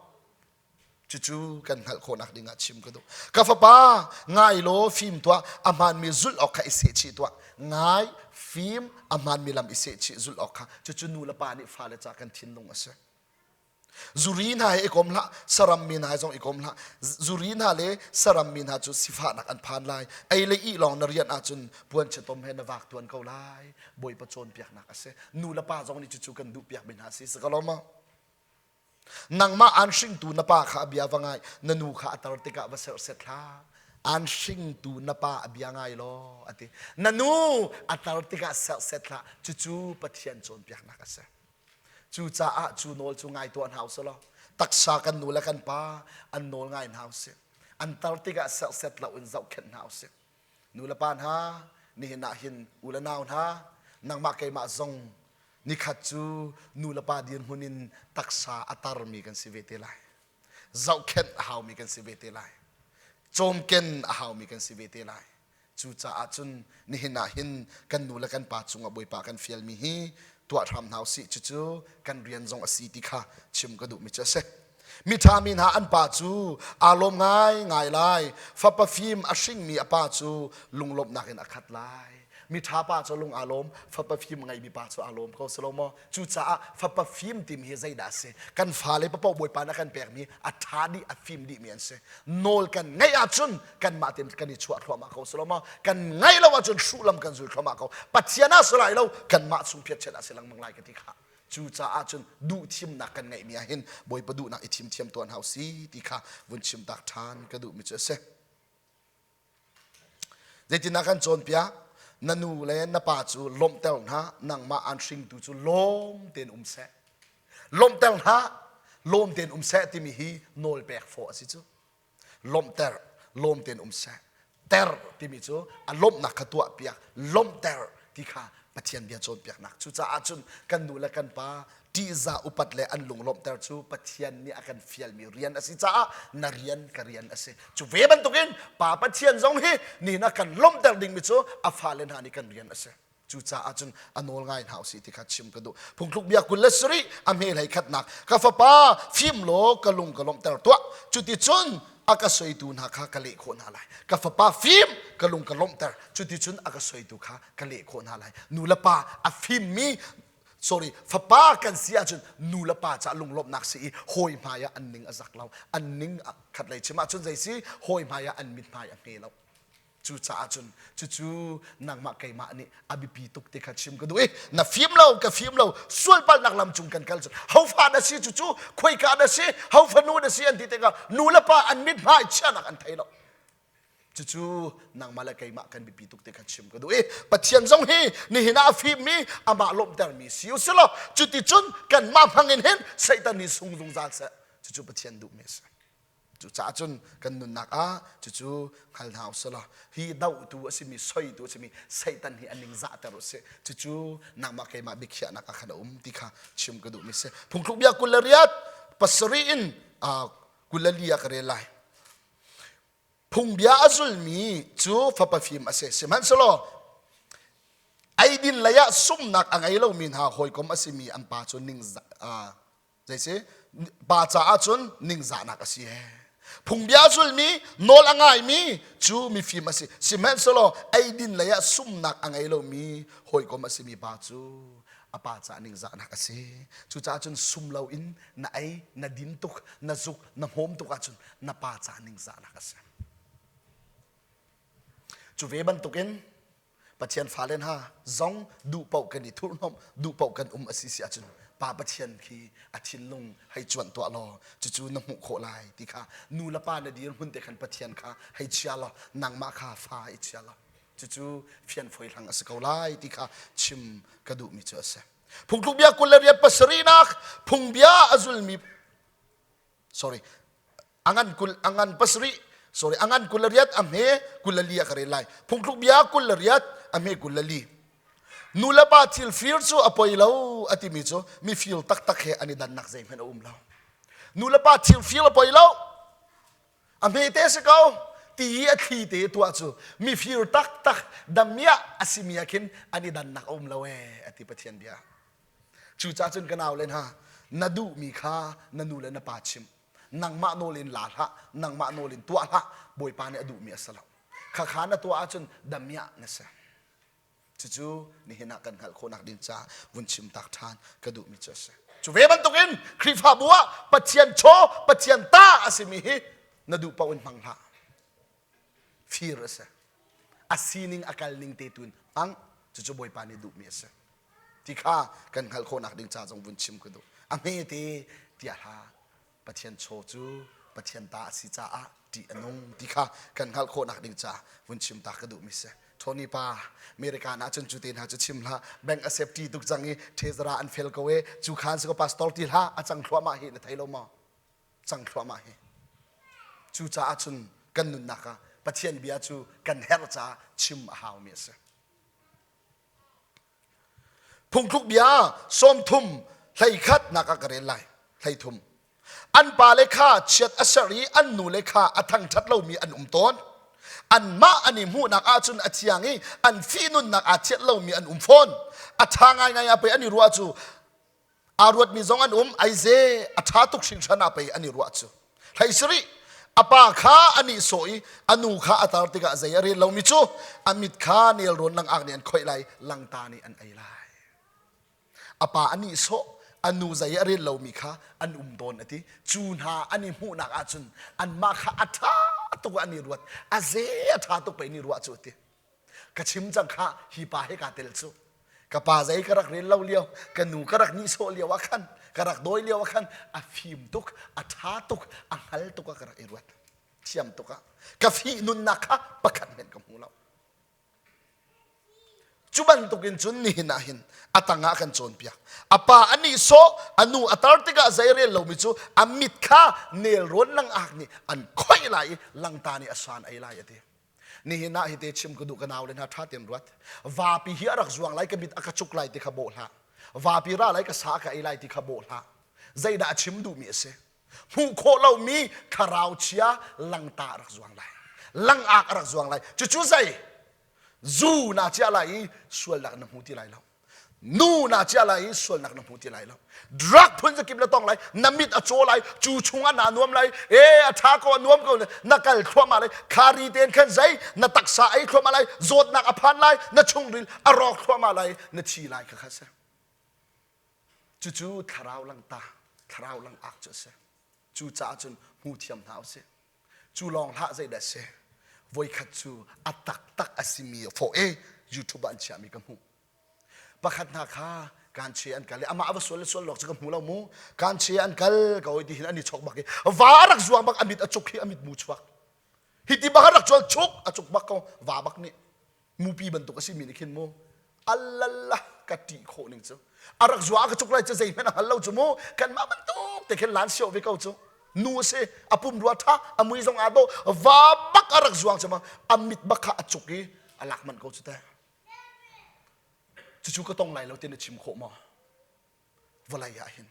Cucu kan hngalh khawhnak ding ah chim ka duh. Ka fapa, ngai law fim tuah, a hmaanmi zulh awk kha i sehchih tuah. Ngai, fim, a hmaanmi lam i sehchih zulh awk kha. Cucu nu le pa nih fale ca kan thinlung a si. Zuri hna he i kom hlah, saram mi hna he zong i kom hlah. Zuri hna le saram mi hna cu sifahnak an phan lai. Ei le ih lawng na rian ahcun puanchiatom he na vak tuan ko lai. Bawipa cawnpiaknak a si. Nu le pa zong nih cucu kan duhpiak mi hna si. Si ko lo maw? Nangmah aan hringtu na pa kha a bia va ngai, na nu kha a tar tikah va serhset hlah. Aan hringtu na pa a bia ngai law a ti. Na nu a tar tikah serhset hlah. Cucu Pathian cawnpiaknak a si. Cucaah cu nawl cu ngai tuah hna usih law taksa kan nu le kan pa an nawl ngai hna usih. An tar tikah serhset lo in zohkhenh hna usih. Nu le pa hna, nihin ah hin u le nau hna, nangmah keimah zong nikhat cu nu le pa dirhmun in taksa a tarmi kan si ve te lai. Zohkhenh a haumi kan si ve te lai. Cawmken a haumi kan si ve te lai. Cucaah cun nihin ah hin kan nu le kan pa cungah Bawipa kan fialmi hi tuah hram hna usih cucu kan rian zong a si ti kha chim ka duhmi cu a si. Miṭha mi hna an pa cu aa lawm ngaingai lai. Fapa fim a hringmi a pa cu lunglawmhnak in a khat lai. Miṭha pa cu lung aa lawm, fapa fim ngeimi pa cu aa lawm ko si lo maw? Cucaah fapa fim timi hi zeidah a si? Kan fale paoh Bawipa nih a kan pekmi a ṭha dih, a fim dihmi an si. Nawl kan ngeih ahcun kanmah tein kan i chuah thluahmah ko si lo maw? Kan ngaih lo ahcun hruh lam kan zul thluahmah ko. Pathian ah si lai lo, kanmah chung phiatchiat ah si lengmang lai ka ti kha. Cucaah cun duh thimnak kan ngeihmi ah hin Bawipa duhnak i thim thiam tuan hau si ti kha vun chim tak ṭhan ka duhmi cu a si. Zeitindah kan cawnpiak? Na nu le na pa cu lawmhter hna, nangmah aan hringtu cu lawm tein um seh. Lawmhter hna, lawm tein um seh timi hi nawl pek fawh a si cu. Lawmhter, lawm tein um seh. Ter timi cu a lawmhnak kha tuahpiak, lawmhter ti kha Pathian bia cawnpiaknak. Cucaah cun kan nu le kan pa ṭihzah upat le an lunglawmhter cu Pathian nih a kan fialmi rian a si caah na rian ka rian a si. Cu ve bantukin Pa Pathian zong hi nihin a kan lawmhter dingmi cu a fale hna nih kan rian a si. Cucaah cun a nawl ngai hna usih ti kha chim ka duh. Phungthluk bia 27 a hme hlei khatnak ka fapa fim law ka lung ka lawmhter tuah. Cuticun a ka soitu hna kha ka leh khawh hna lai. Ka fapa fim ka lung ka lawmhter. Cuticun a ka soitu kha ka leh khawh hna lai. Nu le pa a fimmi sorry fapa kan si ahcun nu le pa ca lunglawmhnak si i hawi hmai ah an ning a zak lo an ning khat lei chim ahcun zei si hawi hmai ah an mit hmai a hme lo cucaah cun cucu nangmah keimah nih a biapi tuk ti kha chim ka duh i na fim lo ka fim lo sualpalhnak lam cung kan kal cun hofa na si cucu khoika na si ho fanu na si an ti tikah nu le pa an mit hmai chiahnak an thei lo Cucu nangmah le keimah kan biapi tuk ti kha chim ka duh i Pathian zong hi nihin ah a fimmi amah lawmhtermi si u silaw cuticun kanmah hmang in hin Satan nih sung zungzal seh cucu Pathian duhmi a si. Cucaah cun kan nunnak ah cucu hngal hna usih law hi dohtu a simi soitu a simi Satan hi a ning zahter usih. Cucu nangmah keimah biakhiahnak ah khan a um ti kha chim ka duhmi si. Phungthluk bia 28 pasarih in 24 ah ka rel lai. Phungbia a zulmi cu fapa fim a si. Sihmanhsehlaw eidin lei ah sumnak a ngei lomi hna hawikom a simi an pa cu ning zei si pa caah cun ningzahnak a si he phungbia zulmi nawl a ngaimi cu mifim a si sihmanhsehlaw eidin lei ah sumnak a ngei lomi hawikom a simi pa cu a pa caah ningzahnak a si cucaah cun sum loin na ei na din tuk na zuk na hmawm tuk ahcun na pa caah ningzahnak a si cu ve bantukin Pathian fale hna zong duh paoh kan i thurhnomh duh paoh kan um a si si ahcun Pa Pathian khi a thinlung hei cuanh tuah law cucu na hmuh khawh lai ti kha nu le pa na dirhmun te khan Pathian kha hei chia law nangmah kha fa i chia law cucu fianfoi hlang a si ko lai ti kha chim ka duhmi cu a si. Phungthluk bia 28 pasarihnak phungbia a zulmi sorry angan kul angan pasarih sorry angan kul le riat a hme kul le li a ka rel lai phungthluk bia kul le riat a hme kul le li nu le pa thil fir cu a poi lo a timi cu mi fir taktak he an i dannak zeihmanh a um lo nu le pa thil fir a poi lo a hme te si ko ti i a thli te tuah cu mi fir taktak damiah a simi ah khin an i dannak a um lo ee a ti Pathian bia Cucaah cun ka naule hna, na duhmi kha na nu le na pa chim. Nangmah nawl in la hlah, nangmah nawl in tuah hlah, Bawipa nih a duhmi a si lo. Khakha na tuah ahcun damiah na si. Cucu nihin ah kan hngalh khawhnak ding caah vun chim tak ṭhan ka duhmi cu a si. Cu ve bantukin Khrihfabu ah Pathian chaw, Pathian ta a simi hi na duh paoh in hmang hlah. Fir a si. A sining a kal ning te tu in hmang. Cucu Bawipa nih duhmi a si. Ti kha kan hngalh khawhnak ding ca zong vun chim ka duh. A hmete tiah hlah Pathian chaw cu Pathian ta a si caah ṭih a nung ti kha kan hngalh khawhnak ding ca vun chim ta ka duhmi si. Tony pa America ah cun cu te hna cu chim hlah bank a safety tuk cang i thezara an fel ko e cu khan si ko pastor ti hlah a cang thluahmah hi na thei lo maw cang thluahmah hi cucaah cun kan nunnak ah Pathian bia cu kan herh caah chim a haumi a si. Phungthluk bia 30 hleikhat nak ah ka rel lai. 13. An pale kha chiat a ser i an nule kha a thangṭhat lomi an um tawn. Anmah an i hmuhnak ahcun a thiang i an fihnunnak aa thianh lomi an um fawn. A ṭha ngaingai ah pei an i ruah cu aa ruatmi zong an um aize a ṭha tuk hringhran ah pei an i ruah cu hlei sarih a pa kha a nihsawh i a nu kha a tar tikah zei a rel lomi cu a mit kha nelrawn langak nih an khoih lai langta nih an ei lai a pa a nihsawh a nu zei a rel lomi kha an um tawn a ti cu hna an i hmuhnak ahcun anmah kha a ṭha tuk an i ruat a ze a ṭha tuk pei an i ruah cu a ti ka chim cang kha hi pa he kaa tel cu ka pa zei ka rak rel lo lio ka nu ka rak nihsawh lio ah khan ka rak dawi lio ah khan a fim tuk a ṭha tuk a hngal tuk ah ka rak i ruat thiam tuk ah ka fih nunnak kha pakhat hmenh ka hmu lo cu bantukin cun nihin ah hin a tangah kan cawnpiak a pa a nihsawh a nu a tar tikah zei rel lomi cu a mit kha nelrawn langak nih an khoih lai i langta nih a san ei lai a ti Nihin ah hite chim ka duh ka nau le hna ṭha tein ruat. Vapi hi a rak zuang lai ka mit a ka cuk lai ti kha bawh hlah. Vapi ra lai ka sa ka ei lai ti kha bawh hlah. Zeidah a chim duhmi a si? Hmuh khawh lomi thlarau chia langta a rak zuang lai. Langak a rak zuang lai. Cucu zei? Zu naa ciah lai i sualnak na hmu ti lai lo. Nu na chia lai i sualnak na hmu ti lai lo. Drug phun zakip na tong lai, na mit a caw lai, cu chungah naa nuam lai, e a ṭha ko a nuam ko na kal thluahmah lai, khari tein khan zei na taksa ei thluahmah lai, zawtnak a phan lai, na chungril a rawk thluahmah lai, na thi lai kha kha si. Cucu thlarau langta, thlarau langak cu a si. Cucaah cun hmu thiam hna usih. Cu lawng hlah zeidah si? Voikhat cu a taktak a simi fawh e YouTube ah an chiahmi ka hmuh. Pakhat hna kha kanche an kal i amah a va sual le sual lawk cu ka hmu lo mu. Kanche an kal ka oi ti hin an i chok bak i va a rak zuang bak a mit a cuk hi a mit mu chuak. Hi ti bak a rak chual chuk a cuk bak ko va bak nih mupi bantuk a simi nih khin mu alala ka ṭih khawh ning cu a rak zua a ka cuk lai cu zeihmanh a hngal lo cu mu kanmah bantuk te khin lan sioh ve ko cu. Nu a si, a pumrua ṭha, a mui zong aa dawh, va bak a rak zuang cema a mit bak kha a cuk i a lak manh ko cu teh. Cucu ka tong lai lo ti na chim khawh maw? Vawlei ah hin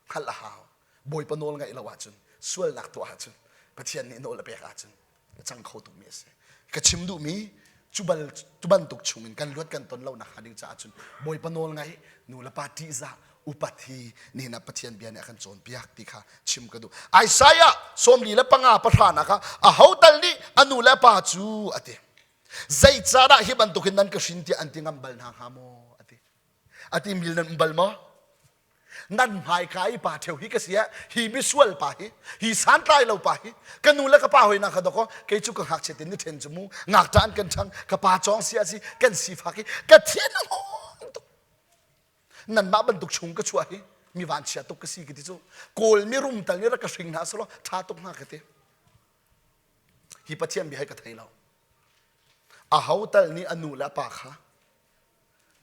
hngalh a hau. Bawipa nawl ngaih lo ahcun, sualnak tuah ahcun, Pathian nih nawl a pek ahcun a cang kho tukmi a si. Ka chim duhmi cu bal cu bantuk chungin kan luat kan ton lo nak hnga ding caah cun Bawipa nawl ngaih nu le pa ṭihzah upat hi nihin ah Pathian bia nih a kan cawnpiak ti kha chim ka duh. Isaiah 45 pahranak ah aho tal nih a nu le a pa cu a ti. Zeicahdah hi bantukin nan ka hrin tiah an ti ngam bal hna hnga maw? A ti. A ti mil nan um bal maw? Nan hmaika i pa ṭheo hi ka si ah hi misual pa hi hi santlai lo pa hi ka nu le ka pa hoi na kha doko kei cu ka ngakchiat in ni ṭhen cu mu ngakṭah an kan ṭhang ka pa cawng si a si kan sifak hi ka thin a hawng tuk nanmah bantuk chung ka chuah hi mi vanchia tuk ka si ka ti cu kawl mirum tal nih rak ka hring hna selaw ṭha tuk hnga ka ti hi Pathian bia hi ka thei lo aho tal nih a nu le a pa kha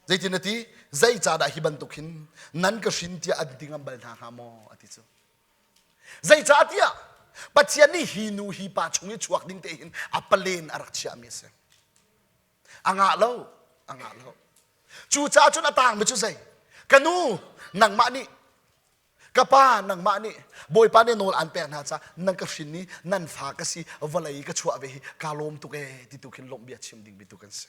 Zeitin a ti? Zeicahdah hi bantuk hin nan ka hrin tiah an ti ngam bal hna hnga maw? A ti cu. Zeicah tiah Pathian nih hi nu hi pa chung i chuak ding te hin a palen a rak chiahmi a si. A ngah lo, a ngah lo. Cucaah cun a tangmi cu zei? Ka nu, nangmah nih ka pa nangmah nih Bawipa nih nawl an pek hna caah nan ka hrin i nan fa ka si vawlei ka chuah ve hi kaa lawm tuk ee ti tu khin lawmh bia chim ding mi tu kan si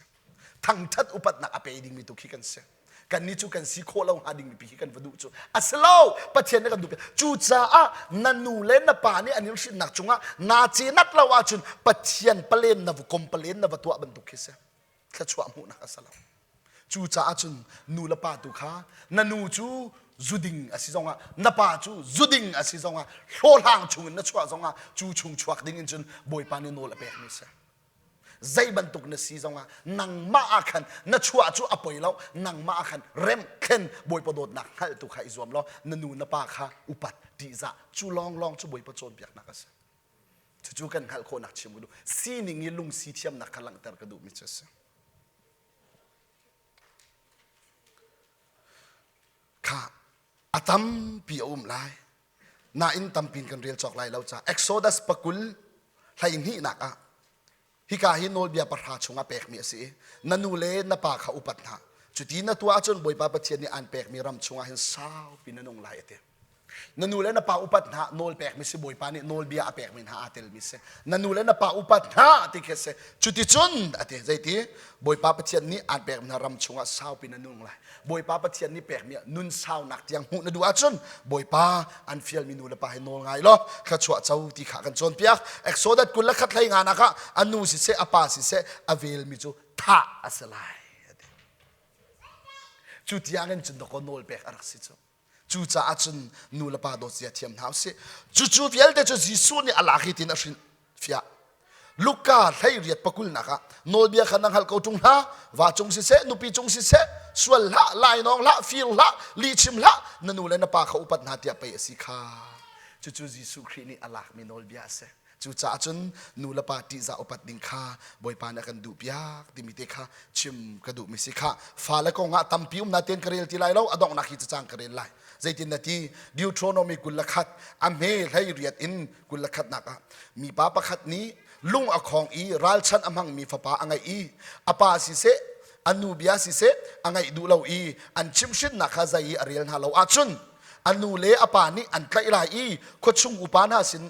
thangthat upatnak a pe ding mi tu khi kan si kannih cu kan si khawh lo hnga ding mi pi khi kan va duh cu a si lo Pathian nih kan duh cucaah na nu le na pa nih an in hrinnak cungah naa cenat lo ahcun Pathian palen na va kom palen na va tuah bantuk khi si thluachuah hmuhnak a si lo Cucaah cun nu le pa tu kha na nu cu zuding a si zongah na pa cu zuding a si zongah hlawhhlang chungin na chuah zongah cu chung chuak ding in cun Bawipa nih nawl a pekmi si. Zei bantuk na si zongah nangmah ah khan na chuah cu a poi lo nangmah ah khan rem thlen Bawipa dawtnak hngalh tu kha i zuam law na nu na pa kha upat ṭihzah cu lawnglawng cu Bawipa cawnpiaknak a si. Cucu kan hngalh khawhnak chim ka duh. Sining i lungsi thiamnak kha langhter ka duhmi cu a si. Kha a tampi a um lai. Nain tampi in kan rel cawk lai lo ca. Exodus pakul hleihnihnak ah hika hi nawlbia pahra chungah pekmi a si i na nu le na pa kha upat hna. Cuti na tuah ahcun Bawipa Pathian nih aan pekmi ram chungah hin saupi na nung lai a ti. Na nu le na pa upat hna nawl pekmi si Bawipa nih nawlbia a pekmi hna aa telmi si. Na nu le na pa upat hna ti khi a si. Cuticun a ti zeiti Bawipa Pathian nih aan pekmi hna ram chungah saupi na nung lai. Bawipa Pathian nih pekmi nun saunak tiang hmuh na duh ahcun Bawipa an fialmi nu le pa hi nawl ngai law thluachuah co ti kha kan cawnpiak. Exodus 21 hlei nga nak ah a nu siseh a pa siseh a velmi cu thah a si lai. Cu tiang in cun dakaw nawl pek a rak si cu. Cucaah cun nu le pa dawt zia thiam hna usih. Cucu vialte cu Jesuh nih a lak hi tin a hrin fiah. Luka hleiriat pakulnak ah nawlbia kha na hngalh ko ṭung hna va cung siseh nupi cung siseh sual hlah lainawng hlah fir hlah lihchim hlah na nu le na pa kha upat hna tiah pei a si kha cucu Jesuh Khrih nih a lakmi nawlbia a si Cucaah cun nu le pa ṭihzah upat ding kha Bawipa nih a kan duhpiak timi te kha chim ka duhmi si kha fale kong ah tampi um natein ka rel ti lai lo a donghnak hi cacang ka rel lai zeitin na ti Deuteronomy 21 a hme hlei riat in 21 nak ah mipa pakhat nih lung a khong i ralchanh a hmangmi fapa a ngeih i a pa siseh a nu bia siseh a ngaih duh lo i an chimhhrinnak kha zei i a rel hna lo ahcun a nu le a pa nih an tlaih lai i khuachung upa hna sin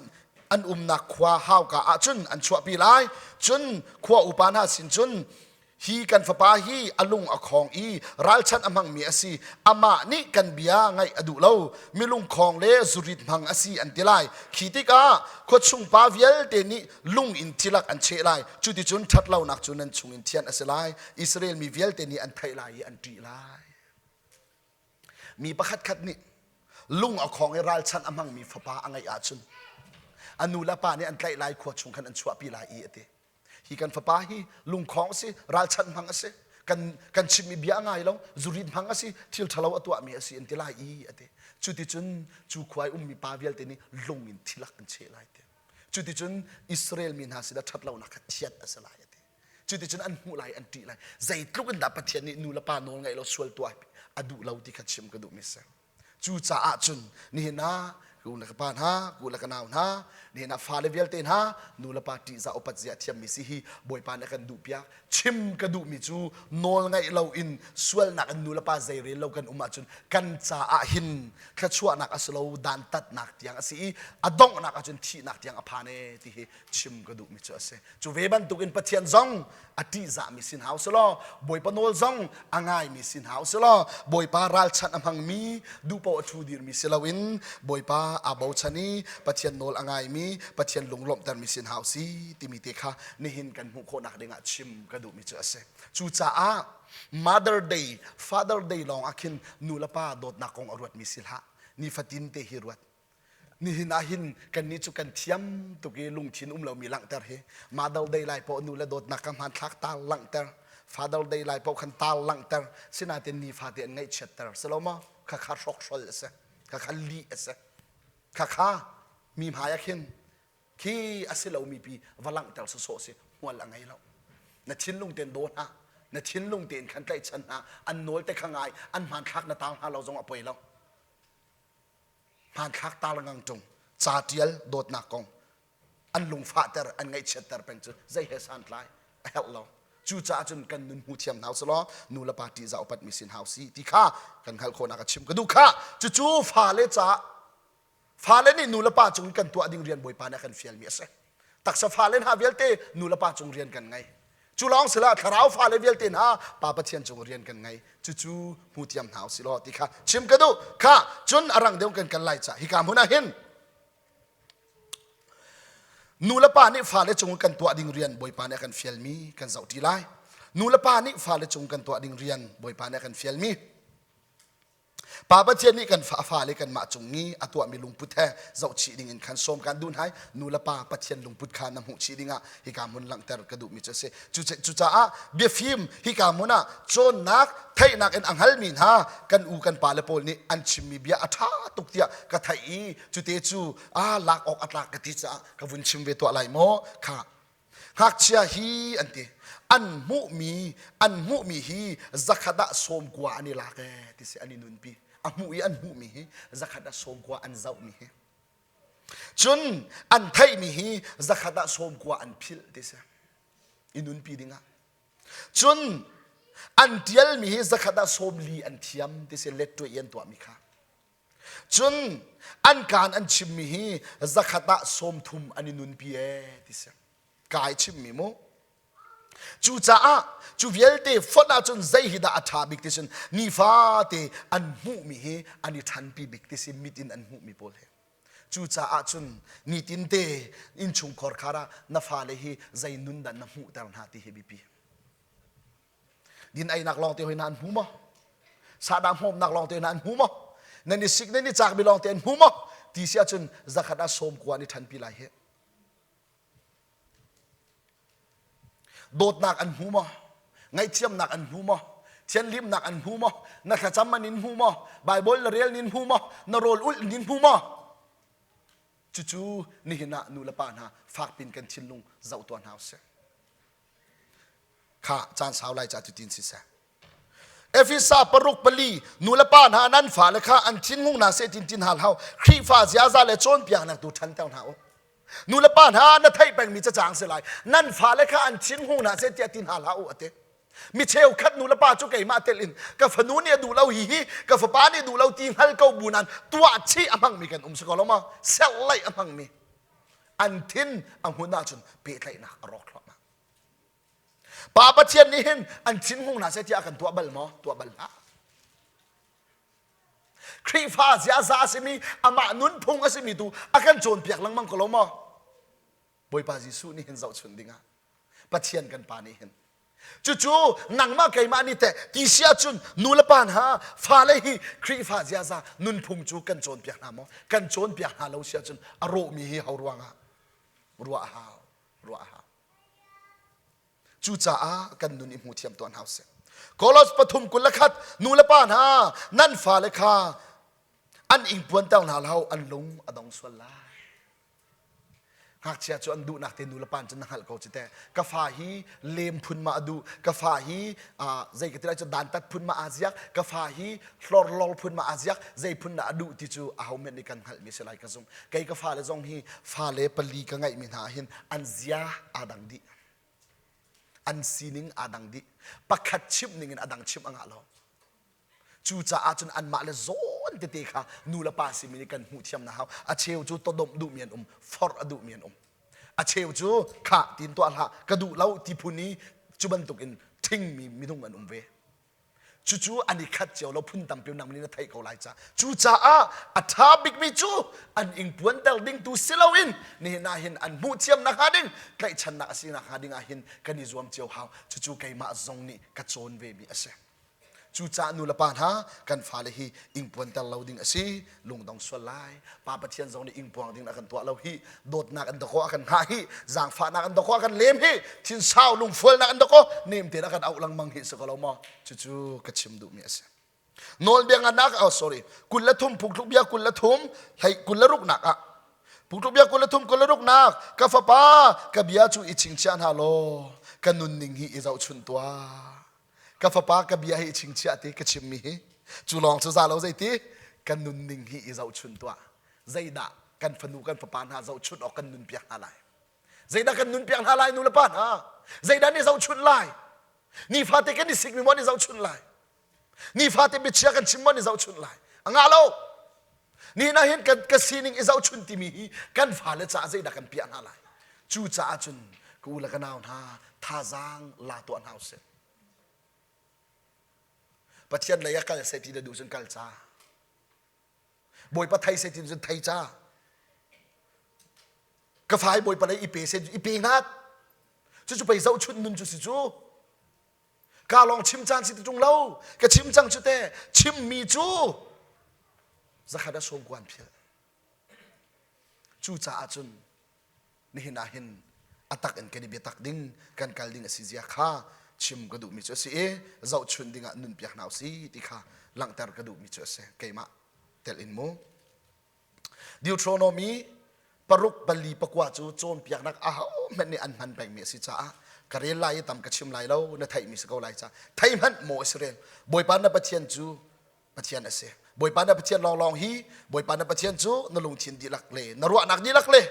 an umnak khua hauka ahcun an chuahpi lai cun khua upa hna sin cun hi kan fapa hi a lung a khong i ralchanh a hmangmi a si amah nih kan bia ngaih a duh lo milungkhong le zurit hmang a si an ti lai khi tikah khuachung pa vialte nih lung in thilak an cheh lai cuticun ṭhatlonak cu nan chungin thian a si lai Israel mi vialte nih an theih lai i an ṭih lai Mi pakhatkhat nih lung a khong i ralchanh a hmangmi fapa a ngeih ahcun a nu le pa nih an tlaih lai khua chung khan an chuahpi lai i a ti. Hi kan fapa hi lungkhong a si, ralchanh hmang a si, kan, kan chimmi bia a ngai lo, zurit hmang a si, thil ṭhalo a tuahmi a si an ti lai i a ti. Cuticun cu khua i ummi pa vialte nih lung in thilak an cheh lai ti. Cuticun Israel mi hna sinah ṭhatlonak kha thianh a si lai a ti. Cuticun an hmuh lai an ṭih lai. Zeitluk in dah Pathian nih nu le pa nawl ngaih lo sual tuah a duh lo ti kha chim ka duhmi si. Cucaah cun nihin ah Ka u le ka pa hna, ka u le ka nau hna, nihin ah fale vialte hna, nu le pa ṭihzah upat zia thiammi si hi Bawipa nih a kan duhpiak. Chim ka duhmi cu nawl ngaih loin sualnak in nu le pa zeirel lo kan um ahcun kan caah hin thluachuahnak a si lo, dantatnak tiang a si i a donghnak ahcun thihnak tiang a phan ee ti hi chim ka duhmi cu a si. Cu ve bantukin Pathian zong a ṭihzahmi si hna usih Bawipa nawl zong a ngaimi si hna usih Bawipa ralchanh a hmangmi duhpaoh a ṭhu dirmi si loin Bawipa aa bochan i Pathian nawl a ngaimi Pathian lunglawmhtermi si hna usih timi te kha nihin kan hmuh khawhnak dingah chim ka duhmi cu a si. Cucaah Mother Day, Father Day lawng ah khin nu le pa dawtnak kong a ruatmi si hlah. Nifatin te hi ruat. Nihin ah hin kannih cu kan thiam tuk i lungthin um lomi langhter hi Mother Day lai paoh nu le dawtnak ka hmanthlak tar langhter Father Day lai paoh khan tar langhter sinain nifate an ngaihchiatter si lo maw khakha hrawkhrol a si khakha lih a si khakha mi hmai ah khin khi a si lomi pi va langhter sawsawh si hmual a ngei lo na thinlung tein daw hna na thinlung tein khan tlaihchan hna an nawl te kha ngai an hmanthlak na tar hna lo zong a poi lo Hmanthlak tar ngang ṭung ca ṭial dawtnak kong an lungfahter an ngaihchiatter peng cu zei he santlai a herh lo. Cucaah cun kan nun hmu thiam hna usih law nu le pa ṭihzah upatmi sin hau si ti kha kan hngalh khawhnak a chim ka duh kha. Cucu fale caah fale nih nu le pa cung kan tuah ding rian Bawipa nih a kan fialmi a si. Taksa fale hna vialte nu le pa cung rian kan ngei. Cu lawng sila thlarau fale vialte hna Pa Pathian cung rian kan ngei. Cucu hmu thiam hna usih law ti kha chim ka duh. Kha cun a rang deuh kan kal lai ca hika hmun ah hin nu le pa nih fale cung kan tuah ding rian Bawipa nih a kan fialmi kan zoh ṭi lai. Nu le pa nih fale cung kan tuah ding rian Bawipa nih a kan fialmi. Pa Pathian nih kan fale kanmah cung i a tuahmi lungput he zohchih ding in khan sawm kan duh hna nu le pa Pathian lungput kha na hmuh chih dingah hika hmun langhter ka duhmi cu a si. Cucaah biafim hika hmun ah cawnnak theihnak in a hngalmi hna kan u kan pale pawl nih an chimmi bia a ṭha tuk tiah ka theih i cute cu a lak awk a tlak ka ti caah ka vun chim ve tuah lai maw kha Ngakchia hi an ti. An hmuhmi an hmuhmi hi zakhat ah sawmkua an i lak ee ti si an i nunpi. A hmuh i an hmuhmi hi zakhat ah sawmkua an zohmi hi. Cun an theihmi hi zakhat ah sawmkua an philh ti si. I nunpi dingah. Cun an tialmi hi zakhat ah sawmli an thiam ti si lettuai i an tuahmi kha. Cun an kaan an chimmi hi zakhat ah 30 an i nunpi ee ti si. Kai chimmi mu. Cucaah cu vialte fonh ahcun zei hi dah a ṭha bik ti sin nifate an hmuhmi hi an i ṭhanpi bik ti si mit in an hmuhmi pawl hi. Cucaah cun nitinte innchungkhar khar ah na fale hi zei nun dah na hmuhter hna ti hi biapi. Din einak lawng te hoi na an hmu maw? Sahdah hmawmnak lawng te na an hmu maw? Nan i sik nan i cakmi lawng te an hmu maw? Ti si ahcun zakhat ah 90 an i ṭhanpi lai hi. Dawtnak an hmu maw? Ngaihthiamnak an hmu maw? Thianhlimnak an hmu maw? Na thlacam an in hmu maw? Baibal na rel nin hmu maw? Na rawl ulh nin hmu maw? Cucu nihin ah nu le pa hna fakpin kan thinlung zoh tuah hna usih. Kha caan sau lai ca cutin siseh. Efesa paruk pali nu le pa hna nan fale kha an thinhung hna seh tin tin hal hau Khrihfa ziaza le cawnpiaknak tu ṭhanter hna u. Nu le pa hna na theih pengmi cacang si lai nan fale kha an thinhung hna seh tiah tin hal hlah u ati. Mi cheukhat nu le pa cu keimah tel in ka fanu nih a duh lo hi hi ka fapa nih duh lo ti hngal ko bu nan tuah chih a hmangmi kan um si ko lo ma serhlaih a hmangmi an thin a hmun ahcun pehtlaihnak a rawk thluahmah. Pa Pathian nih hin an thinhung hna seh tiah a kan tuah bal maw? Tuah bal hlah. Khrihfa ziaza a simi amah nunphung a simi tu a kan cawnpiak lengmang ko lo maw? Bawipa Jesuh nih hin zohchunh dingah Pathian kan pa nih hin cucu nangmah keimah nih teh ti si ahcun nu le pa hna fale hi Khrihfa ziaza nunphung cu kan cawnpiak hna maw? Kan cawnpiak hna lo si ahcun a rawhmi hi ho ruangah ruah a hau ruah a hau. Cucaah kan nun i hmu thiam tuah hna usih. Kolos pathum 21 nu le pa hna nan fale kha an ingpuanter hna lo an lung a dong sual lai. Ngakchia cu an duhnak te nu le pa cun na hngalh ko cu teh. Ka fa hi lem phun ma a duh, ka fa hi zei ka ti lai cu dantat phun ma aa ziak, ka fa hi hlorlor phun ma aa ziak, zei phun dah a duh ti cu aho men nih kan hngalhmi si lai ka zumh. Kei ka fale zong hi fale pali ka ngeihmi hna ah hin an zia aa dang dih. An sining aa dang dih. Pakhat chimh ning in a dang chimh a ngah lo. Cucaah cun anmah le zawn tete kha nu le pa simi nih kan hmuh thiam na hau. A cheu cu todomh duhmi an um, forh a duhmi an um. A cheu cu khah tiin tuah hlah, ka duh lo ti phun i cu bantukin ṭhingmi minung an um ve. Cucu an i khat cio lo phun tampi nang nih na theih ko lai ca. Cucaah a ṭha bikmi cu an ingpuanter ding tu si loin nihin ah hin an hmuh thiam nakhnga ding tlaihchannak a si nakhnga ding ah hin kan i zuam cio hau. Cucu keimah zong nih ka cawn vemi a si. Cucaah nu le pa hna kan fale hi ingpuanter lo ding a si lungdong sual lai pa Pathian zong nih ingpuang ding a kan tuah lo hi dawtnak an dakaw a kan hngah hi zaangfahnak an dakaw a kan lem hi thinsau lungfualnak an dakaw nem tein a kan auh lengmang hi si ko lo maw cucu ka chim duhmi a si nawlbia nganak oh sorry 23 phungthluk bia 23 hlei 26 nak ah phungthluk bia 23 26 nak ka fapa ka bia cu i chingchiah hna law ka nunning hi i zohchunh tuah Ka fapa ka bia hi i chingchiah ti ka chimmi hi cu lawng cu za lo zeiti kan nunning hi i zohchun tuah zeidah kan fanu kan fapa hna zohchun awk kan nun piak hna lai zeidah kan nun piak hna lai nu le pa hna zeidah ni zohchun lai nifate kan i sikmi maw ni zohchun lai nifate biachia kan chim maw ni zohchun lai a ngah lo ni na hin kan ka sining i zohchun timi hi kan fale caah zeidah kan piah hna lai cu caah cun ka u le ka nau hna thazaang la tuah hna usih Pathian lei ah kal seh ti na duh cun kal ca Bawipa thei seh ti cun thei ca ka fa hi Bawipa lei i pe seh i pe ngat cucu pei zohchunh nun cu si cu Ka lawng chim caan si ti ṭung lo. Ka chim cang cu te. Chimmi cu zakhat a sawm kuan phil. Cucaah cun nihin ah hin a tak in kan i biatak ding kan kal ding a si zia kha chim ka duhmi cu a si i zohchunh dingah nun piak hna usih ti kha langhter ka duhmi cu a si keimah tel in mu. Deuteronomy paruk pali pakua cu cawnpiaknak ahohmanh nih an hman pengmi a si caah ka rel lai i tam ka chim lai lo na theihmi si ko lai ca thei hmanh maw Israel Bawipa na Pathian cu Pathian a si Bawipa na Pathian lawnglawng hi Bawipa na Pathian cu na lungthin dihlak le na ruahnak dihlak le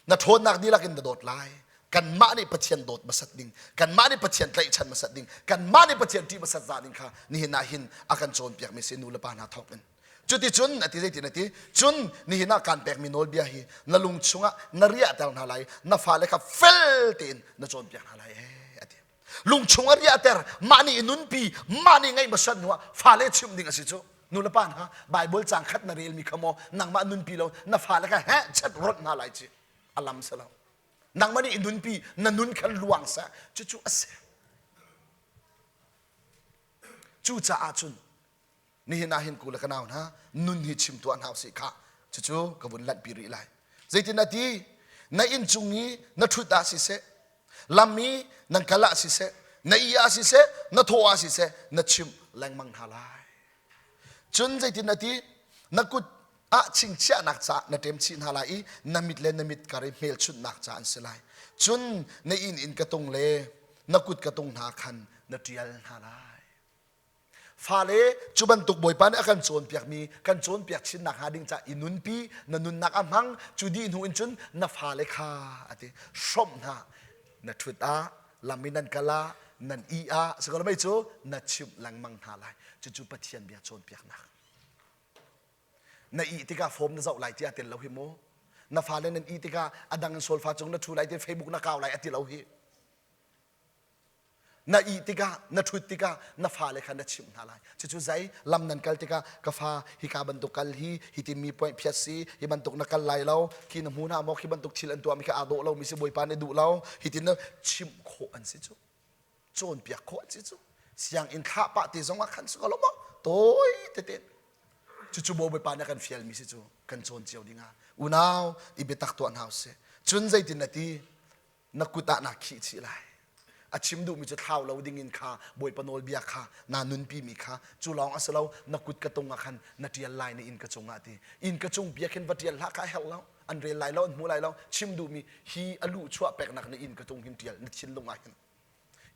na ṭhawnnak dihlak in na dawt lai kanmah nih Pathian dawt hmasat ding kanmah nih Pathian tlaihchan hmasat ding kanmah nih Pathian ṭih hmasat za ding kha nihin ah hin a kan cawnpiakmi si nu le pa hna thawk in Cuticun a ti zeitin a ti cun nihin ah kaan pekmi nawlbia hi na lung chungah na riahter hna lai na fale kha fel tein na cawnpiak hna lai ee a ti lung chung a riahter mah nih i nunpi mah nih ngaih hmasat hnuah fale chimh ding a si cu nu le pa hna Bible caang khat na relmi kha maw nangmah nunpi lo na fale kha heh chet ronh hna lai ci a lam si lo nangmah nih i nunpi na nun kha luang seh cucu a si cucaah cun Nihin ah hin ku le ka nau hna nun hi chim tuah hna usih khah cucu ka vun lanhpi rih lai. Zeitin a ti? Na inn cung i na ṭhut ah siseh, lam i nan kal ah siseh, na ih ah siseh, na thawh ah siseh, na chimh lengmang hna lai. Cun zeitin a ti? Na kut ah chingchiahnak caah na ṭem chih hna lai i na mit le na mit kar i hmelchunhnak ca an si lai. Cun na inn in ka tung le na kut ka tung hna khan na ṭial hna lai. Fale cu bantuk Bawipa nih a kan cawnpiakmi kan cawnpiak chinnak hnga ding ca i nunpi na nunnak a hmang cu dih hnu in cun na fale kha a ti hrawmh hna na ṭhut ah lam i nan kal ah nan ih ah sikolo mei cu na chimh lengmang hna lai cucu Pathian bia cawnpiaknak na ih tikah form na zoh lai ti a tel lo hi mu na fale nan ih tikah a dang in solfa cung na ṭhu lai ti Facebook na kau lai a ti lo hi Na ih tikah, na ṭhut tikah na fale kha na chimh hna lai. Cucu zei lam nan kal tikah ka fa hika bantuk kal hi hi mi point phiat si hi bantuk na kal lai lo khi na hmu hna maw khi bantuk thil an tuahmi kha aa dawh lo mi si Bawipa nih duh lo hitin na chimh khawh an si cu cawnpiak khawh an si cu sianginn thlah pah te zong ah khan si ko lo maw tawi tete cucu Bawipa nih a kan fialmi si cu kan cawn cio dingah unau i biatak tuah hna usih cun zeitin na ti na kut ah naa khih chih lai a chim duhmi cu thlau lo dingin kha bawipa nawlbia kha naa nunpimi kha cu lawng a si lo na kut ka tung ah khan na ṭial lai na inn ka cungah ti inn ka cung bia khin va ṭial hlah kha a herh lo. An rel lai lo, an hmu lai lo. Chim duhmi hi a luh chuah peknak na inn ka tung hin ṭial na thinlung ah hin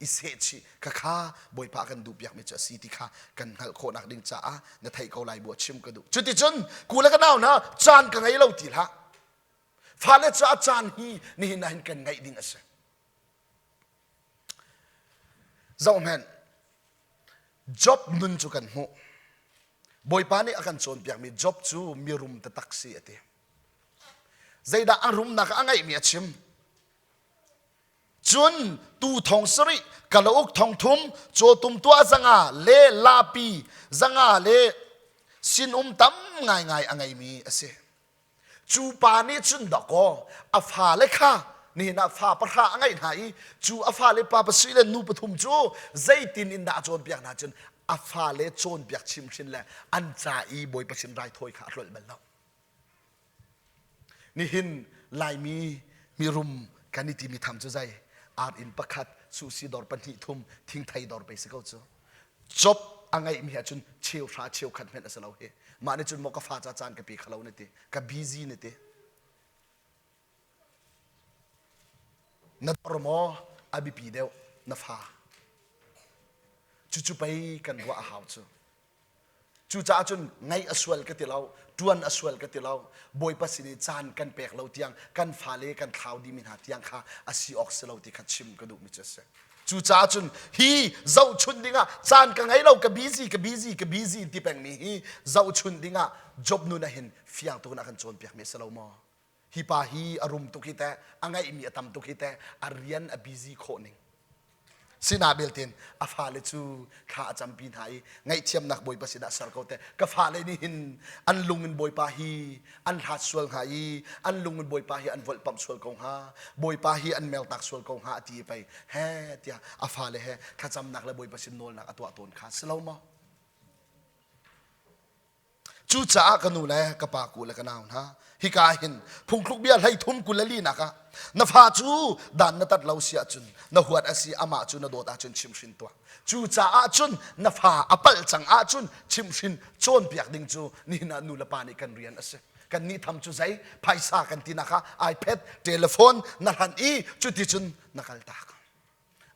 i sehchih khakha Bawipa kan duh piakmi cu a si ti kha kan hngalh khawhnak ding caah na theih ko lai bu chim ka duh. Cuticun ku le ka nau hna caan ka ngei lo ti hlah. Fale caah caan hi nihin ah hin kan ngeih ding a si. Zohhmanh, Job nun cu kan hmuh. Bawipa nih a kan cawnpiakmi Job cu mirum taktak si a ti. Zeidah a rumnak a ngeihmi a chim. Cun tu thong sarih, kalauk thong thum, cawtum tuah zanga le lapi zanga le sinum tam ngaingai a ngeimi a si. Cu pa nih cun dawkaw a fale kha nihin ah fa pahra a ngeih hna i cu a fale pa pasarih le nu pathum cu zeitin in dah a cawnpiak hna cun a fale cawnpiak chimhrin le an ca i Bawipa sin raithawi kha a tlolh bal lo. Nihin Laimi mirum kan i timi tham cu zei ar inn pakhat susi dawr pahnih thum thingthei dawr pei si ko cu. Job a ngeihmi ahcun cheuhra cheukhat hmenh a si lo hi. Mah nih cun maw ka fa ca caan ka pe kho lo na ti. Ka busy na ti. Na dor maw a biapi deuh na fa. Cucu pei kan ruah a hau cu. Cucaah cun ngaih a sual ka ti lo, ṭuan a sual ka ti lo. Bawipa sin i caan kan pek lo tiang kan fale kan thlau dihmi hna tiang kha a si awk si lo ti kha chim ka duhmi cu a si. Cucaah cun hi zohchunh dingah caan ka ngei lo, ka busy, ka busy, ka busy ti pengmi hi zohchunh dingah Job nun ah hin fiang tuk in a kan cawnpiakmi a si lo maw? Hi pa hi a rum tuk hi teh, a ngeihmi a tam tuk hi teh, a rian a busy khawh ning. Sinah beltin a fale cu thla a campi hna i ngaihthiamnak Bawipa sinah ser ko te. Ka fale nih hin an lung in Bawipa hi an hlat sual hnga i an lung in Bawipa hi an volhpamh sual ko hnga. Bawipa hi an mertak sual ko hnga a ti i pei he tiah a fale he thlacamnak le Bawipa sin nawlnak a tuah tawn kha si lo maw? Cucaah ka nu le ka pa ku le ka nau hna, hika hin phungthluk bia 33 24 nak ah na fa cu dan na tat lo si ahcun na huat a si amah cu na dawt ahcun chimhrin tuah. Cucaah cun na fa a palh cang ahcun chimhrin cawnpiak ding cu nihin ah nu le pa nih kan rian a si. Kan nih tham cu zei phaisa kan tinak ah iPad, telephone na hlan i cuticun na kaltak.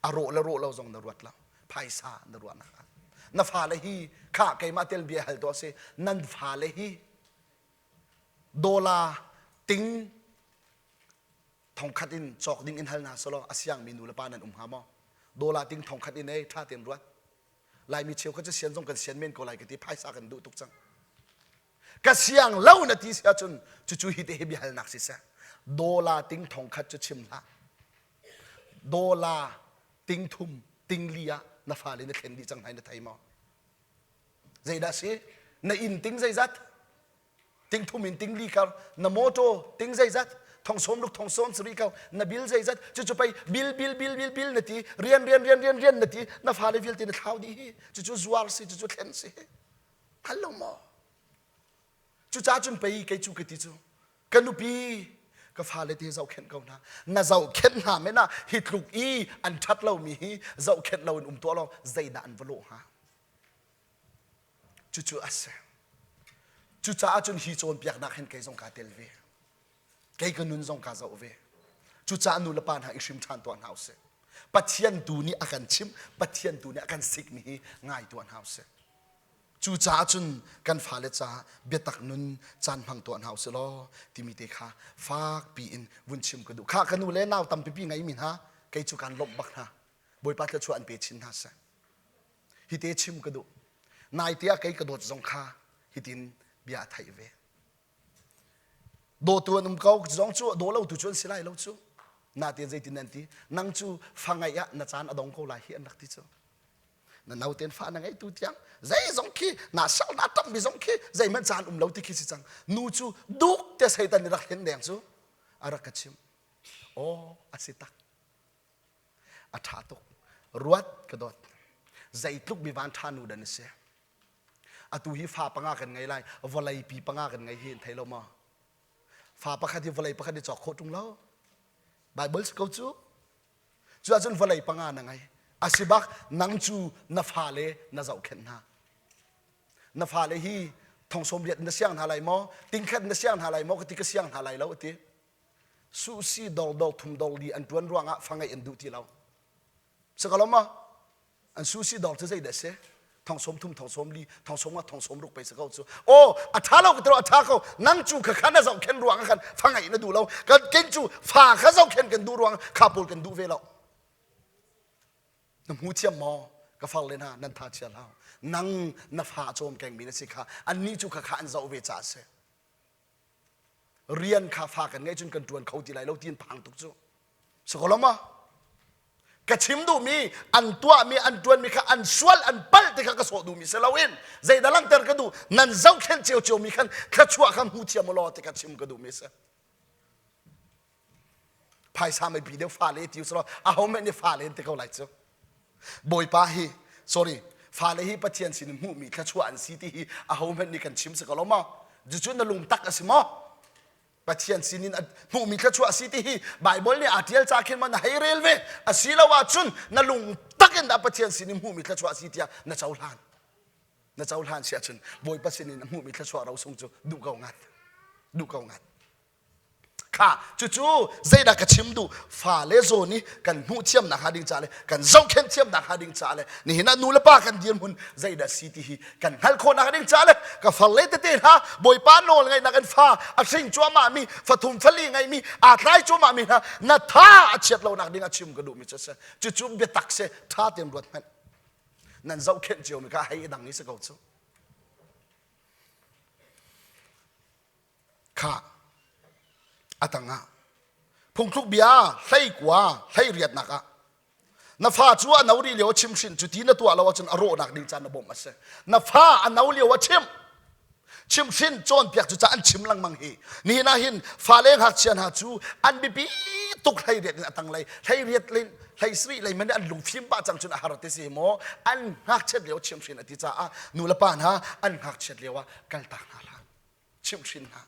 A rawh le rawh lo zong na ruat lo. Phaisa na ruahnak ah. Na fale hi kha keimah tel bia hal tuah si nan fale hi dollar ting thongkhat in cawk ding in hal hna selaw a siangmi nu le pa nan um hnga maw? Dollar ting thongkhat in ei tha tein ruat. Laimi cheukhat cu sian zong kan sian men ko lai ka ti phaisa kan duh tuk cang. Ka siang lo na ti si ahcun cucu hi te hi biahalnak siseh. Dollar ting thongkhat cu chim hlah. Dollar ting thum ting li ah na fale na thlen dih cang hna na thei maw? Zeidah si? Na inn ting zeizat? Ting thum in ting li kar na motor ting zeizat? Thong sawm ruk thong sawm sarih ko na bill zeizat? Cucu pei bill bill bill bill bill na ti rian rian rian rian rian na ti na fale vialte na thlau dih hi cucu zuar si cucu thlen si hngal lo maw? Cucaah cun pei kei cu ka ti cu ka nupi ka fale te zohkhenh ko hna na zohkhenh hna men ah hi tluk i an ṭhat lomi hi zohkhenh lo in um tuah law zeidah an va lawh hnga cucu a si cucaah cun hi cawnpiaknak hin kei zong kaa tel ve kei ka nun zong kaa zoh ve cucaah nu le pa hna i hrim ṭhan tuah hna usih Pathian tu nih a kan chimh Pathian tu nih a kan sikmi hi ngai tuah hna usih Cucaah cun kan fale caah biatak nun caan hmang tuah hna usih law timi te kha fakpi in vun chim ka duh. Khah ka nu le nau tampipi ngeimi hna kei cu kaan lawmh bak hna. Bawipa thluachuah an pe chin hna seh. Hi te chim ka duh. Naite ah kei ka dawt zong kha hitin bia a theih ve. Dawtu an um ko zong cu daw lotu cu an si lai lo cu. Natein zeitin an ti? Nang cu fa ngeih ah na caan a dong ko lai hi an rak ti cu. Na nauten fa na ngei tu tiang zeizong khi na sal na tammi zong khi zeihmanh caan um lo ti khi si cang nu cu duk te satan nih rak hlen deng cu a rak ka chim aw a si tak a ṭha tuk ruat ka dawt zeitluk mi van ṭha nu dan a si atu hi fa panga kan ngei lai vawlei pi panga kan ngei hi in thei lo maw fa pakhat hi vawlei pakhat i cawk khawh ṭung lo Bible si ko cu Cu ahcun vawlei panga na ngei. A si bak nang cu na fale na zohkhenh hna. Na fale hi Thong sawm riat na siang hna lai maw? Tingkhat na siang hna lai maw? Ka ti ka siang hna lai lo a ti. Suhsi dor dor thum dor li an ṭuan ruangah fa ngeih an duh ti lo. Si ko lo maw? An suhsi dor cu zeidah si? Thong sawm thum, thong sawm li, thong sawm nga, thong sawm ruk pei si ko cu. Aw, a ṭha lo ka ti lo, a ṭha ko. Nang cu kha kha na zohkhen ruang ah khan fa ngeih na duh lo. Kan ken cu fa kha zohkhen kan duh ruang kha pawl kan duh ve lo. Na hmu thiam maw? Ka far le hna nan tha chia hlah. Nang na fa a cawm kengmi na si kha annih cu kha kha an zoh ve caah a si. Rian kha fa kan ngeih cun kan ṭuan kho ti lai lo tiin phang tuk cu. Si ko lo maw? Ka chim duhmi an tuahmi an ṭuanmi kha an sual an palh ti kha ka sawh duhmi si loin zeidah langhter ka duh nan zohkhenh ciocio mi khan thluachuah kha hmu thiam u law ti kha chim ka duhmi a si. Phaisa mei pi deuh fale ti usulaw aho hmanh nih fale an ti ko lai cu. Bawipa hi sorry fale hi Pathian sin in hmuhmi thluachuah an si ti hi aho hmanh nih kan chim si ko lo maw? Cucu na lungtak a si maw? Pathian sin in hmuhmi thluachuah a si ti hi Bible nih aa ṭial ca khin maw na hei rel ve asilo ahcun na lungtak in dah Pathian sin in hmuhmi thluachuah a si tiah na cohlan. Na cohlan si ahcun Bawipa sin in a hmuhmi thluachuah rosung cu duh ko ngat. Duh ko ngat. Kha cucu zeidah ka chim duh fale zawn i kan hmuh thiamnak hnga ding ca le kan zohkhenh thiamnak hnga ding ca le nihin ah nu le pa kan dirhmun zeidah si ti hi kan hngalh khawhnak ding ca le ka farle tete hna Bawipa nawl ngaihnak in fa a hring cuahmah mi fathum fali ngeimi aa tlai cuahmah mi hna na tha a chiat lonak ding a chim ka duhmi cu a si cucu biatak si tha tein ruat hmanh nan zohkhenh cio mi kha hei dang i si ko cu Khah a tangah phungthluk bia hleikua hleiriatnak ah na fa cu a no rih lio a chimhhrinh cu ti na tuah lo ahcun a rawhnak ding caan na bawmh a si na fa a no lio a chimh chimhhrin cawnpiak cu ca an chim lengmang hi nihin ah hin fale ngakchia hna cu an biapi tuk hleiriat in a tanglei hleiriat lei hleisarih lei man an lungfim pah cang cun a har ti si maw an ngakchiat lio chimhhrin a ti caah nu le pa hna an ngakchiat lio ah kaltak hna hlah chimhhrin hna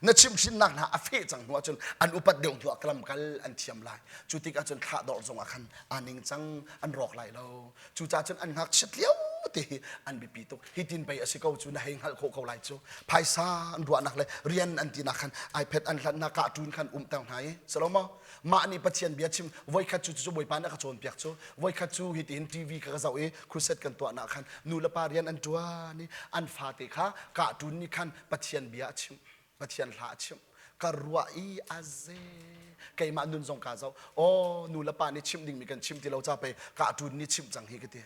na chimhhrinnak hna a feh cang hnu ahcun an upat deuh hnu ah lam kal an thiam lai cu tik ahcun thlah dawr zong ah khan aa ning cang an rawk lai lo cucaah cun an ngakchiat lio te hi an biapi tuk hi tin pei a si ko cu na hei hngalh khawh ko lai cu phaisa an ruahnak le rian an tinak khan iPad an hlanhnak cartoon khan um ter hna i si lo maw mah nih Pathian bia chim voikhat cu cu Bawipa nih a ka cawnpiak cu voikhat cu hitihin TV ka ka zoh i crusade kan tuahnak khan nu le pa rian an ṭuan i an fate kha cartoon nih khan Pathian bia a chimh Pathian hla a chimh ka ruah i a ze keimah nun zong kaa zoh aw nu le pa nih chimh dingmi kan chim ti lo ca pei cartoon nih chimh cang hi ka ti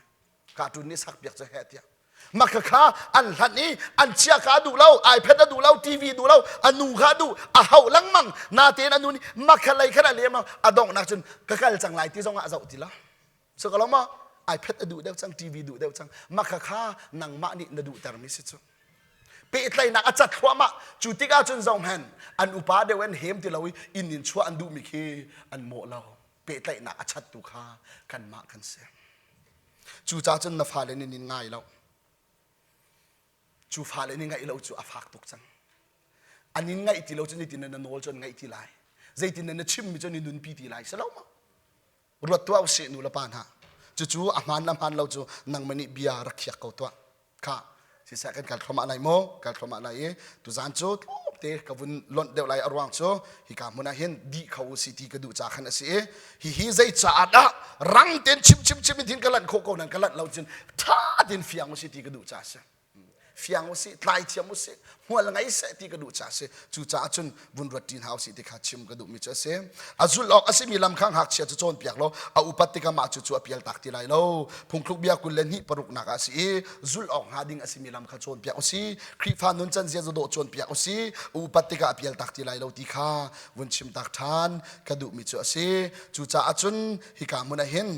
cartoon nih sak piak cu heh tiah Maka kha an hlanh i an chia kha a duh lo iPad a duh lo TV duh lo a nu kha a duh a hauh lengmang natein a nu nih makha lei khan a lem a donghnak cun ka kal cang lai ti zong ah a zoh ti lo so ka lo ma iPad a duh deuh cang TV duh deuh cang makha kha nangmah nih na duhtermi si cu pehtlaihnak a cat thluahmah cu tikah cun zohhmanh an upa deuh an hem ti lo i inn in chuah an duhmi khi an mawh lo pehtlaihnak a chattu kha kanmah kan si Cucaah cun na fale nih nin ngai lo. Cu fale nih ngaih lo cu a fak tuk cang. An in ngaih ti lo cu nitin na nawl cu an ngaih ti lai. Zeitin na chimmi cu an i nunpi ti lai si lo maw? Ruat tuah usih nu le pa hna. Cucu a hmaan le hmaan lo cu nangmah nih bia rak khiak ko tuah. Kha siseh kan kal thluahmah lai maw kal thluahmah lai i tuzaan cu tlawmte ka vun lonh deuh lai a ruang cu hika hmun ah hin dih kho u si ti ka duh ca khan a si i hihi zei caah dah rang tein chim chim chim in hin ka lanh khawh ko nan ka lanh lo cun ṭha tein fiang u si ti ka duh ca a si fiang u si tlai thiam u si hmual ngei seh ti ka duh ca a si cucaah cun vun ruat ṭi hna usih ti kha chim ka duhmi cu a si a zulh awk a simi lam kha ngakchia cu cawnpiak law a upat tikah mah cu cu a pial tak ti lai lo phungthluk bia 22 paruknak ah a si i zulh awk hnga ding a simi lam kha cawnpiak u si Khrihfa nun can zia dawh cawnpiak u si upat tikah a pial tak ti lai lo ti kha vun chim tak ṭhan ka duhmi cu a si cucaah cun hika hmun ah hin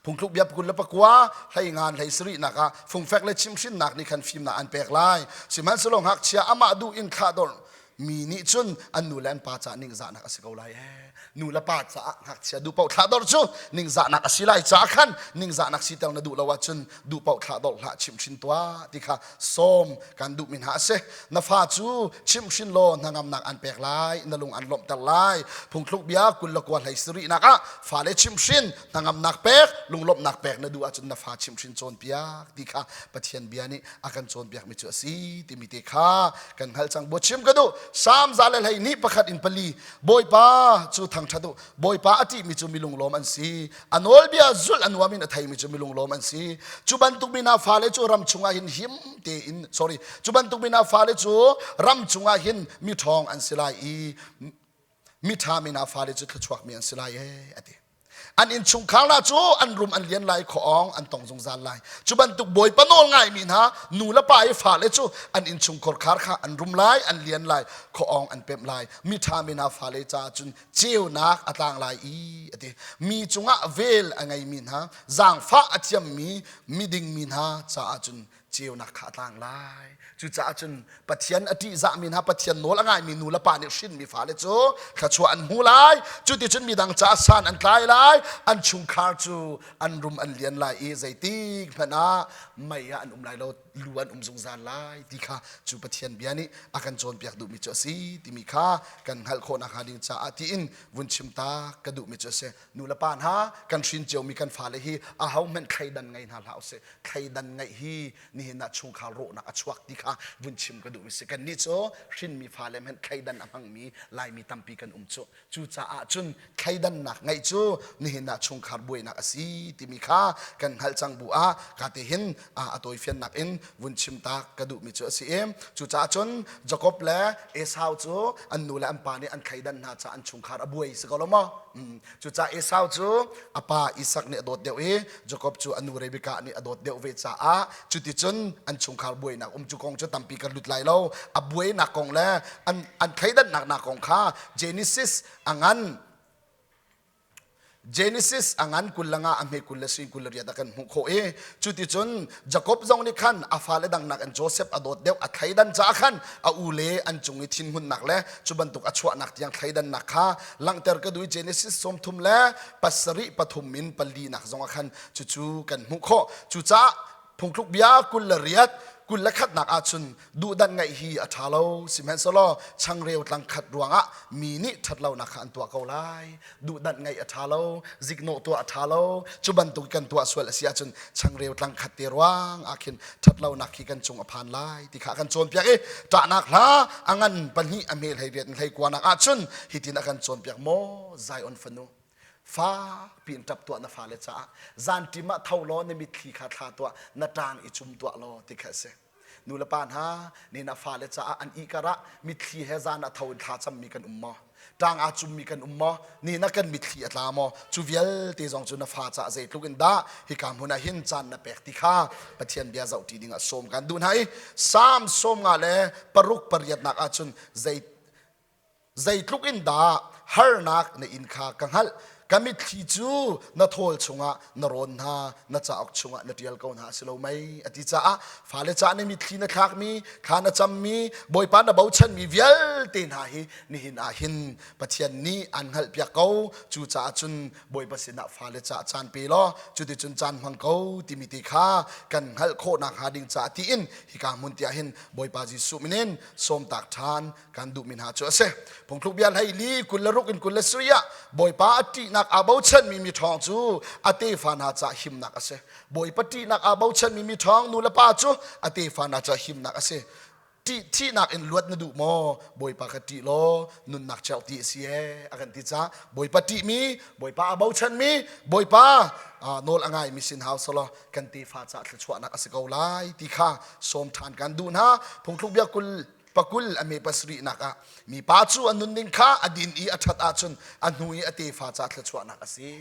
Phungthluk bia 29 hlei ngan hlei sarihnak ah fungfek le chimhhrinnak nih khan fimnak an pek lai. Sihmanhsehlaw ngakchia amah duh in thlahdorh. Mi nih cun an nu le an pa caah ningzahnak a si ko lai ee. Nu le pa caah ngakchia duh paoh thlahdorh cu ningzahnak a si lai caah khan ningzahnak siter na duh lo ahcun duh paoh thlahdorh hlah chimhhrin tuah ti kha sawm kan duhmi hna a si. Na fa cu chimhhrin law hnangamnak an pek lai, na lung an lawmhter lai. Phungthluk bia 29 hlei sarihnak ah fale chimhhrin hnangamnak pek, lunglawmhnak pek na duh ahcun na fa chimhhrin cawnpiak ti kha Pathian bia nih a kan cawnpiakmi cu a si timi te kha kan hngalh cang. Bua chim ka duh. Salm 121 4 Bawipa cu thangṭhat u. Bawipa a ṭihmi cu mi lunglawm an si. A nawlbia zulh a nuam in a theimi cu mi lunglawm an si. Cu bantuk mi hna fale cu ram chungah hin him tein sorry cu bantuk mi hna fale cu ram chungah hin mi ṭhawng an si lai i mi ṭha mi hna fale cu thluachuakmi an si lai ee a ti. An innchungkhar hna cu an rum an lian lai khuaawng an tong zungzal lai. Cu bantuk Bawipa nawl ngaimi hna nu le pa i fale cu an innchungkhar khar kha an rum lai, an lian lai, khuaawng an pemh lai. Mi ṭha mi hna fale caah cun ceunak a tlang lai i a ti. Mi cungah vel a ngeimi hna, zaangfah a thiammi miding mi hna caah cun ceunak kha a tlang lai. Cucaah cun Pathian a ṭihzahmi hna Pathian nawl a ngaimi nu le pa nih hrinmi fale cu thluachuah an hmu lai. Cuticun midang caah san an tlai lai. An chungkhar cu an rum an lian lai i zeitik hmanh ah mei ah an um lai lo, lu an um zungzal lai ti kha cu Pathian bia nih a kan cawnpiak duhmi cu a si timi kha kan hngalh khawh nakhnga ding caah tiin vun chim ta ka duhmi cu a si. Nu le pa hna kan hrin ciomi kan fale hi ahohmanh thleidan ngei hna hlah usih. Thleidan ngeih hi nihin ah chungkhar rawhnak a chuak ti kha vun chim ka duhmi si. Kannih cu hrinmi fale hmanh thleidan a hmangmi Laimi tampi kan um cu. Cucaah cun thleidannak ngeih cu nihin ah chungkhar buainak a si timi kha kan hngalh cang bu ah ka te hin a tawifiannak in vun chim ta ka duhmi cu a si i cucaah cun Jakob le Esau cu an nu le an pa nih an thleidan hna caah an chungkhar a buai si ko lo maw? Cucaah Esau cu a pa Isak nih a dawt deuh i Jakob cu a nu Rebekah nih a dawt deuh ve caah cuticun an chungkhar buainak um cu kong cu tampi kan lut lai lo. A buainak kong le an an thleidannak nak kong kha Genesis a ngan Genesis a ngan kul langa a hme kul le sui kul le riat a kan hmuh khawh i cuticun Jakob zong nih khan a fale dang nakin Joseph a dawt deuh a thleidan caah khan a u le an cung i thinhunnak le cu bantuk a chuahnak tiang thleidannak kha langhter ka duh i Genesis 33 le pasarih pathum in pali nak zong ah khan cucu kan hmuh khawh. Cucaah phungthluk bia 28 21nak ahcun duhdanh ngaih hi a ṭha lo sihmanhsehlaw changreu tlangkhat ruangah mi nih ṭhatlonak kha an tuah ko lai duhdanh ngaih a ṭha lo ziknawh tuah a ṭha lo cu bantuk kan tuah sual a si ahcun changreu tlangkhat te ruang ah khin ṭhatlonak khi kan cung a phan lai ti kha a kan cawnpiak i ṭahnak hla a ngan pahnih a hme hlei riat in hlei kuanak ahcun hitin a kan cawnpiak maw Zion fanu fakpi in ṭap tuah na fale caah zanṭim ah tho law na mitthli kha thla tuah na ṭang i cum tuah law ti kha a si nu le pa hna nih na fale caah an ihkar ah mitthli he zan ah tho in thla cammi kan um maw ṭang aa cummi kan um maw ni na kan mitthli a tla maw cu vialte zong cu na fa caah zeitluk in dah hika hmun ah hin caan na pek ti kha Pathian bia zoh ṭi ding ah sawm kan duh hna i Salm 56 8nak ahcun zei Zeitluk in dah harnak na in kha ka hngalh. Ka mitthli cu na thawl chungah na rawn hna, na cauk chungah na ṭial ko hna a si lo mei? A ti caah fale caah na mitthli na thlakmi, thla na cammi, Bawipa na bochanmi vialte hna hi nihin ah hin Pathian nih aan hngalhpiak ko. Cucaah cun Bawipa sinah fale caah caan pe law cuticun caan hmang ko timi te kha kan hngalh khawh nakhnga ding caah tiin hika hmun tiah hin Bawipa Jesuh min in sawmtak ṭhan kan duhmi hna cu a si. Phungthluk bia hlei li 26 in 27 ah Bawipa a ṭihnak aa bochanmi mi ṭhawng cu a tefa hna caah himnak a si. Bawipa ṭihnak aa bochanmi mi ṭhawng nu le pa cu a tefa hna caah himnak a si. Ṭih thihnak in luat na duh maw? Bawipa ka ṭih law nunnak cerh ti a si ee a kan ti caah Bawipa ṭihmi, Bawipa aa bochanmi, Bawipa nawl a ngaimi sin hau selaw kan tefa caah thluachuahnak a si ko lai ti kha sawm ṭhan kan duh hna. Phungthluk bia kul pakul a me pasarihnak ah mipa cu a nunning kha a din i a ṭhat ahcun a hnu i a tefa ca thluachuahnak a si.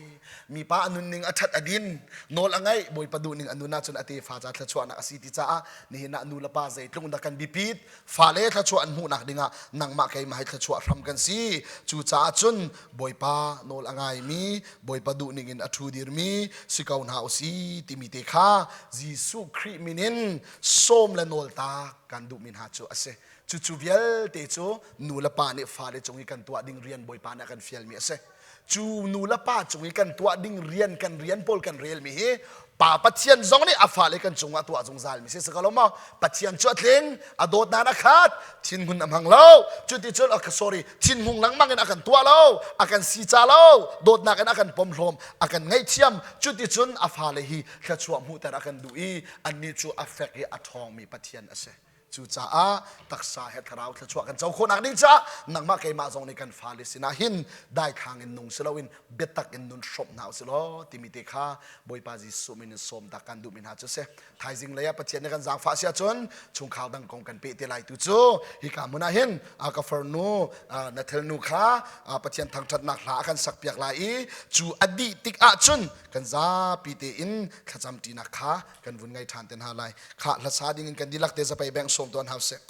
Mipa a nunning a ṭhat a din nawl a ngaih Bawipa duhning a nun ahcun a tefa ca thluachuahnak a si ti caah nihin ah nu le pa zeitluk dah kan biapit fale thluachuah an hmuhnak dingah nangmah keimah hi thluachuah hram kan si. Cucaah cun Bawipa nawl a ngaimi Bawipa duhning in a ṭhu dirmi si ko hna usih timi te kha Jesuh Khrih min in sawm le nawl ta kan duhmi hna cu a si. Cucu vialte cu nu le pa nih fale cung i kan tuah ding rian Bawipa nih a kan fialmi a si. Cu nu le pa cung i kan tuah ding rian kan rian pawl kan relmi hi pa Pathian zong nih a fale kan cungah tuah zungzal mi si si ko lo maw? Pathian cu a tling, a dawtnak a khat, thinhun a hmang lo. Cuticun sorry, thinhung lengmang in a kan tuah lo, a kan si ca lo, dawtnak in a kan pomhlawm, a kan ngaihthiam. Cuticun a fale hi thluachuah hmuhter a kan duh i annih cu a fek i a ṭhawngmi Pathian a si. Cucaah taksa he thlarau thluachuah kan co khawhnak ding caah nangmah keimah zong nih kan fale sinah hin daithlang in nung si loin biatak in nun hrawmh hna usih law timi te kha Bawipa Jesuh min in sawm tak kan duhmi hna cu si. Thaizing lei ah Pathian nih kan zaangfah si ahcun chungkhar dang kong kan peh te lai tu cu hika hmun ah hin ka farnu na thelnu kha Pathian thangṭhatnak hla a kan sakpiak lai i cu a dih tik ahcun kan zapi tein thlacam ṭinak kha kan vun ngei ṭhan te hna lai. Kha hlasa ding in kan dihlak te zapei beng sawm tuan hau seh.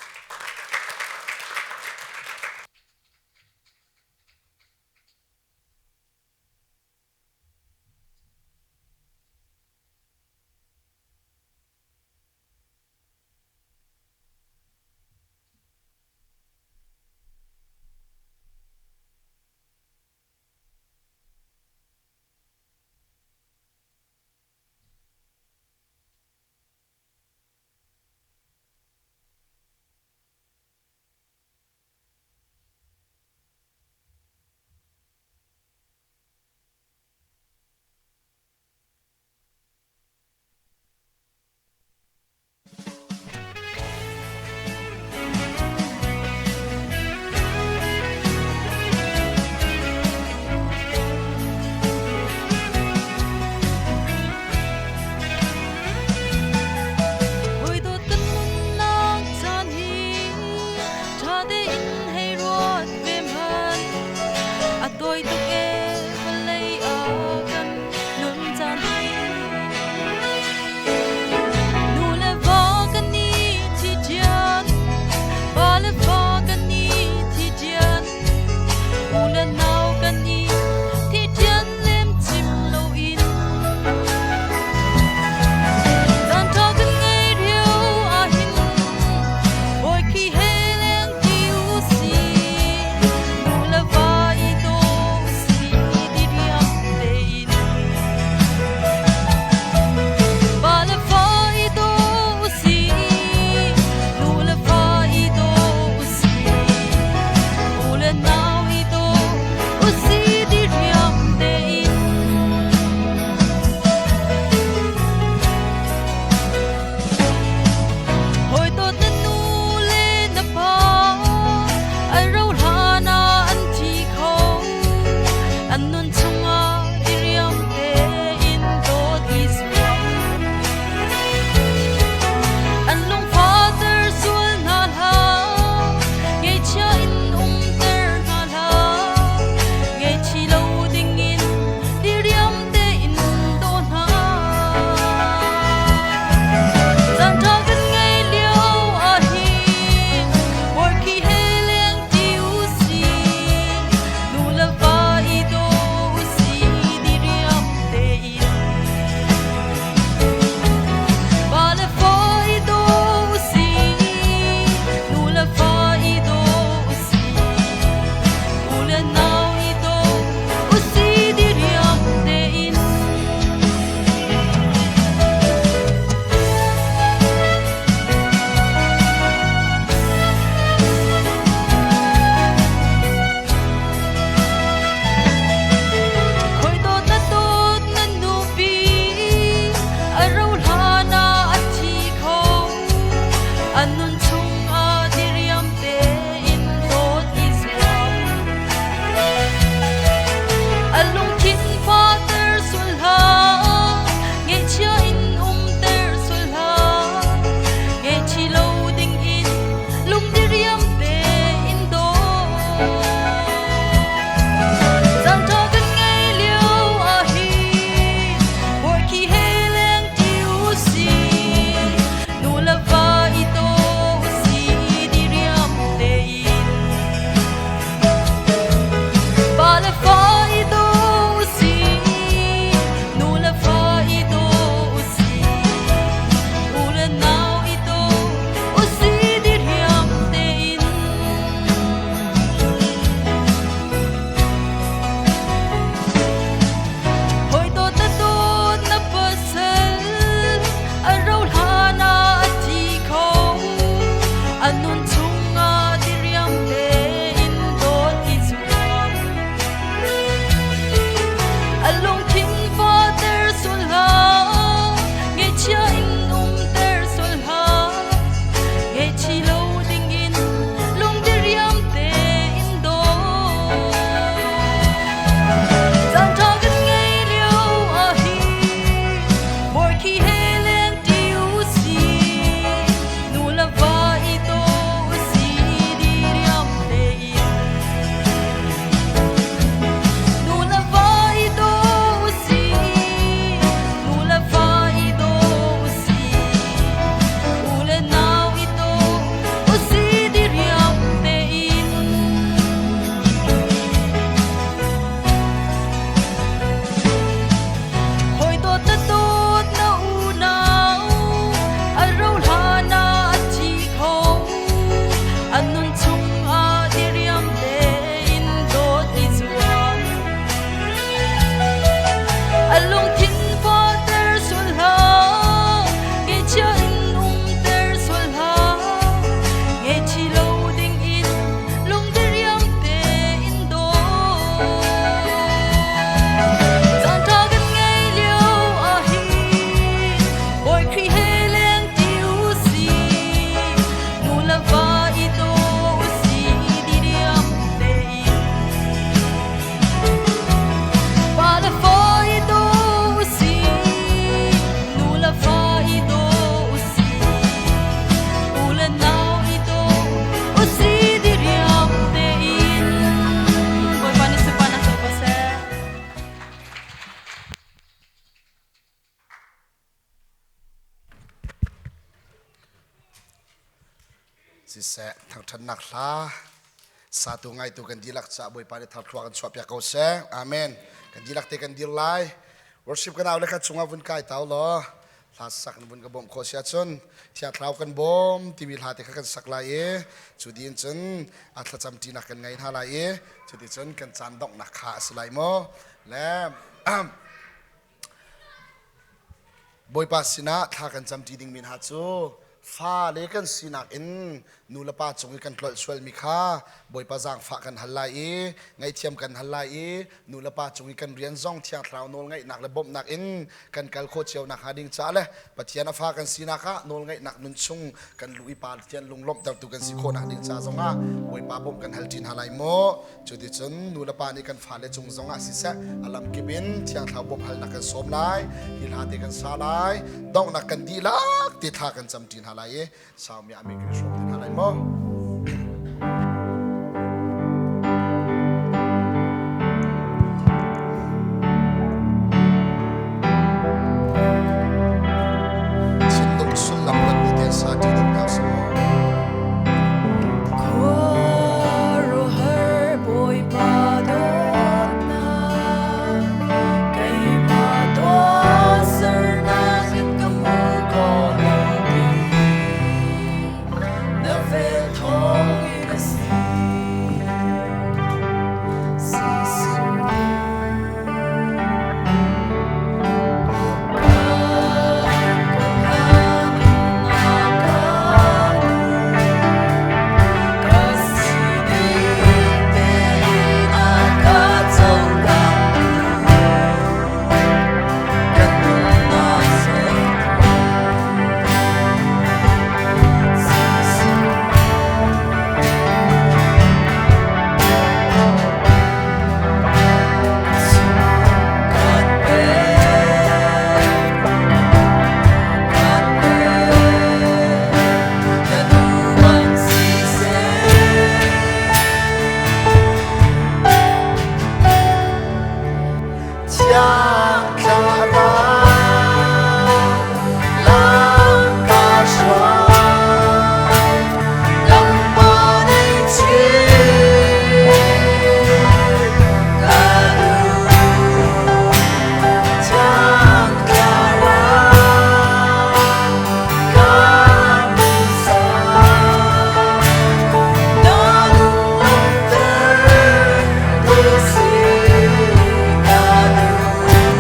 Siseh, thangṭhatnak hla satu ngaitu kan dihlak caah Bawipa nih tharthluak kan chuahpiak ko seh. Amen. Kan dihlak te kan dir lai. Worship kan au le kha chungah vun kai tau law hla sak na vun ka bawmh khawh si ahcun Thiang Thlarau kan bawm timi hla te kha kan sak lai i cu din cun a thlacam ṭinak kan ngei hna lai i cuticun kan caan donghnak kha a si lai maw le Bawipa sinah thla kan camṭi dingmi hna cu fale kan sinak in nu le pa cung i kan tlolh sualmi kha Bawipa zaangfah kan hal lai i ngaihthiam kan hal lai i nu le pa cung i kan rian zong Thiang Thlarau nawlngaihnak le bawmhnak in kan kal khawh cio nakhnga ding caah le Pathian a fa kan sinak ah nawlngaihnak nun chung kan luh i Pathian lunglawmhtertu kan si khawhnak ding ca zongah Bawipa bawmh kan hal ṭi hna lai maw? Cuticun nu le pa nih kan fale cung zongah siseh a lamkip in Thiang Thlarau bawmh-halnak kan sawm lai, hi hla te kan sa lai, donghnak kan dihlak ti thla kan camṭi hna lai i saumi amin kan i hrawm te hna lai maw? Thinlung sullam ruatmi te sa ṭi ding hna usih mu. Khuaruahhar Bawipa dawtnak, keimah tuahsernak in ka hmu kho lo ti. Na vel thawngin a si. Sisung Thiang Thlarau lam ka hruai, nangmah nih chim ka duh. Thiang Thlarau ka hmuhsak, na lung lawmhter tu si ka duh.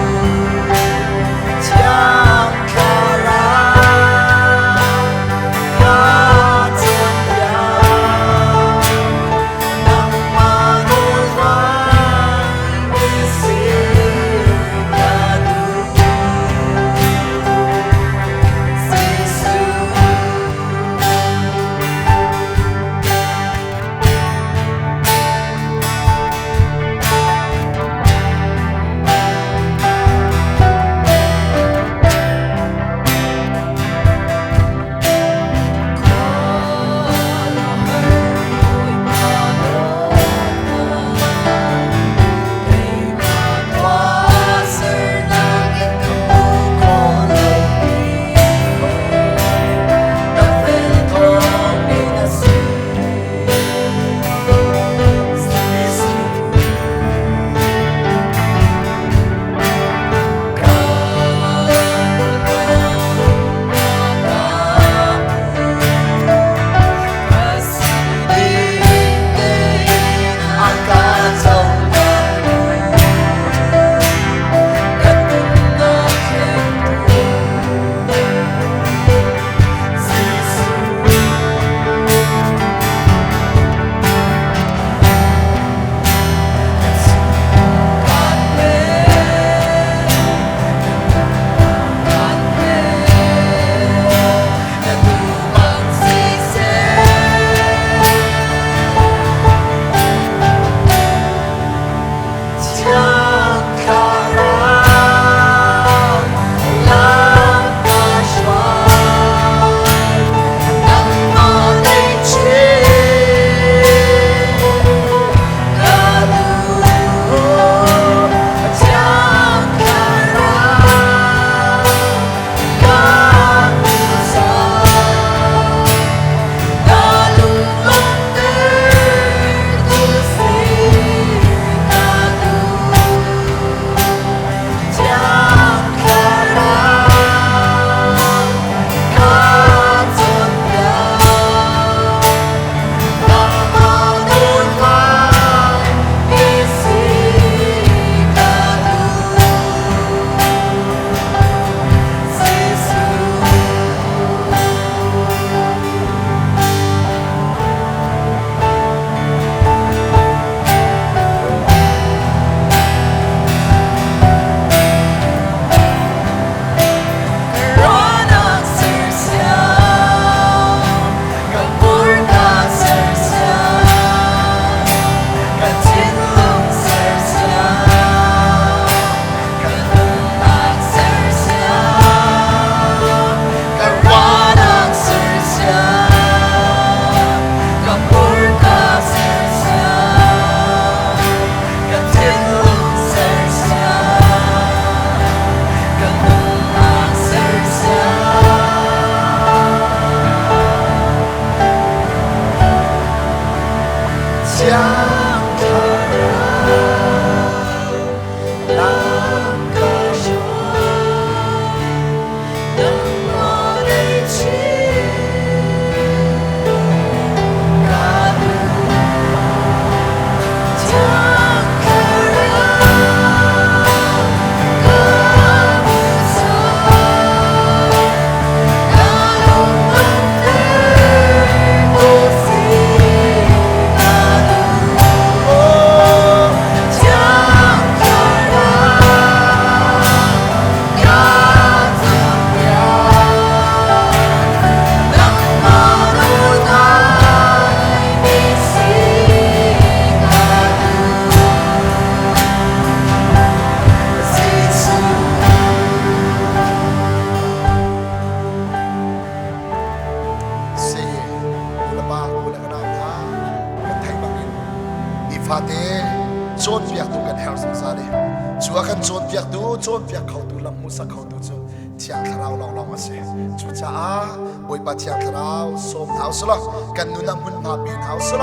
cawnpiaktu, cawnpiak khotu, lam hmuhsak khotu cu Thiang Thlarau lawnglawng a si. Cucaah Bawipa Thiang Thlarau sawm hna usih kan nun ah hmunhma pe hna usih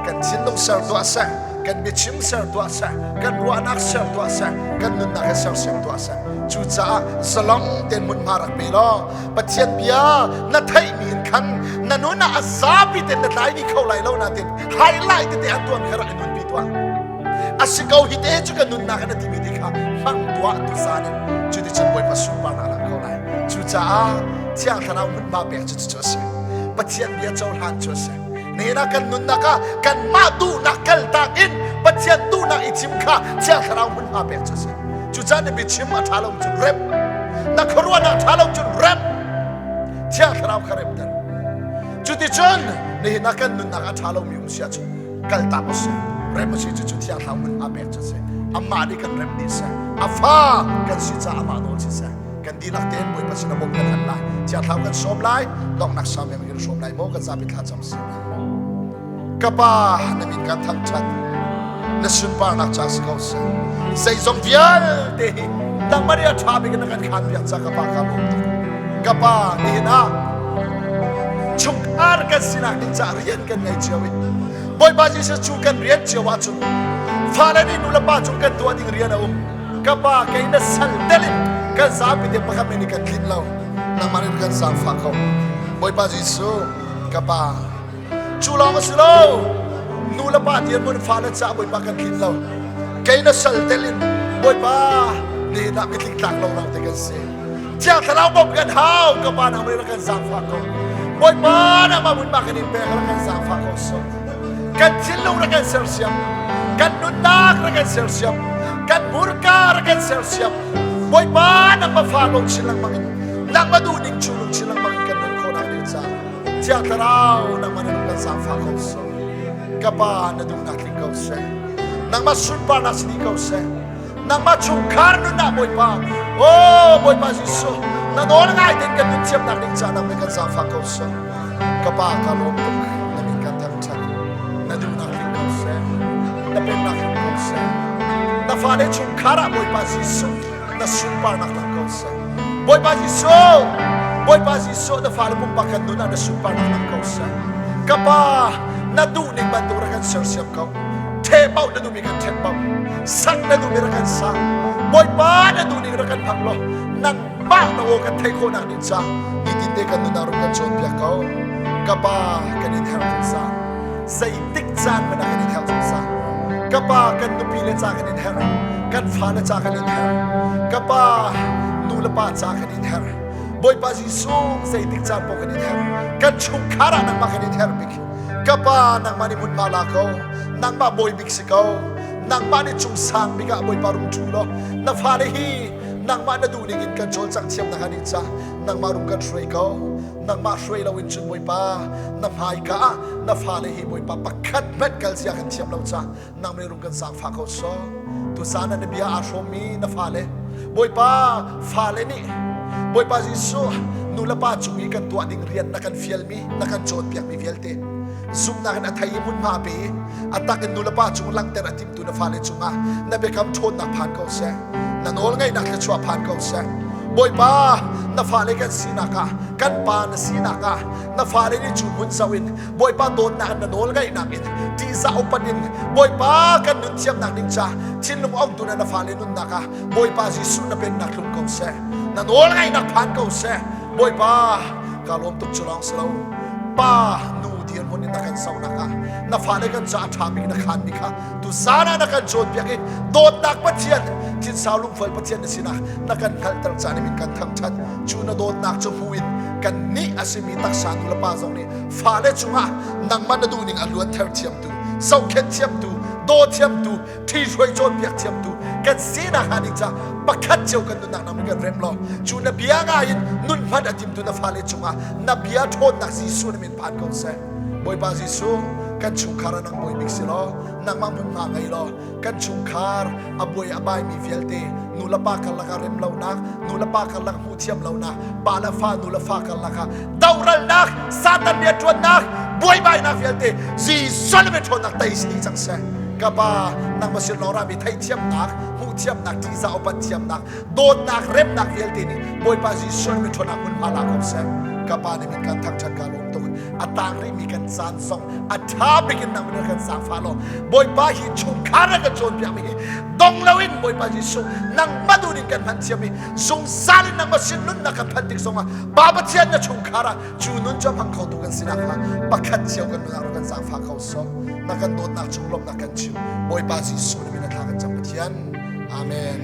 kan thinlung ser tuah seh, kan biachim ser tuah seh, kan ruahnak ser tuah seh, kan nunnak he sersiam tuah seh. Cucaah zalong tein hmunhma rak pe law Pathian bia na theihmi in khan na nun ah a zapi tein na tlai dih kho lai lo nain highlight tete an tuahmi kha rak i nunpi tuah. A si ko hi te cu ka nunnak in a timi te kha hmang tuah tu zan in cuticun Bawipa sunparnak a lang kho lai. Cucaah Thiang Thlarau hmunhma pek cu cucu a si. Pathian bia cohlan cu a si. Nihin ah kan nunnak ah kanmah duhnak kaltak in Pathian duhnak i thim kha Thiang Thlarau hmunhma pek cu a si. Cucaah na biachim a ṭha lo cun rem. Na khuaruahnak ṭha lo cun rem. Thiang Thlarau kha remter. Cuticun nihin ah kan nunnak a ṭha lomi um si ahcun kaltak u sih. Rem u sih cucu Thiang Thlarau hmunhma pek cu a si. Amah nih kan rem dih seh. A fa kan si caah amah nawl si seh. Kan dihlak tein Bawipa sin a bawm kan hal lai. Thiang Thlarau kan sawm lai. Donghnak sau men kan hrawm lai maw kan zapi thla cam si. Ka Pa, na min kan thangṭhat. Na sunparnak ca si ko seh. Zeizong vialte hi nangmah nih a ṭha bik in na kan khaan piak ca ka Pa ka lawm tuk. Ka Pa, nihin ah chungkhar kan sinak ding caah rian kan ngei cio i Bawipa Jesuh cu kan rian cio ahcun fale nih nu le pa cung kan tuah ding rian a um. Ka Pa, kei na sal tel in kan zapi te pakhat men nih kan tlinh lo. Nangmah nih kan zaangfah ko. Bawipa Jesuh, ka Pa, Cu lawng a si lo. Nu le pa dirhmun fale caah Bawipa kan tlin lo. Kei na sal tel in Bawipa nihin ah mitling tlak lo lawng te kan si. Thiang Thlarau bawmh kan hau. Ka pa nang rak kan zaangfah ko. Bawipa nangmah hmunhma kan in pek rak kan zaangfah ko so. Kan thinlung rak kan sersiam. Kan nunnak rak kan sersiam. Kan hmurka rak kan sersiam. Bawipa nangmah fa lung chin lengmang in nangmah duhning cu lung chin lengmang in kan nun khawh nak ding caah Thiang Thlarau nangmah na nung kan zaangfah ko seh. Ka Pa na duhnak tling ko seh. Nangmah sunparnak si dih ko seh. Nangmah chungkhar nunnak Bawipa. Oh Bawipa Jesuh, na nawl ngai tein kan nun thiamnak ding caah nangmah kan zaangfah ko seh. Ka Pa ka lawm tuk. Na min kan thangṭhat. Na duhnak tling ko seh. Na pennak tling ko seh. Na fale chungkhar ah Bawipa Jesuh na sunparnak lang ko seh. Bawipa Jesuh, Bawipa Jesuh na fale pumpak kan nun ah na sunparnak lang ko seh. Ka Pa, na duhning bantuk rak kan sersiam ko. Thehbauh na duhmi kan thehbauh. Sak na duhmi rak kan sa. Bawipa na duhning rak kan hmang law nangmah na aw kan theih khawhnak ding ca nitin te kan nunnak rum kan cawnpiak ko. Ka Pa, kan in herh zungzal. Zeitik caan hmanh ah kan in herh zungzal. Ka Pa, kan nupi le ca kan in herh. Kan fale ca kan in herh. Ka Pa, nu le pa ca kan in herh. Bawipa Jesuh, zeitik caan paoh kan in herh. Kan chungkhar ah nangmah kan in herh bik. Ka Pa, nangmah nih hmunhma la ko. Nangmah bawi bik si ko. Nangmah nih cung sang bik ah Bawipa rung ṭhu law na fale hi nangmah na duh ning in kan cawlcangh thiam nak ding ca nangmah rung kan hruai ko. Nangmah hruai loin cun Bawipa na hmaika ah na fale hi Bawipa pakhat hmanh kal zia kan thiam lo ca nang nih rung kan zaangfah ko sawh. Tuzaan ah na bia aa hrawmmi na fale Bawipa fale nih Bawipa Jesuh nu le pa cung i kan tuah ding rian na kan fialmi na kan cawnpiakmi vialte zumhnak in a thei i hmunhma a pe i a tak in nu le pa cung langhter a timtu na fale cungah na biakam ṭhawnnak phan ko seh na nawl ngeihnak thluachuah phan ko seh Bawipa na fale kan sinak ah kan pa na sinak ah na fale nih cu hmun zoh in Bawipa dawtnak in na nawl ngaihnak in ṭihzah upat in Bawipa kan nun thiamnak ding ca thinlung ongtu na na fale nunnak ah Bawipa Jesuh na pennak tlung ko seh na nawl ngaihnak phan ko seh Bawipa ka lawm tuk cu lawng si lo pa nu dirhmun in na kan zohnak ah na fale kan ca a ṭha bik na khaanmi kha tuzaan ah na kan cawnpiak i dawtnak Pathian thinsau lungfual Pathian na sinah na kan hngalhter caan in kan thangṭhat cu na dawtnak cu hmu in kan nih a simi taksa nu le pa zong nih fale cungah nangmah na duhning a luanter thiamtu zohkhenh thiamtu daw thiamtu ṭhihruai cawnpiak thiamtu kan sinak hnga ding ca pakhat cio kan nunnak nang kan rem law cu na bia ngai in nun hman a timtu na fale cungah na bia ṭhawnnak Jesuh na min phan ko seh Bawipa Jesuh kan chungkhar ah nang bawi bik si law nangmah hmunhma ngei law kan chungkhar a buai a baimi vialte nu le pa karlak ah rem lonak nu le pa karlak hmuh thiam lonak pa le fa nu le fa karlak ah dohralnak Satan rianṭuannak buaibainak vialte Jesuh na min ṭhawnnak tei si dih cang seh. Ka Pa, nangmah sin lawng rami theihthiamnak, hmuhthiamnak, ṭihzah upat thiamnak, dawtnak, remnak vialte nih Bawipa Jesuh nih ṭhawnnak hmunhma la ko seh. Ka Pa nih min kan thangṭhat ka lawm tuk. A tang rihmi kan caan zong a ṭha bik in nangmah nih kan zaangfah law Bawipa hi chungkhar na kan cawnpiakmi hi dong loin Bawipa Jesuh nangmah duh ning kan hman thiam i zungzal in nangmah sin nunnak kan phanh tik zongah Pa Pathian na chungkhar ah cu nun cu a hmang khotu kan si nakhnga pakhat cio kan nunnak rak kan zaangfah kho sawh. Na kan dawtnak cung lawmhnak kan chim. Bawipa Jesuh na min a thla kan cam Pathian. Amen.